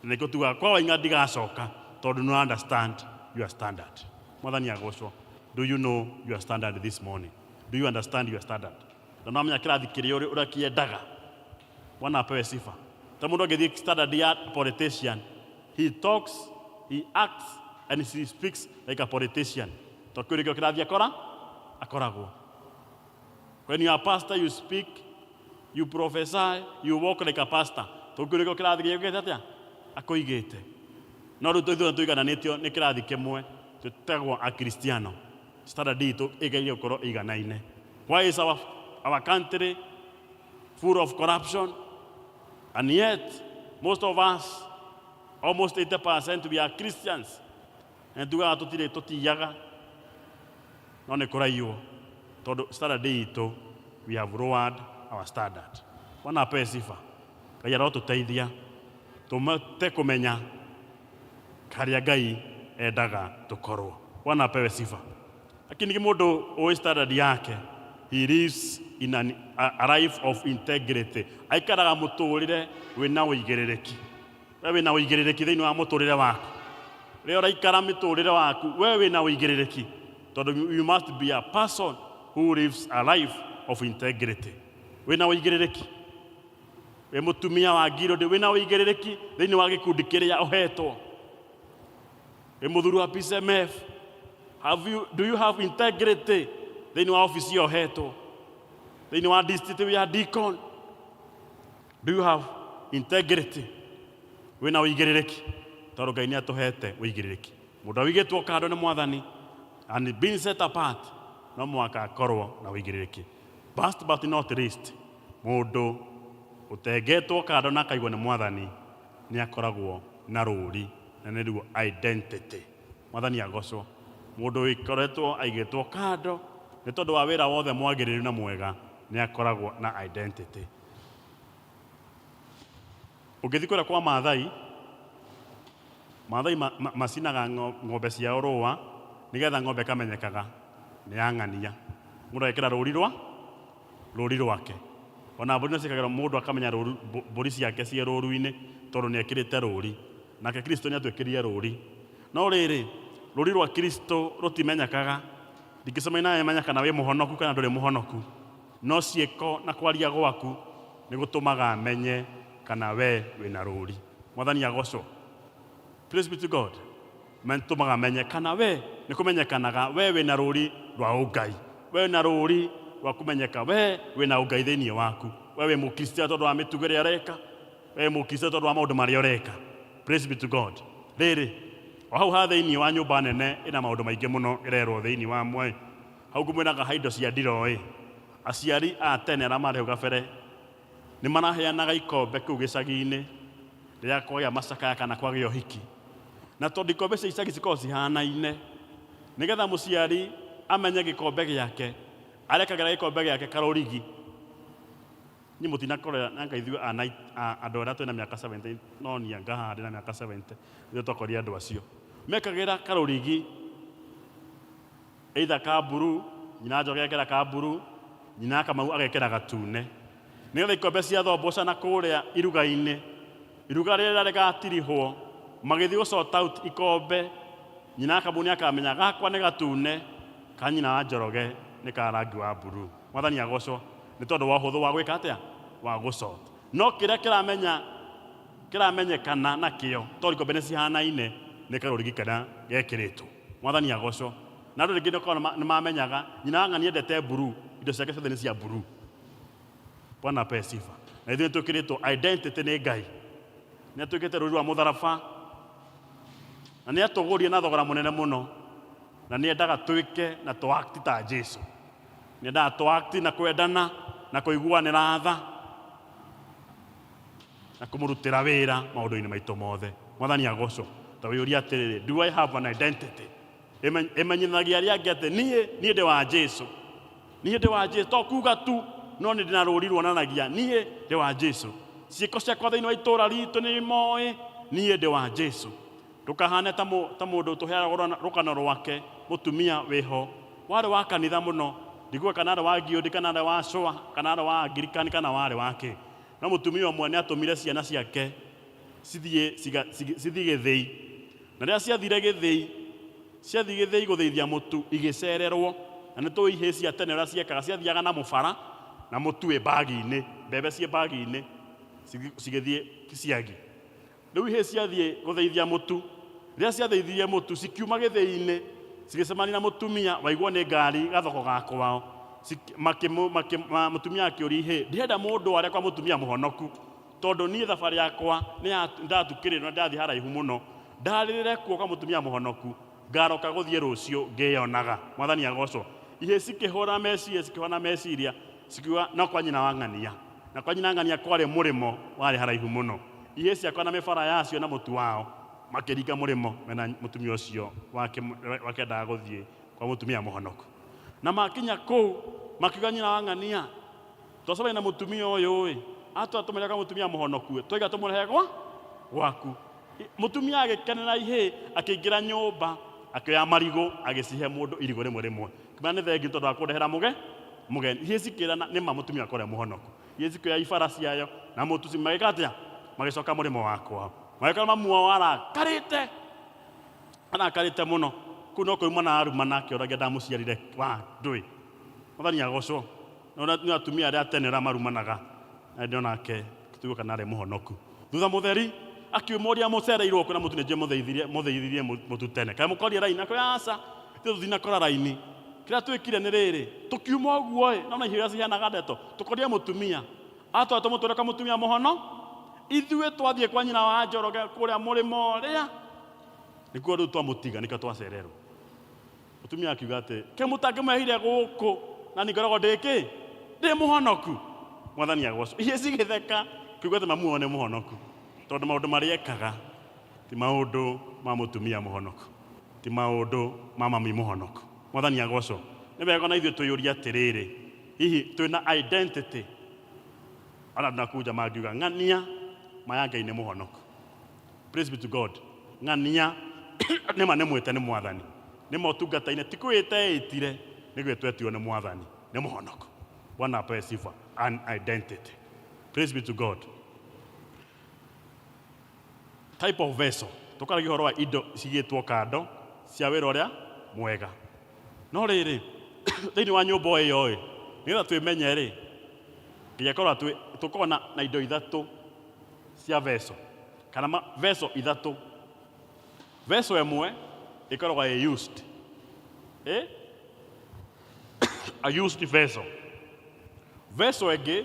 Na nĩkĩo tugaga kwa Waing'a ndigacoka tondũ no understand your standard. Mwathani agocwo. Do you know your standard this morning? Do you understand your standard? Na no amenya kĩrathi kĩrĩa ũrĩa kĩendaga. Bwana apewe sifa. Ta mũndũ angĩthiĩ standard ya politician, he talks, he acts and he speaks like a politician. Tondũ kĩu nĩkĩo kĩrathi akoragwo. When you are a pastor, you speak, you prophesy, you walk like a pastor. Tondũ kĩu nĩkĩo kĩrathi gĩũkĩte atĩa? Akũigĩte. No rĩu ithuothe tũigananĩtio nĩ kĩrathi kĩmwe, twĩtagwo akristiano. Standard itũ ĩgerie gũkorwo ĩiganaine. Why is our country full of corruption? And yet, most of us, almost 80%, we are Christians. Na tugaga tũtirĩ tũtiyaga, no nĩ kũraiywo. Tondũ standard itũ, we have lowered our standard. Bwana apewe sifa. Ngai arotũteithia tũmate kũmenya harĩa Ngai endaga tũkorwo. Bwana apewe sifa. Lakini mũndũ ũĩ standard yake, he lives in a life of integrity. Aikaraga mũtũrĩre wĩna ũigĩrĩrĩki. We wĩna ũigĩrĩrĩki thĩinĩ wa mũtũrĩre waku. Rĩrĩa ũraikara mũtũrĩre waku, we wĩna ũigĩrĩrĩki. Tondũ you must be a person who lives a life of integrity. Wĩna ũigĩrĩrĩki. Wĩ mũtumia wa ngirũndĩ, wĩna ũigĩrĩrĩki thĩinĩ wa gĩkundi kĩrĩa ũhetwo. Wĩ mũthuri wa PCMF, do you have integrity thĩinĩ wa ofici ĩyo ũhetwo? Thĩinĩ wa district ya deacon, do you have integrity? Wĩna ũigĩrĩrĩki. Tondũ Ngai nĩ atũhete ũigĩrĩrĩki. Mũndũ awigĩtwo kando nĩ Mwathani and being set apart, no mũhaka akorwo na ũigĩrĩrĩki. Last but not least, mũndũ ũtengetwo kando na akaigwo nĩ Mwathani nĩ akoragwo na rũri, na nĩruo identity. Mwathani agocwo. Mũndũ ũkoretwo aigĩtwo kando nĩ tondũ wa wĩra wothe mwagĩrĩru na mwega nĩ akoragwo na identity. Ũngĩthiĩ kũrĩa kwa Maathai, Maathai macinaga ng'ombe ciao rũa nĩgetha ng'ombe ĩkamenyekaga nĩ ya ng'ania. Mũndũ agekĩra rũri rwake. Ona mbũri no ciĩkagĩrwo mũndũ akamenya mbũri ciake ciĩ rũru-inĩ tondũ nĩ ekĩrĩte rũri. Nake Kristo nĩ atwĩkĩrire rũri. No rĩrĩ, rũri rwa Kristo rũtimenyekaga. Ndingĩcemania nawe menya kana wĩ mũhonoku kana ndũrĩ mũhonoku. No ciĩko na kwaria gwaku nĩ gũtũmaga amenye kana we wĩna rũri. Mwathani agocwo. Praise be to God. Matũmaga amenye kana we nĩ kũmenyekanaga we wĩna rũri rwa ũngai, we wĩna rũri rwa kũmenyeka we wĩna ũngai thĩinĩ waku, we wĩ mũkristiano tondũ wa mĩtugo ĩrĩa ũreka, we wĩ mũkristiano tondũ wa maũndũ marĩa ũreka. Praise be to God. Rĩrĩ o hau ha thĩinĩ wa nyũmba nene ĩna maũndũ maingĩ mũno ĩrerwo thĩinĩ wa mwe hau ngũmwĩraga ha indo cia ndiro ĩ aciari a tene arĩa marĩ hau gabere nĩ maraheanaga ikombe kũu gĩcagi-inĩ rĩrĩa kwagĩa macakaya kana kwagĩa ũhiki, na tondũ ikombe cia icagi cikoragwo cihanaine, nĩgetha mũciari amenye gĩkombe gĩake arekagĩra gĩkombe gĩake karũrigi. Niĩ mũtinakorera na ngai ithuĩ andũ arĩa twĩna mĩaka 70, no niĩ ngaha ndĩ na mĩaka 70, ithuĩ twakorire andũ acio mekagĩra karũrigi either ka mburu, nyina Njoge agekĩra ka mburu, nyina Kamau agekĩra gatune, nĩgetha ikombe cia thomboca na kũrĩa iruga-inĩ, iruga rĩrĩa rĩgatirihwo magĩthiĩ gũ sort out ikombe, nyina Kamau nĩakamenya gakwa nĩ gatune, ka nyina wa Njoroge nĩ ka rangi wa mburu. Mwathani agocwo nĩ tondũ wa ũhũthũ wa gwĩka atĩa, wa gũsort. No kĩrĩa kĩramenyekana nakĩo tondũ ikombe nĩ cihanaine nĩ karũrigi karĩa gekĩrĩtwo. Mwathani agocwo. Na andũ rĩngĩ nĩ mamenyaga nyina wa ng'ani endete mburu, indo ciake ciothe nĩ cia mburu. Bwana apewe sifa. Na ithuĩ nĩtwĩkĩrĩtwo identity nĩ Ngai, nĩ atwĩkĩte rũri rwa mũtharaba na nĩ atũgũrire na thogora mũnene mũno, na nĩ endaga twĩke na tũakti ta Jesu. Nĩ endaga tũakti na kwendana na kũiguanĩra tha na kũmũrutĩra wĩra maũndũ-inĩ maitũ mothe. Mwathani agocwo. Ta wĩyũrie atĩrĩrĩ, do I have an identity? Ĩmenyithagia arĩa angĩ atĩ niĩ ndĩ wa Jesu, niĩ ndĩ wa Jesu. To kuga tu, no nĩ ndĩ na rũri ruonanagia niĩ ndĩ wa Jesu. Ciĩko ciakwa thĩinĩ wa itũũra ritũ nĩ moĩ niĩ ndĩ wa Jesu. Ndũkahane ta mũndũ tũheagwo rũgano rwake, mũtumia wĩho warĩ wa kanitha mũno, ndikuga kana arĩ wa Giudi kana arĩ wa Cũa kana arĩ wa Angirikani kana warĩ wa kĩ, no mũtumia ũmwe nĩ atũmire ciana ciake cithiĩ gĩthĩi, na rĩrĩa ciathire gĩthĩi, ciathiĩ gĩthĩi gũthĩithia mũtu igĩcererwo, na nĩ tũĩ ihĩĩ cia tene ũrĩa ciekaga, ciathiaga na mũbara na mũtu wĩ bagi-inĩ, mbembe ciĩ bagi-inĩ cigĩthiĩ ciagi. Rĩu ihĩĩ ciathiĩ gũthĩithia mũtu, rĩrĩa ciathĩithirie mũtu cikiuma gĩthĩi-inĩ cigĩcemania na mũtumia waigwo nĩ ngari gathoko ga kwao. Mũtumia akĩũria ihĩĩ, ndĩrenda mũndũ arĩa kwa mũtumia mũhonoku, tondũ niĩ thabarĩ yakwa nĩ ndatukĩrĩrwo na ndathiĩ haraihu mũno, ndarĩrĩre kuo kwa mũtumia mũhonoku, ngaroka gũthiĩ rũciũ ngĩyonaga. Mwathani agocwo. Ihĩĩ cikĩhũra meciria, cikĩhũra meciria, cikiuga no kwa nyina wa ng'ania, na kwa nyina ng'ania kwarĩ mũrĩmo warĩ haraihu mũno. Ihĩĩ ciakwa na mĩbara yacio na mũtu wao makĩringa mũrĩmo mena mũtumia ũcio wakendaga gũthiĩ kwa mũtumia mũhonoku. Na makinya kũu makiuga nyina wa ng'ania, twacemania na mũtumia ũyũ ĩ, atwa tũmũrehe kwa mũtumia mũhonoku, twaiga tũmũrehe gwaku. Mũtumia agĩkenera ihĩĩ, akĩingĩra nyũmba, akĩoya marigũ, agĩcihe mũndũ irigũ rĩmwe rĩmwe. Kĩmera nĩ thengiũ tondũ wa kũndehera mũgeni. Ihĩĩ cikĩrana nĩ ma mũtumia wakwa ũrĩa mũhonoku. Ihĩĩ cikĩoya ibara ciayo na mũtu magĩka atĩa? Magĩcoka mũrĩmo wa kwao. Magĩkora mamu wao arakarĩte, arakarĩte mũno. Kũu no kũrumana arumana akĩũragia ndamũciarire wa ndũĩ. Mwathani agocwo. Nĩ atumia arĩa tene ũrĩa marumanaga, na ndĩ onake tuge kana arĩ mũhonoku. Thutha mũtheri akiumoria mũcereirwo kũ na mũtu nĩ mũthĩithirie mũtu tene. Kaĩ mũkoria raini? Akoya aca, ithuĩ tũtinakora raini. Kĩrĩa twĩkire nĩ rĩrĩ, tũkiuma ũguo ĩ, no na irio cihanaga ndeto, tũkoria mũtumia. Atwa tũmũtware kwa mũtumia mũhono, ithuĩ twathiĩ kwa nyina wa Njoroge kũrĩa mũrĩmo ũrĩa, nĩkuo rĩu twamũtiga, nĩkĩo twacererwo. Mũtumia akiuga atĩ, kĩ mũtangĩmwehire gũkũ na niĩ ngoragwo ndĩ kĩ? Ndĩ mũhonoku. Mwathani agocwo. Ihĩĩ cigĩtheka, kiuga atĩ mamu wao nĩ mũhonoku, tondũ maũndũ marĩa ekaga ti maũndũ ma mũtumia mũhonoku, ti maũndũ ma mami mũhonoku. Mwathani agocwo. Nĩ wega ona ithuĩ twĩyũrie atĩrĩrĩ, hihi twĩna identity? Ona andũ nakuja mangiuga ng'ania maya Ngai nĩ mũhonoku. Praise be to God. Ng'ania nĩ ma nĩ mwĩte nĩ mwathani, nĩ motungata-inĩ, ti kwĩĩta eĩtire, nĩ gwĩtwo etirwo nĩ mwathani, nĩ mũhonoku. Bwana apewe sifa. An identity. Praise be to God. Type of vessel. Tũkaragia ũhoro wa indo cigĩtwo kando cia wĩra ũrĩa mwega. No rĩrĩ, thĩinĩ wa nyũmba ĩyo ĩ, Nĩgetha twĩmenye rĩ, nginya korwo tũkorwo na indo ithatũ cia vessel kana vessel ithatũ. Vessel ĩmwe ĩkoragwo ĩ used, eh? A used vessel. Vessel ĩngĩ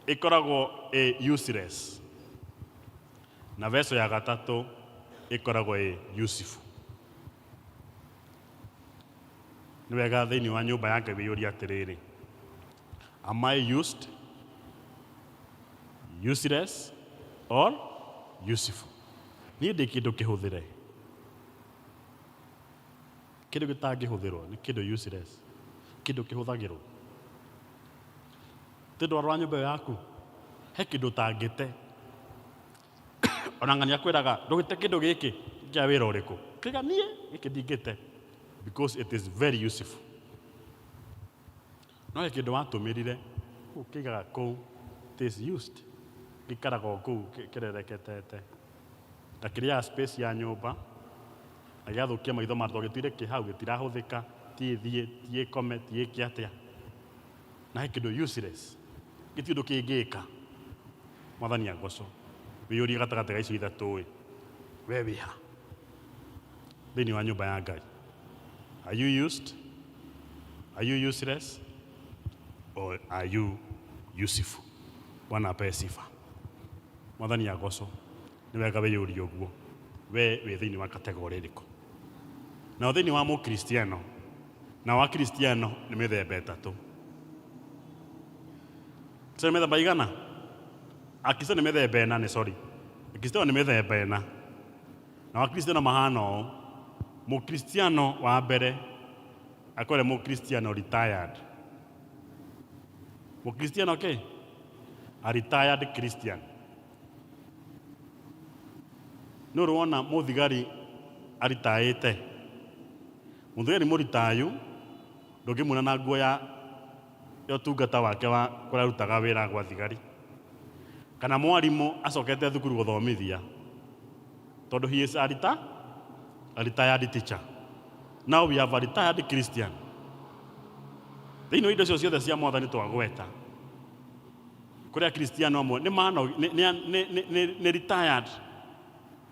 ĩkoragwo ĩ useless, na vessel ya gatatũ ĩkoragwo ĩ useful. Nĩ wega thĩinĩ wa nyũmba ya Ngai wĩyũrie atĩrĩrĩ, am I used, useless or useful? Niĩ ndĩ kĩndũ kĩhũthĩre? Kĩndũ gĩtangĩhũthĩrwo nĩ kĩndũ useless. Kĩndũ kĩhũthagĩrwo tĩ ndwarora nyũmba ĩyo yaku, he kĩndũ ũtangĩte. Ona ng'ania kwĩraga ndũgĩte kĩndũ gĩkĩ kĩa wĩra ũrĩkũ, kĩga niĩ gĩkĩ ndingĩte because it is very useful. No he kĩndũ watũmĩrire ũkĩigaga kũu, it is used, gĩikaraga o kũu kĩrereketete na kĩrĩaga space ya nyũmba na gĩgathũkia maitho ma tondũ gĩtuire kĩ hau gĩtirahũthĩka, ti ĩthiĩ, ti ĩkome, ti ĩke atĩa. Na he kĩndũ useless, gĩtirĩ ũndũ kĩngĩka. Mwathani agocwo. Wĩyũrie gatagatĩ ga icio ithatũ ĩ, we wĩ ha thĩinĩ wa nyũmba ya Ngai? Are you used? Are you useless? Or are you useful? Bwana apewe sifa. Mwathani agocwo. Nĩ wega wĩyũrie ũguo, we wĩ thĩinĩ wa category ĩrĩkũ? Nao thĩinĩ wa mũkristiano, nao akristiano nĩ mĩthemba ĩtatũ. Sio mĩthemba igana? Akristiano nĩ mĩthemba ĩna, nĩ sorry. Akristiano nĩ mĩthemba ĩna. Nao akristiano mahana ũũ. Mũkristiano wa mbere akorwo mũkristiano retired. Mũkristiano kĩ? A retired Christian. Nĩ ũrĩ wona mũthigari aritaĩte? Mũthigari mũritayu ndũngĩmuona na nguo ya ũtungata wake wa kũrĩa arutaga wĩra gwa thigari. Kana mwarimũ acokete thukuru gũthomithia, tondũ he is a retired teacher. Now we have a retired Christian. Thĩinĩ wa indo icio ciothe cia mwathani twagweta, kũrĩ akristiano amwe nĩ mano nĩ retired,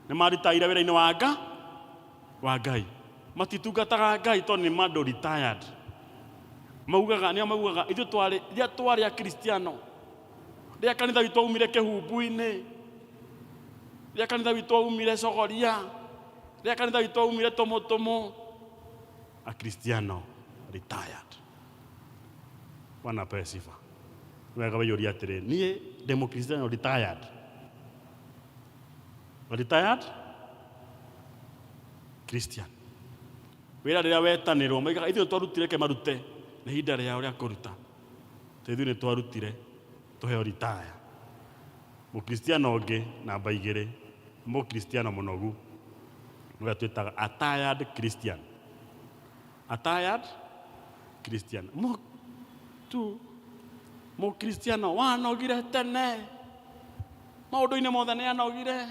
nĩ maritaire wĩra-inĩ wa Ngai, matitungataga Ngai tondũ nĩ mandũ retired. Maugaga, nĩo maugaga ithuĩ twarĩ rĩrĩa twarĩ akristiano, rĩrĩa kanitha witũ waumire kĩhumbu-inĩ, rĩrĩa kanitha witũ waumire cogoria, rĩrĩa kanitha witũ waumire tũmũtũmũ. Akristiano retired. Bwana apewe sifa. Wega wĩyũrie atĩrĩ, niĩ ndĩ mũkristiano retired? Retired Christian. Wĩra rĩrĩa wetanĩrwo maigaga ithuĩ twarutire, ke marute nĩ ihinda rĩao rĩa kũruta, tĩ ithuĩ nĩ twarutire tũheo retire. Mũkristiano ũngĩ namba igĩrĩ, mũkristiano mũnogu, nĩwe twĩtaga a tired Christian. A tired Christian. Tu mũkristiano wanogire tene, maũndũ-inĩ mothe nĩ anogire,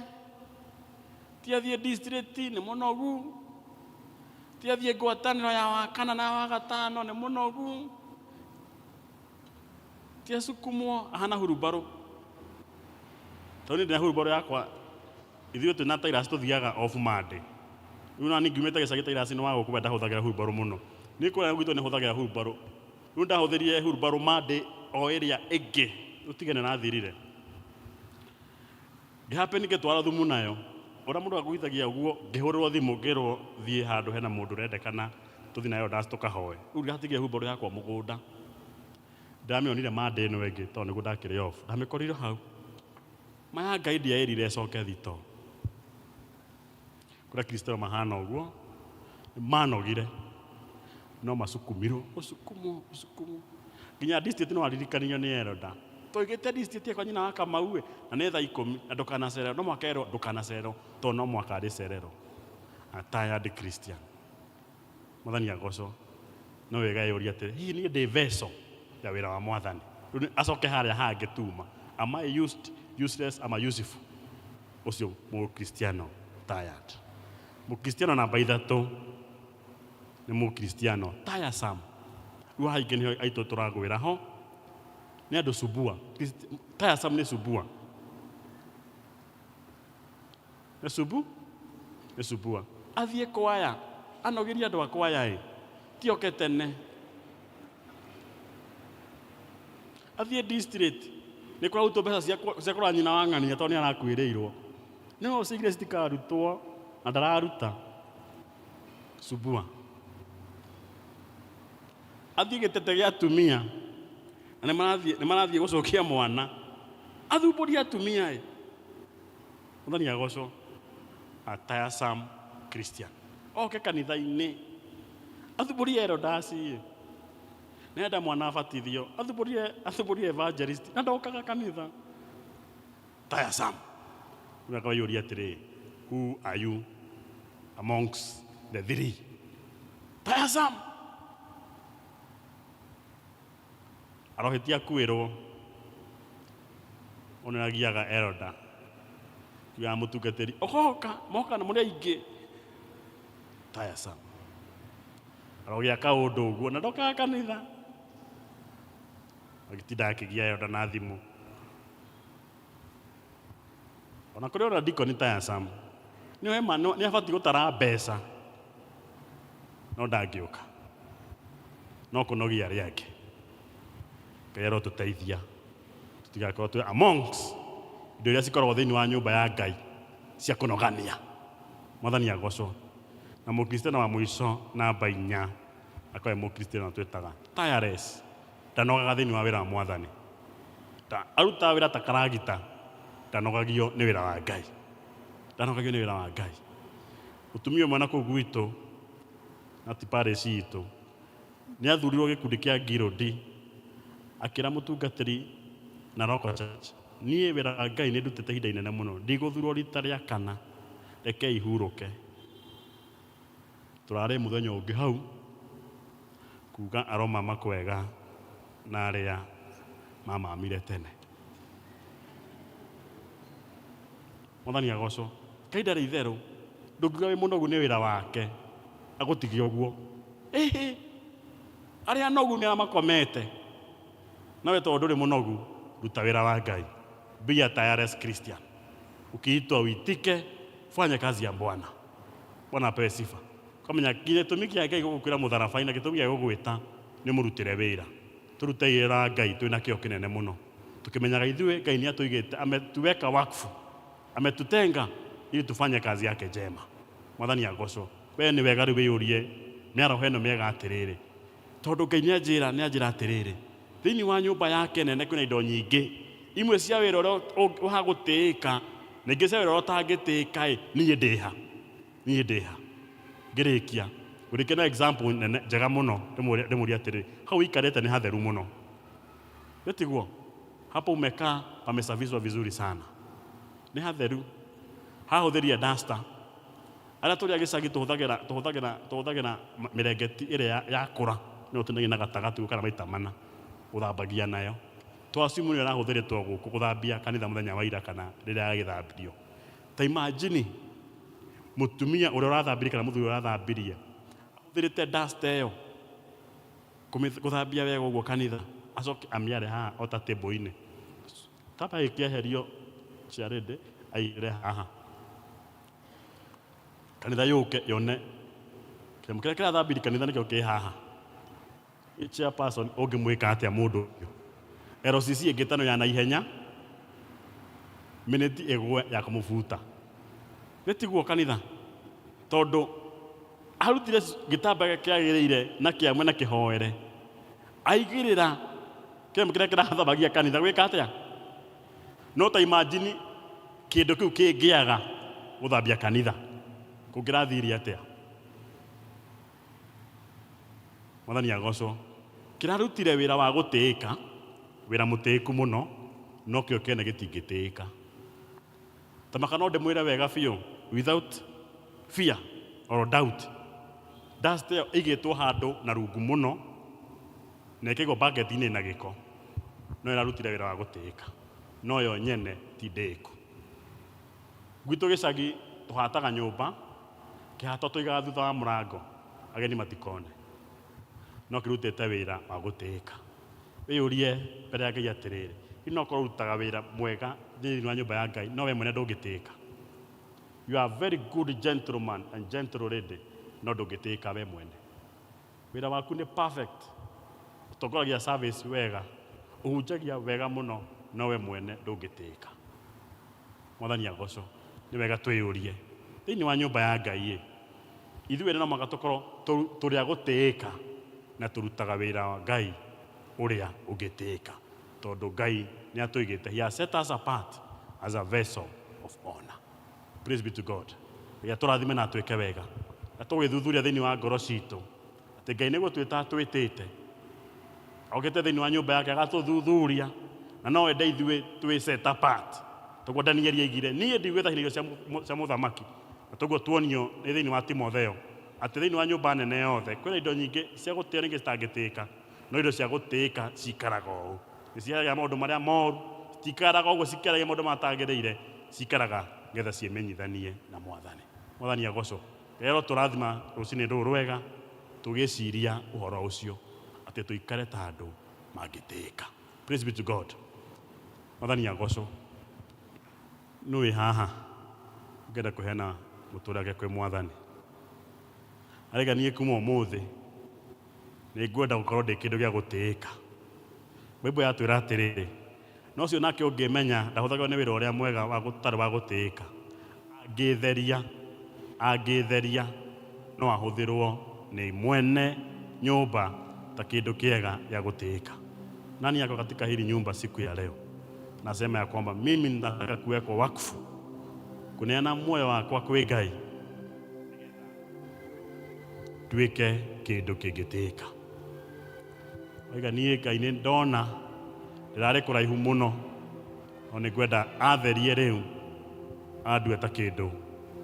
ti athiĩ district nĩ mũnogu, ti athiĩ ngwatanĩro ya wakana na wa gatano nĩ mũnogu, ti asukumwo ahana hurumbarũ. Tondũ niĩ ndĩna hurumbarũ yakwa, ithuĩ twĩna Tirus tũthiaga off Monday. Rĩu na niĩ ngiumĩte gĩcagi Tirus nĩ wa gũkũ we ndahũthagĩra hurumbarũ mũno. Niĩ kũrĩa gwitũ nĩ hũthagĩra hurumbarũ. Rĩu ndahũthĩrire hurumbarũ Monday o ĩrĩa ĩngĩ, rĩu tige nĩ rathirire. Ngĩhappen ngĩtwara thumu nayo, ũrĩa mũndũ akũhithagia ũguo, ngĩhũrĩrwo thimũ ngĩrwo thiĩ handũ hena mũndũ ũrendekana tũthiĩ nayo ndaci tũkahoe. Rĩu ndatigire hurumbarũ yakwa mũgũnda. Ndamĩonire Monday ĩno ĩngĩ tondũ nĩguo ndakĩrĩ off. Ndamĩkorire hau. Maya Ngai ndiaĩrire ĩcoke thito. Kũrĩa Kristo mahana ũguo, manogire no macukumirwo, gũcukumwo, gũcukumwo. Nginya district no aririkanio nĩ elder. Tũigĩte district yakwa nyina wa Kamau ĩ, na nĩ thaa 10 na ndũkanacererwo, no mũhaka erwo ndũkanacererwo tondũ no mũhaka arĩcererwo. A tired Christian. Mwathani agocwo. No wega eyũrie atĩrĩ, hihi niĩ ndĩ vessel ya wĩra wa mwathani? Rĩu acoke harĩa hangĩ tuma. Am I used, useless, am I useful? Ũcio mũkristiano tired. Mũkristiano namba ithatũ nĩ mũkristiano tiresome. Rĩu haha aingĩ nĩho aitũ tũragwĩra ho nĩ andũ subua. Tiresome nĩ subua, nĩ subu nĩ subua. Athiĩ kwaya anogerie andũ a kwaya ĩ tioke tene, athiĩ district nĩ kũrarutwo mbeca cia kũrora nyina wa ng'ania tondũ nĩ arakuĩrĩirwo, no ũcigire citikarutwo na ndararuta. Subua. Athiĩ gĩtete gĩa atumia na nĩ marathiĩ gũcokia mwana, athumbũrie atumia ĩ. Mwathani agocwo. A tiresome Christian oke kanitha-inĩ athumbũrie elders ĩ, nĩenda mwana abatithio, athumbũrie evangelist na ndokaga kanitha. Tiresome. Rĩu akawĩyũria atĩrĩ, who are you amongst the three? Tiresome. Arohĩtia kwĩrwo oneragiaga elder ya mũtungatĩri ũgoka moka na mũrĩ aingĩ. Tiresome. Arogĩa kaũndũ ũguo na ndokaga kanitha, agĩtinda akĩgia elder na thimũ. Ona kũrĩ ona dikoni tiresome, nĩ ma nĩ abatiĩ gũtara mbeca no ndangĩũka, no kũnogia arĩa angĩ. Ngai arotũteithia tũtigakorwo twĩ amongst indo iria cikoragwo thĩinĩ wa nyũmba ya Ngai cia kũnogania. Mwathani agocwo. Na mũkristiano wa mũico namba 4 akorwo e mũkristiano twĩtaga tireless, ndanogaga thĩinĩ wa wĩra wa Mwathani, ta arutaga wĩra ta karagita, ndanogagio nĩ wĩra wa Ngai, ndanogagio nĩ wĩra wa Ngai. Mũtumia ũmwe na kũu gwitũ na ti parish itũ nĩ athurirwo gĩkundi kĩa Ngirũndi, akĩra mũtungatĩri na local church, niĩ wĩra wa Ngai nĩ ndutĩte ihinda inene mũno, ndigũthurwo rita rĩa kana, rekei hurũke. Tũrarĩ mũthenya ũngĩ hau kuga aromama kwega na arĩa mamamire tene. Mwathani agocwo. Ngai ndarĩ itherũ, ndũngiuga wĩ mũnogu nĩ wĩra wake agũtige ũguo. Ĩhĩ, arĩa anogu nĩ arĩa makomete, nawe tondũ ndũrĩ mũnogu ruta wĩra wa Ngai. Be a tireless Christian. Ukiitwa uitike, fanya kazi ya Bwana. Bwana apewe sifa. Kamenya gĩtũmi kĩa Ngai gũgũkwĩra mũtharaba-inĩ na gĩtũmi gĩa gũgwĩta nĩ mũrutĩre wĩra. Tũrute wĩra wa Ngai twĩna kĩo kĩnene mũno, tũkĩmenyaga ithuĩ Ngai nĩ atũigĩte, ametuweka wakfu, ametutenga ili tufanye kazi yake njema. Mwathani agocwo. We nĩ wega rĩu wĩyũrie mĩaraho ĩno mĩega atĩrĩrĩ, tondũ Ngai nĩ anjĩra atĩrĩrĩ, thĩinĩ wa nyũmba yake nene kwĩna indo nyingĩ, imwe cia wĩra ũrĩa ũhagũtĩĩka na ingĩ cia wĩra ũrĩa ũtangĩtĩĩka ĩ, niĩ ndĩha, niĩ ndĩha. Ngĩrĩkia ngũrĩkia na example nene njega mũno, ndĩmũrie atĩrĩ, hau ũikarĩte nĩ hatheru mũno, nĩtiguo? Hapo umekaa pamesafishwa vizuri sana, nĩ hatheru, hahũthĩria duster. Arĩa tũrĩ a gĩcagi tũhũthagĩra mĩrengeti ĩrĩa yakũra, nĩyo tũnagia na gatagatĩ kana maita mana gũthambagia nayo. Twasimu nĩyo ĩrahũthĩrĩtwo gũkũ gũthambia kanitha mũthenya wa ira kana rĩrĩa yagĩthambirio. Ta imagine mũtumia ũrĩa ũrathambirie kana mũthuri ũrĩa ũrathambirie ahũthĩrĩte duster ĩyo gũthambia wega ũguo kanitha, acoke amĩare haha o ta table-inĩ, taba ĩkĩeherio ciarĩndĩ aigĩrĩre haha kanitha yũke yone kĩndũ kĩrĩa kĩrathambirie kanitha nĩkĩo kĩ haha. Chairperson ũngĩmwĩka atĩa mũndũ ũyũ? LCC ĩngĩtano ya naihenya minute ĩgwe ya kũmũbuta, nĩ tiguo kanitha? Tondũ arutire gĩtambaya kĩagĩrĩire na kĩamwe na kĩhoere, aigĩrĩra kĩrĩa kĩrĩa kĩrathambagia kanitha gwĩka atĩa? No ta imagine kĩndũ kĩu kĩngĩaga gũthambia kanitha kũngĩrathirie atĩa? Mwathani agocwo. Kĩrarutire wĩra wa gũtĩĩka, wĩra mũtĩĩku mũno, no kĩo kĩene gĩtingĩtĩĩka. Tamaka no ndĩmwĩre wega biũ without fear or doubt, dust ĩyo ĩigĩtwo handũ na rungu mũno na ĩkaigwo bucket-inĩ na gĩko, no ĩrarutire wĩra wa gũtĩĩka, no yo nyene ti ndĩĩku. Gwitũ gĩcagi tũhataga nyũmba, kĩhato tũigaga thutha wa mũrango ageni matikone. No kĩrutĩte wĩra wa gũtĩĩka. Wĩyũrie mbere ya Ngai atĩrĩrĩ, hihi no ũkorwo ũrutaga wĩra mwega thĩinĩ wa nyũmba ya Ngai no we mwene ndũngĩtĩĩka? You are a very good gentleman and gentle lady no ndũngĩtĩĩka we mwene. Wĩra waku nĩ perfect, ũtongoragia service wega, ũhunjagia wega mũno no we mwene ndũngĩtĩĩka. Mwathani agocwo. Nĩ wega twĩyũrie thĩinĩ wa nyũmba ya Ngai ĩ, ithuĩ no mũhaka tũkorwo tũrĩ a gũtĩĩka na tũrutaga wĩra wa Ngai ũrĩa ũngĩtĩĩka, tondũ Ngai nĩ atũigĩte, he has set us apart as a vessel of honor. Praise be to God. Ngai atũrathime na atwĩke wega. Na tũgwĩthuthuria thĩinĩ wa ngoro citũ atĩ Ngai nĩ gũtwĩta atwĩtĩte, okĩte thĩinĩ wa nyũmba yake agatũthuthuria, na no ende ithuĩ twĩ set apart. Toguo Danieli aigire, niĩ ndigwĩthahia irio cia mũthamaki. Na toguo tuonio nĩ thĩinĩ wa Timotheo atĩ thĩinĩ wa nyũmba nene yothe kwĩna indo nyingĩ cia gũtĩo na ingĩ citangĩtĩĩka, no indo cia gũtĩĩka cikaraga ũũ, nĩ ciaragia maũndũ marĩa moru, citikaraga ũguo cikĩaragia maũndũ matagĩrĩire, cikaraga nĩgetha ciĩmenyithanie na Mwathani. Mwathani agocwo. Rero tũrathima rũcinĩ rũrũ rwega tũgĩciria ũhoro ũcio atĩ tũikare ta andũ mangĩtĩĩka. Praise be to God. Mwathani agocwo. Nũ wĩ haha ũngĩenda kũheana mũtũrĩre wake kwĩ Mwathani? Araiga niĩ kuma ũmũthĩ nĩ ngwenda gũkorwo ndĩ kĩndũ gĩa gũtĩĩka. Bible yatwĩra atĩrĩrĩ, no ũcio nake ũngĩmenya ndahũthagĩrwo nĩ wĩra ũrĩa mwega wa ũtarĩ wa gũtĩĩka, angĩtheria, angĩtheria no ahũthĩrwo nĩ mwene nyũmba ta kĩndũ kĩega gĩa gũtĩĩka. Nani ako katika hili nyumba siku ya leo nasema ya kwamba mimi nataka kuwekwa wakfu, kuneana muoyo wakwa kwĩ Ngai, nduĩke kĩndũ kĩngĩtĩĩka. Oiga niĩ Ngai nĩ ndona ndĩrarĩ kũraihu mũno, no nĩ ngwenda atherie rĩu andue ta kĩndũ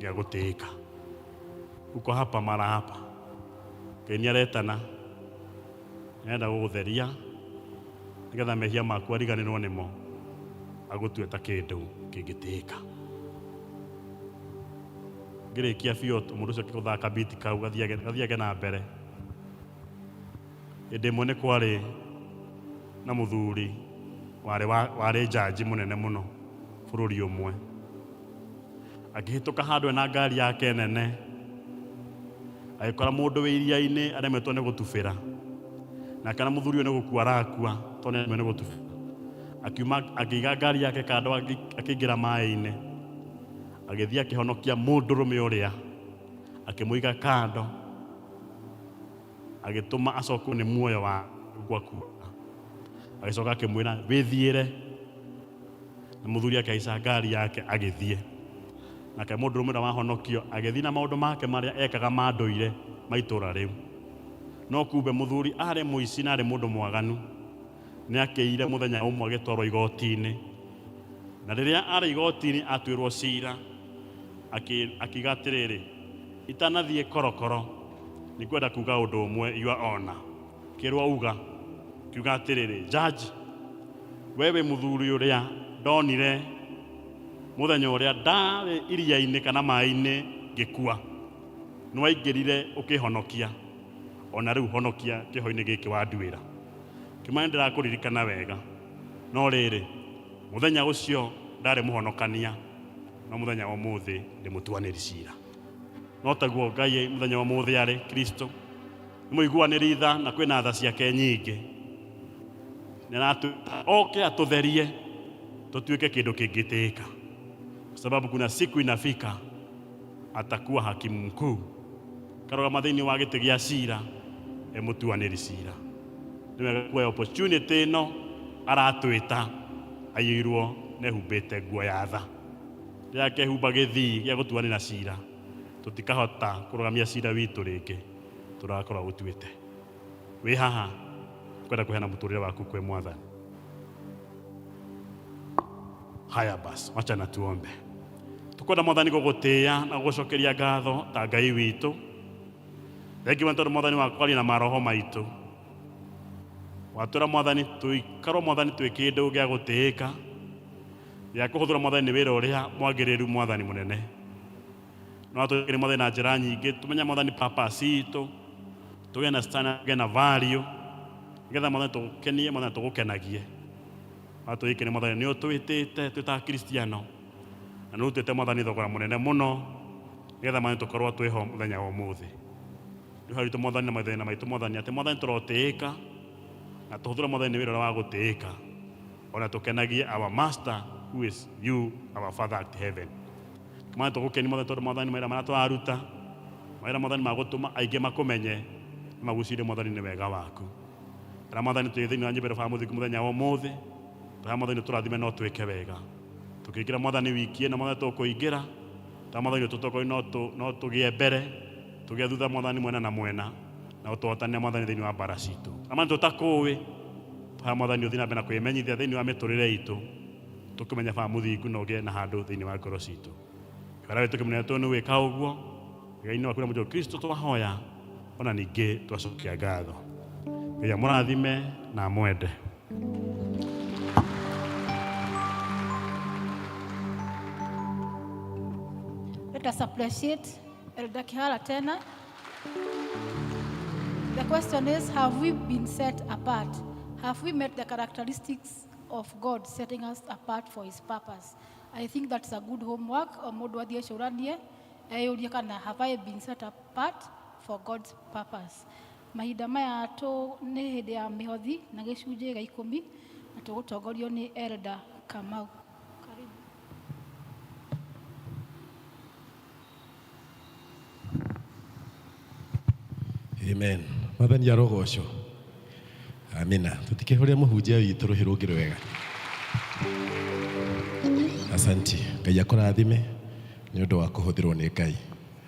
gĩa gũtĩĩka. Uko hapa mara hapa, Ngai nĩ aretana, nĩarenda gũgũtheria nĩgetha mehia maku ariganĩrwo nĩmo, agũtue ta kĩndũ kĩngĩtĩĩka. Ngĩrĩkia biũ mũndũ ũcio akĩgũthaga kabiti kau gathiage na mbere. Hĩndĩ ĩmwe nĩ kwarĩ na mũthuri warĩ njanji mũnene mũno bũrũri ũmwe, akĩhĩtũka handũ ena ngari yake nene, agĩkora mũndũ wĩ iria-inĩ aremetwo nĩ gũtubĩra, nake na mũthuri ũyũ nĩ gũkua arakua tondũ nĩ aremetwo nĩ gũtubĩra. Akiuma akĩiga ngari yake kando, akĩingĩra maĩ-inĩ, agĩthiĩ akĩhonokia mũndũrũme ũrĩa, akĩmũiga kando, agĩtũma acokwo nĩ muoyo wa gwaku, agĩcoka akĩmwĩra wĩthiĩre, na mũthuri akĩhaica ngari yake agĩthiĩ. Nake mũndũrũme ũrĩa wahonokio agĩthiĩ na maũndũ make marĩa ekaga ma ndũire ma itũũra rĩu. No kumbe mũthuri arĩ mũici na arĩ mũndũ mwaganu, nĩ akĩire mũthenya ũmwe agĩtwarwo igoti-inĩ. Na rĩrĩa arĩ igoti-inĩ atuĩrwo cira, akiuga atĩrĩrĩ, itanathiĩ korokoro nĩngwenda kuga ũndũ ũmwe, your honor. Kĩrwo uga, kiuga atĩrĩrĩ, judge, we wĩ mũthuri ũrĩa ndonire mũthenya ũrĩa ndarĩ iria-inĩ kana maĩ-inĩ ngĩkua, nĩwaingĩrire ũkĩhonokia, ona rĩu honokia kĩoho-inĩ gĩkĩ wanduĩra. Kĩmanya ndĩrakũririkana wega, no rĩrĩ mũthenya ũcio ndarĩ mũhonokania, no mũthenya wa ũmũthĩ ndĩ mũtuanĩri cira. No taguo Ngai mũthenya wa ũmũthĩ arĩ Kristo nĩ mũiguanĩri tha na kwĩna tha ciake nyingĩ. Nĩ oke atũtherie tũtuĩke kĩndũ kĩngĩtĩĩka, kwa sababu kuna siku inafika atakuwa hakimu mkuu karũgama thĩinĩ wa gĩtĩ gĩa cira e mũtuanĩri cira. Nĩ wega kuoya opportunity ĩno aratwĩta aiyũirwo na ehumbĩte nguo ya tha. Rĩrĩa akehumba gĩthii gĩa gũtuanĩra cira, tũtikahota kũrũgamia cira witũ rĩngĩ, tũrakorwo gũtuĩte. Wĩ haha kwenda kũheana mũtũrĩre waku kwĩ Mwathani. Haya basi, wacha na tuombe. Tukwenda Mwathani gũgũtĩĩa na gũgũcokeria ngatho ta Ngai witũ. Thengiũ tondũ Mwathani wa kwaria na maroho maitũ. Watwĩra Mwathani tũikarwo Mwathani twĩ kĩndũ gĩa gũtĩĩka, gĩa kũhũthĩrwo Mwathani nĩ wĩra ũrĩa mwagĩrĩru Mwathani mũnene. No atwĩkĩre Mwathani na njĩra nyingĩ, tũmenye Mwathani purpose itũ, Tũgĩe na standard, tũgĩe na value, nĩgetha Mwathani tũgũkenie, Mwathani tũgũkenagie. Watũĩkĩre Mwathani nĩ ũtwĩtĩte twĩ ta Akristiano na nĩ ũrutĩte Mwathani thogora mũnene mũno nĩgetha Mwathani tũkorwo twĩho mũthenya wa ũmũthĩ. Rĩu haritũ Mwathani na mathĩna maitũ Mwathani atĩ Mwathani tũrotĩĩka na tũhũthĩre Mwathani nĩ wĩra ũrĩa wa gũtĩĩka ona tũkenagie our master who is you our father at heaven. Mwathani tũgũkenia Mwathani tondũ Mwathani mawĩra marĩa tũraruta mawĩra Mwathani ma gũtũma aingĩ makũmenye magucire Mwathani nĩ wega waku. Arĩa Mwathani twĩ thĩinĩ wa nyũmba ĩno Baba mũthingu mũthenya wa ũmũthĩ tũrĩa Mwathani tũrathime no twĩke wega tũkĩingĩra Mwathani wiki ĩno Mwathani tũkũingĩra ta Mwathani ũtũtongorie no tũgĩe mbere tũgĩe thutha Mwathani mwena na mwena na ũtũhotanĩre Mwathani thĩinĩ wa mbara citũ. Arĩa Mwathani tũtakũĩ tũhoya Mwathani ũthiĩ na mbere na kwĩmenyithia thĩinĩ wa mĩtũrĩre itũ tũkĩmenya Baba mũthingu na ũgĩe na handũ thĩinĩ wa ngoro citũ. Wĩra witũ kĩmũnene tũ nĩ gwĩka ũguo Ngai-inĩ waku na Mũtũmwo Kristo twahoya ona ningĩ twacokia ngatho. Ngai amũrathime na amwende. Let us appreciate Elder Kihara tena. The question is, have we been set apart? Have we met the characteristics of God setting us apart for his purpose? I think that's a good homework. O mũndũ athiĩ ecũranie, eyũrie kana have I been set apart for God's purpose? Mahinda maya tũ nĩ hĩndĩ ya mĩhothi na gĩcunjĩ gĩa ikũmi na tũgũtongorio nĩ Elder Kamau. Karibu. Amen. Mwathani arogocwo. Amina. Tutikĩhũrĩre mũhunjia witũ rũhĩ rũngĩ rwega. Asanti. Ngai akũrathime nĩ ũndũ wa kũhũthĩrwo nĩ Ngai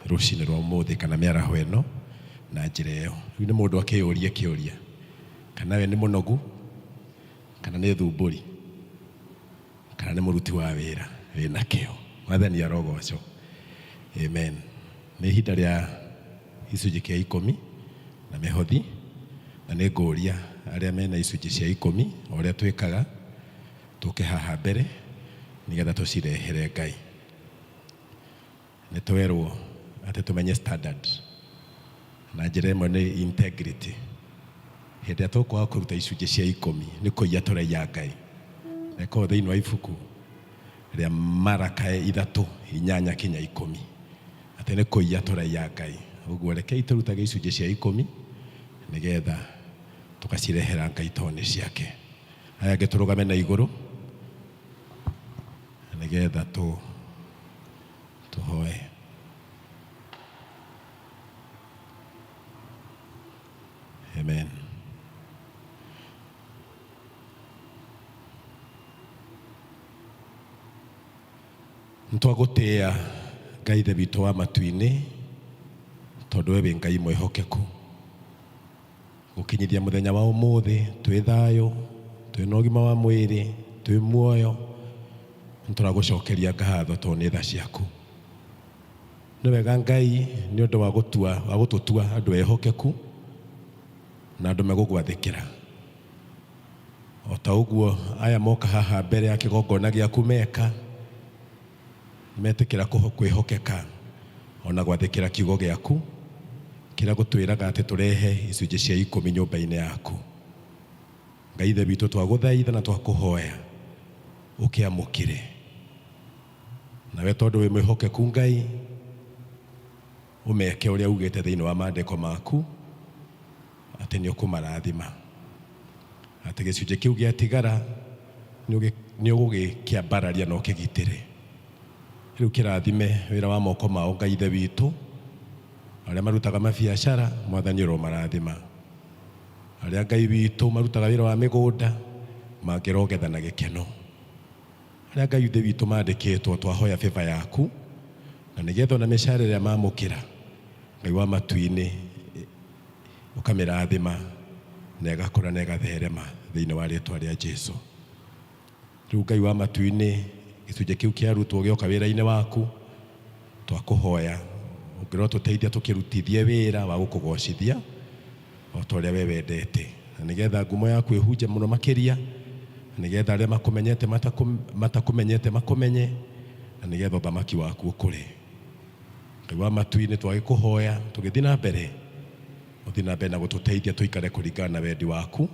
rũcinĩ rwa ũmũthĩ kana mĩaraho ĩno na njĩra ĩyo. Rĩu nĩ mũndũ akĩyũrie kĩũria kana we nĩ mũnogu kana nĩ thumbũri kana nĩ mũruti wa wĩra wĩna kĩo. Mwathani arogocwo. Amen. Nĩ ihinda rĩa gĩcunjĩ kĩa ikũmi na mĩhothi na nĩ ngũria arĩa mena icunjĩ cia ikũmi o ũrĩa twĩkaga tũke haha mbere nĩgetha tũcirehere Ngai. Nĩ twerwo atĩ tũmenye standard na njĩra ĩmwe nĩ integrity. Hĩndĩ ĩrĩa tũkwaga kũruta icunjĩ cia ikũmi nĩ kũiya tũraiya Ngai. Na ĩkoragwo thĩinĩ wa ibuku rĩa Maraka 3 8 kinya 10 atĩ nĩ kũiya tũraiya Ngai. Ũguo rekei tũrutage icunjĩ cia ikũmi nĩgetha tũgacirehera Ngai tondũ nĩ ciake. Aya angĩ tũrũgame na igũrũ nĩgetha tũhoe. Amen. Nĩtwagũtĩĩa Ngai Ithe witũ wa matu-inĩ tondũ we wĩ Ngai mwĩhokeku. Gũkinyithia mũthenya wa ũmũthĩ twĩ thayũ, twĩ na ũgima wa mwĩrĩ, twĩ muoyo, nĩtũragũcokeria ngatho tondũ nĩ tha ciaku. Nĩ wega Ngai nĩ ũndũ wa gũtũtua andũ ehokeku na andũ megũgwathĩkĩra. O ta ũguo aya moka haha mbere ya kĩgongona gĩaku meka, metĩkĩra kwĩhokeka ona gwathĩkĩra kiugo gĩaku kĩrĩa gũtwĩraga atĩ tũrehe icunjĩ cia ikũmi nyũmba-inĩ yaku. Ngai Ithe witũ twagũthaitha na twakũhoya ũkĩamũkĩre. Nawe tondũ wĩ mwĩhokeku Ngai, ũmeke ũrĩa ugĩte thĩinĩ wa maandĩko maku atĩ nĩ ũkũmarathima, atĩ gĩcunjĩ kĩu gĩatigara nĩ ũgũgĩkĩambararia na ũkĩgitĩre. Rĩu kĩrathime wĩra wa moko mao Ngai Ithe witũ, arĩa marutaga mabiacara Mwathani ũromarathima, arĩa Ngai witũ marutaga wĩra wa mĩgũnda mangĩrogetha na gĩkeno, arĩa Ngai Ithe witũ mandĩkĩtwo twahoya favor yaku na nĩgetha ona mĩcara ĩrĩa mamũkĩra Ngai wa matu-inĩ ũkamĩrathima na ĩgakũra na ĩgatherema thĩinĩ wa rĩtwa rĩa Jesũ. Rĩu Ngai wa matu-inĩ gĩcunjĩ kĩu kĩarutwo gĩoka wĩra-inĩ waku twakũhoya ũngĩrotũteithia tũkĩrutithie wĩra wa gũkũgocithia o ta ũrĩa we wendete, na nĩgetha ngumo yaku ĩhunje mũno makĩria, na nĩgetha arĩa makũmenyete matakũmenyete makũmenye, na nĩgetha ũthamaki waku ũkũre. Ngai wa matu-inĩ twagĩkũhoya tũgĩthiĩ na mbere Ũthiĩ na mbere na gũtũteithia tũikare kũringana na wendi waku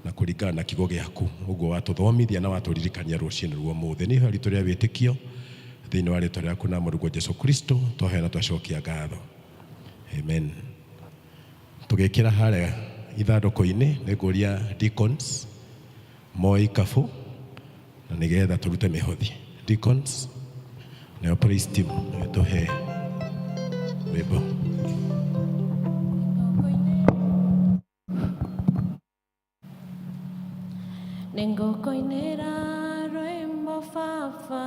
na kũringana na kiugo gĩaku ũguo watũthomithia na watũririkania rũcinĩ rwa ũmũthĩ. Nĩ ihoya ritũ rĩa wĩtĩkio thĩinĩ wa rĩtwa rĩaku na mũrũguo Jesu Kristo twahoya na twacokia ngatho. Amen. Tũgĩkĩra harĩa ithandũkũ-inĩ nĩ ngũria deacons moe ikabũ na nĩgetha tũrute mĩhothi. Deacons nayo praise team tũhe rwĩmbo. Nĩngũkũinĩra rwĩmbo baba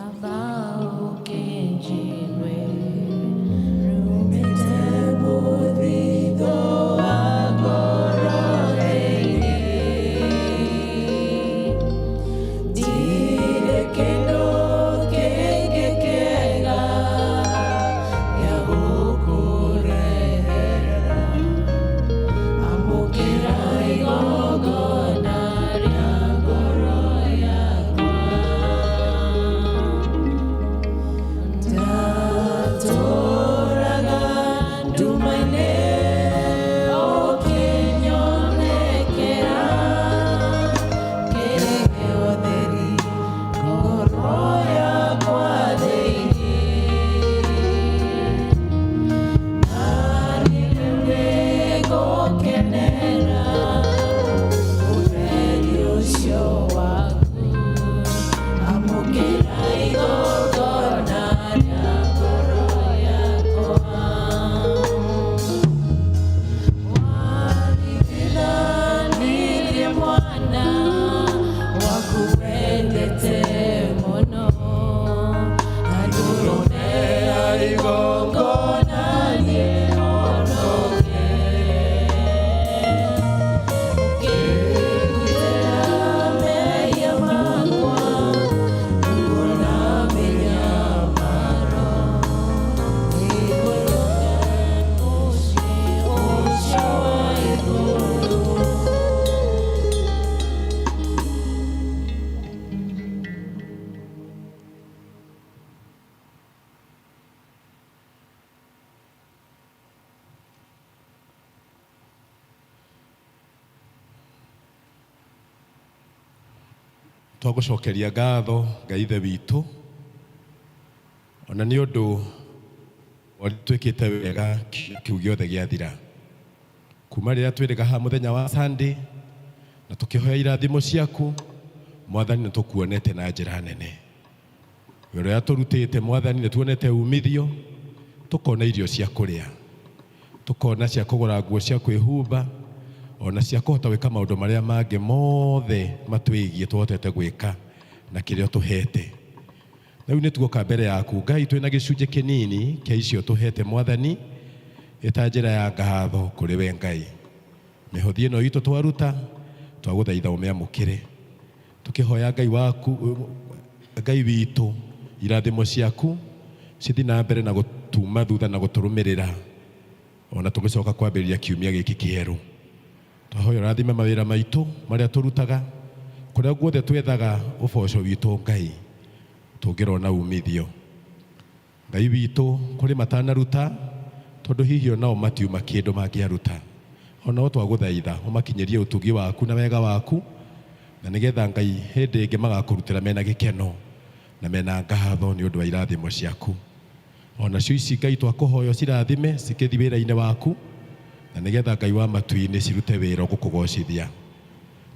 aba ũkĩnjinwe rumĩte mũthithũ wa ngoro thĩinĩ ndirĩ kĩndũ kĩngĩ kĩega gĩa gũkũrehera amũkĩra igongona rĩa ngoro yakwa ndatũraga nduma-inĩ ũkĩnyonekera kĩrĩ ũtheri ngoro yakwa thĩinĩ na nĩngũkenera ũtheri ũcio waku amũkĩra igongona rĩa ngoro yakwa warigithanirie mwana waku wendete mũno na ndũrũme ya igongona nĩhonoke ũkĩngitĩra mehia makwa ruo na mĩnyamaro nĩngũrũga mũciĩ ũcio wa igũrũ. Twagũcokeria ngatho Ngai ithe witũ ona nĩ ũndũ ũrĩa twĩkĩte wega kiu gĩothe gĩathira kuma rĩrĩa twĩrĩga haha mũthenya wa Sunday na tũkĩhoya irathimo ciaku Mwathani nĩ tũkuonete na njĩra nene wĩra ũrĩa tũrutĩte Mwathani nĩ tuonete umithio tũkona irio cia kũrĩa tũkona cia kũgũra nguo cia kwĩhumba ona cia kũhota gwĩka maũndũ marĩa mangĩ mothe matwĩgiĩ tũhotete gwĩka na kĩrĩa ũtũhete. Rĩu nĩ tuoka mbere yaku Ngai twĩna gĩcunjĩ kĩnini kĩa icio tũhete Mwathani ĩta njĩra ya ngatho kũrĩ we Ngai. Mĩhothi ĩno itũ twaruta twagũthaitha ũmĩamũkĩre tũkĩhoya Ngai waku Ngai witũ irathimo ciaku cithiĩ na mbere na gũtuma thutha na gũtũrũmĩrĩra ona tũgĩcoka kwambĩrĩria kiumia gĩkĩ kĩerũ. Twahoya ũrathime mawĩra maitũ marĩa tũrutaga kũrĩa guothe twethaga ũboco witũ Ngai tũngĩrona umithio. Ngai witũ kũrĩ matanaruta tondũ hihi onao matiuma kĩndũ mangĩaruta onao twagũthaitha ũmakinyĩrie ũtugi waku na wega waku na nĩgetha Ngai hĩndĩ ĩngĩ magakũrutĩra mena gĩkeno na mena ngatho nĩ ũndũ wa irathimo ciaku. Onacio ici Ngai twakũhoya ũcirathime cikĩthiĩ wĩra-inĩ waku na nĩgetha Ngai wa matu-inĩ cirute wĩra ũgũkũgocithia.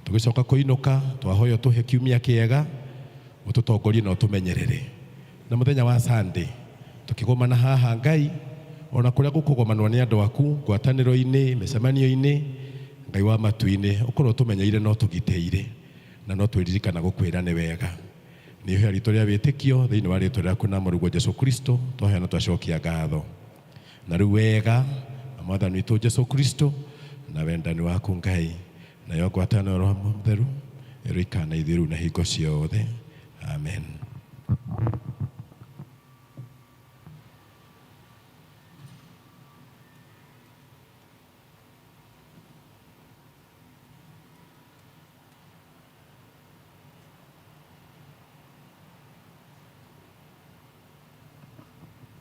Tũgĩcoka kũinũka twahoya ũtũhe kiumia kĩega ũtũtongorie na ũtũmenyerere. Na mũthenya wa Sunday tũkĩgomana haha Ngai ona kũrĩa gũkũgomanwo nĩ andũ aku ngwatanĩro-inĩ mĩcemanio-inĩ Ngai wa matu-inĩ ũkorwo ũtũmenyeire na ũtũgitĩire na no twĩririkana gũkwĩra nĩ wega. Nĩ ihoya ritũ rĩa wĩtĩkio thĩinĩ wa rĩtwa rĩaku na mũrũguo Jesu Kristo twahoya na twacokia ngatho. Na rĩu wega na Mwathani witũ Jesu Kristo na wendani waku Ngai nayo ngwatanĩro Roho Mũtheru ĩroikara na ithuĩ rĩu na hingo ciothe. Amen.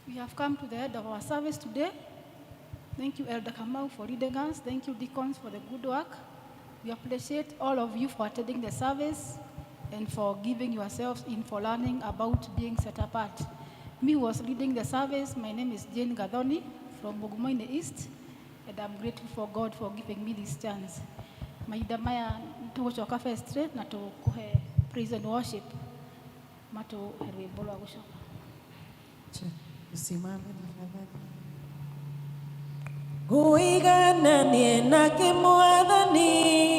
We have come to the end of our service today. Thank you, Elder Kamau, for leading us. Thank you, deacons, for the good work. We appreciate all of you for attending the service and for giving yourselves in for learning about being set apart. Me who was leading the service, my name is Jane Gadoni from Mugumoini East, and I'm grateful for God for giving me this chance. Mahinda maya tũgũcoka vestry na tũkũhe praise and worship matũhe rwĩmbo rwa gũcoka. Tusimame tafadhali. Ngũigananie nake Mwathani.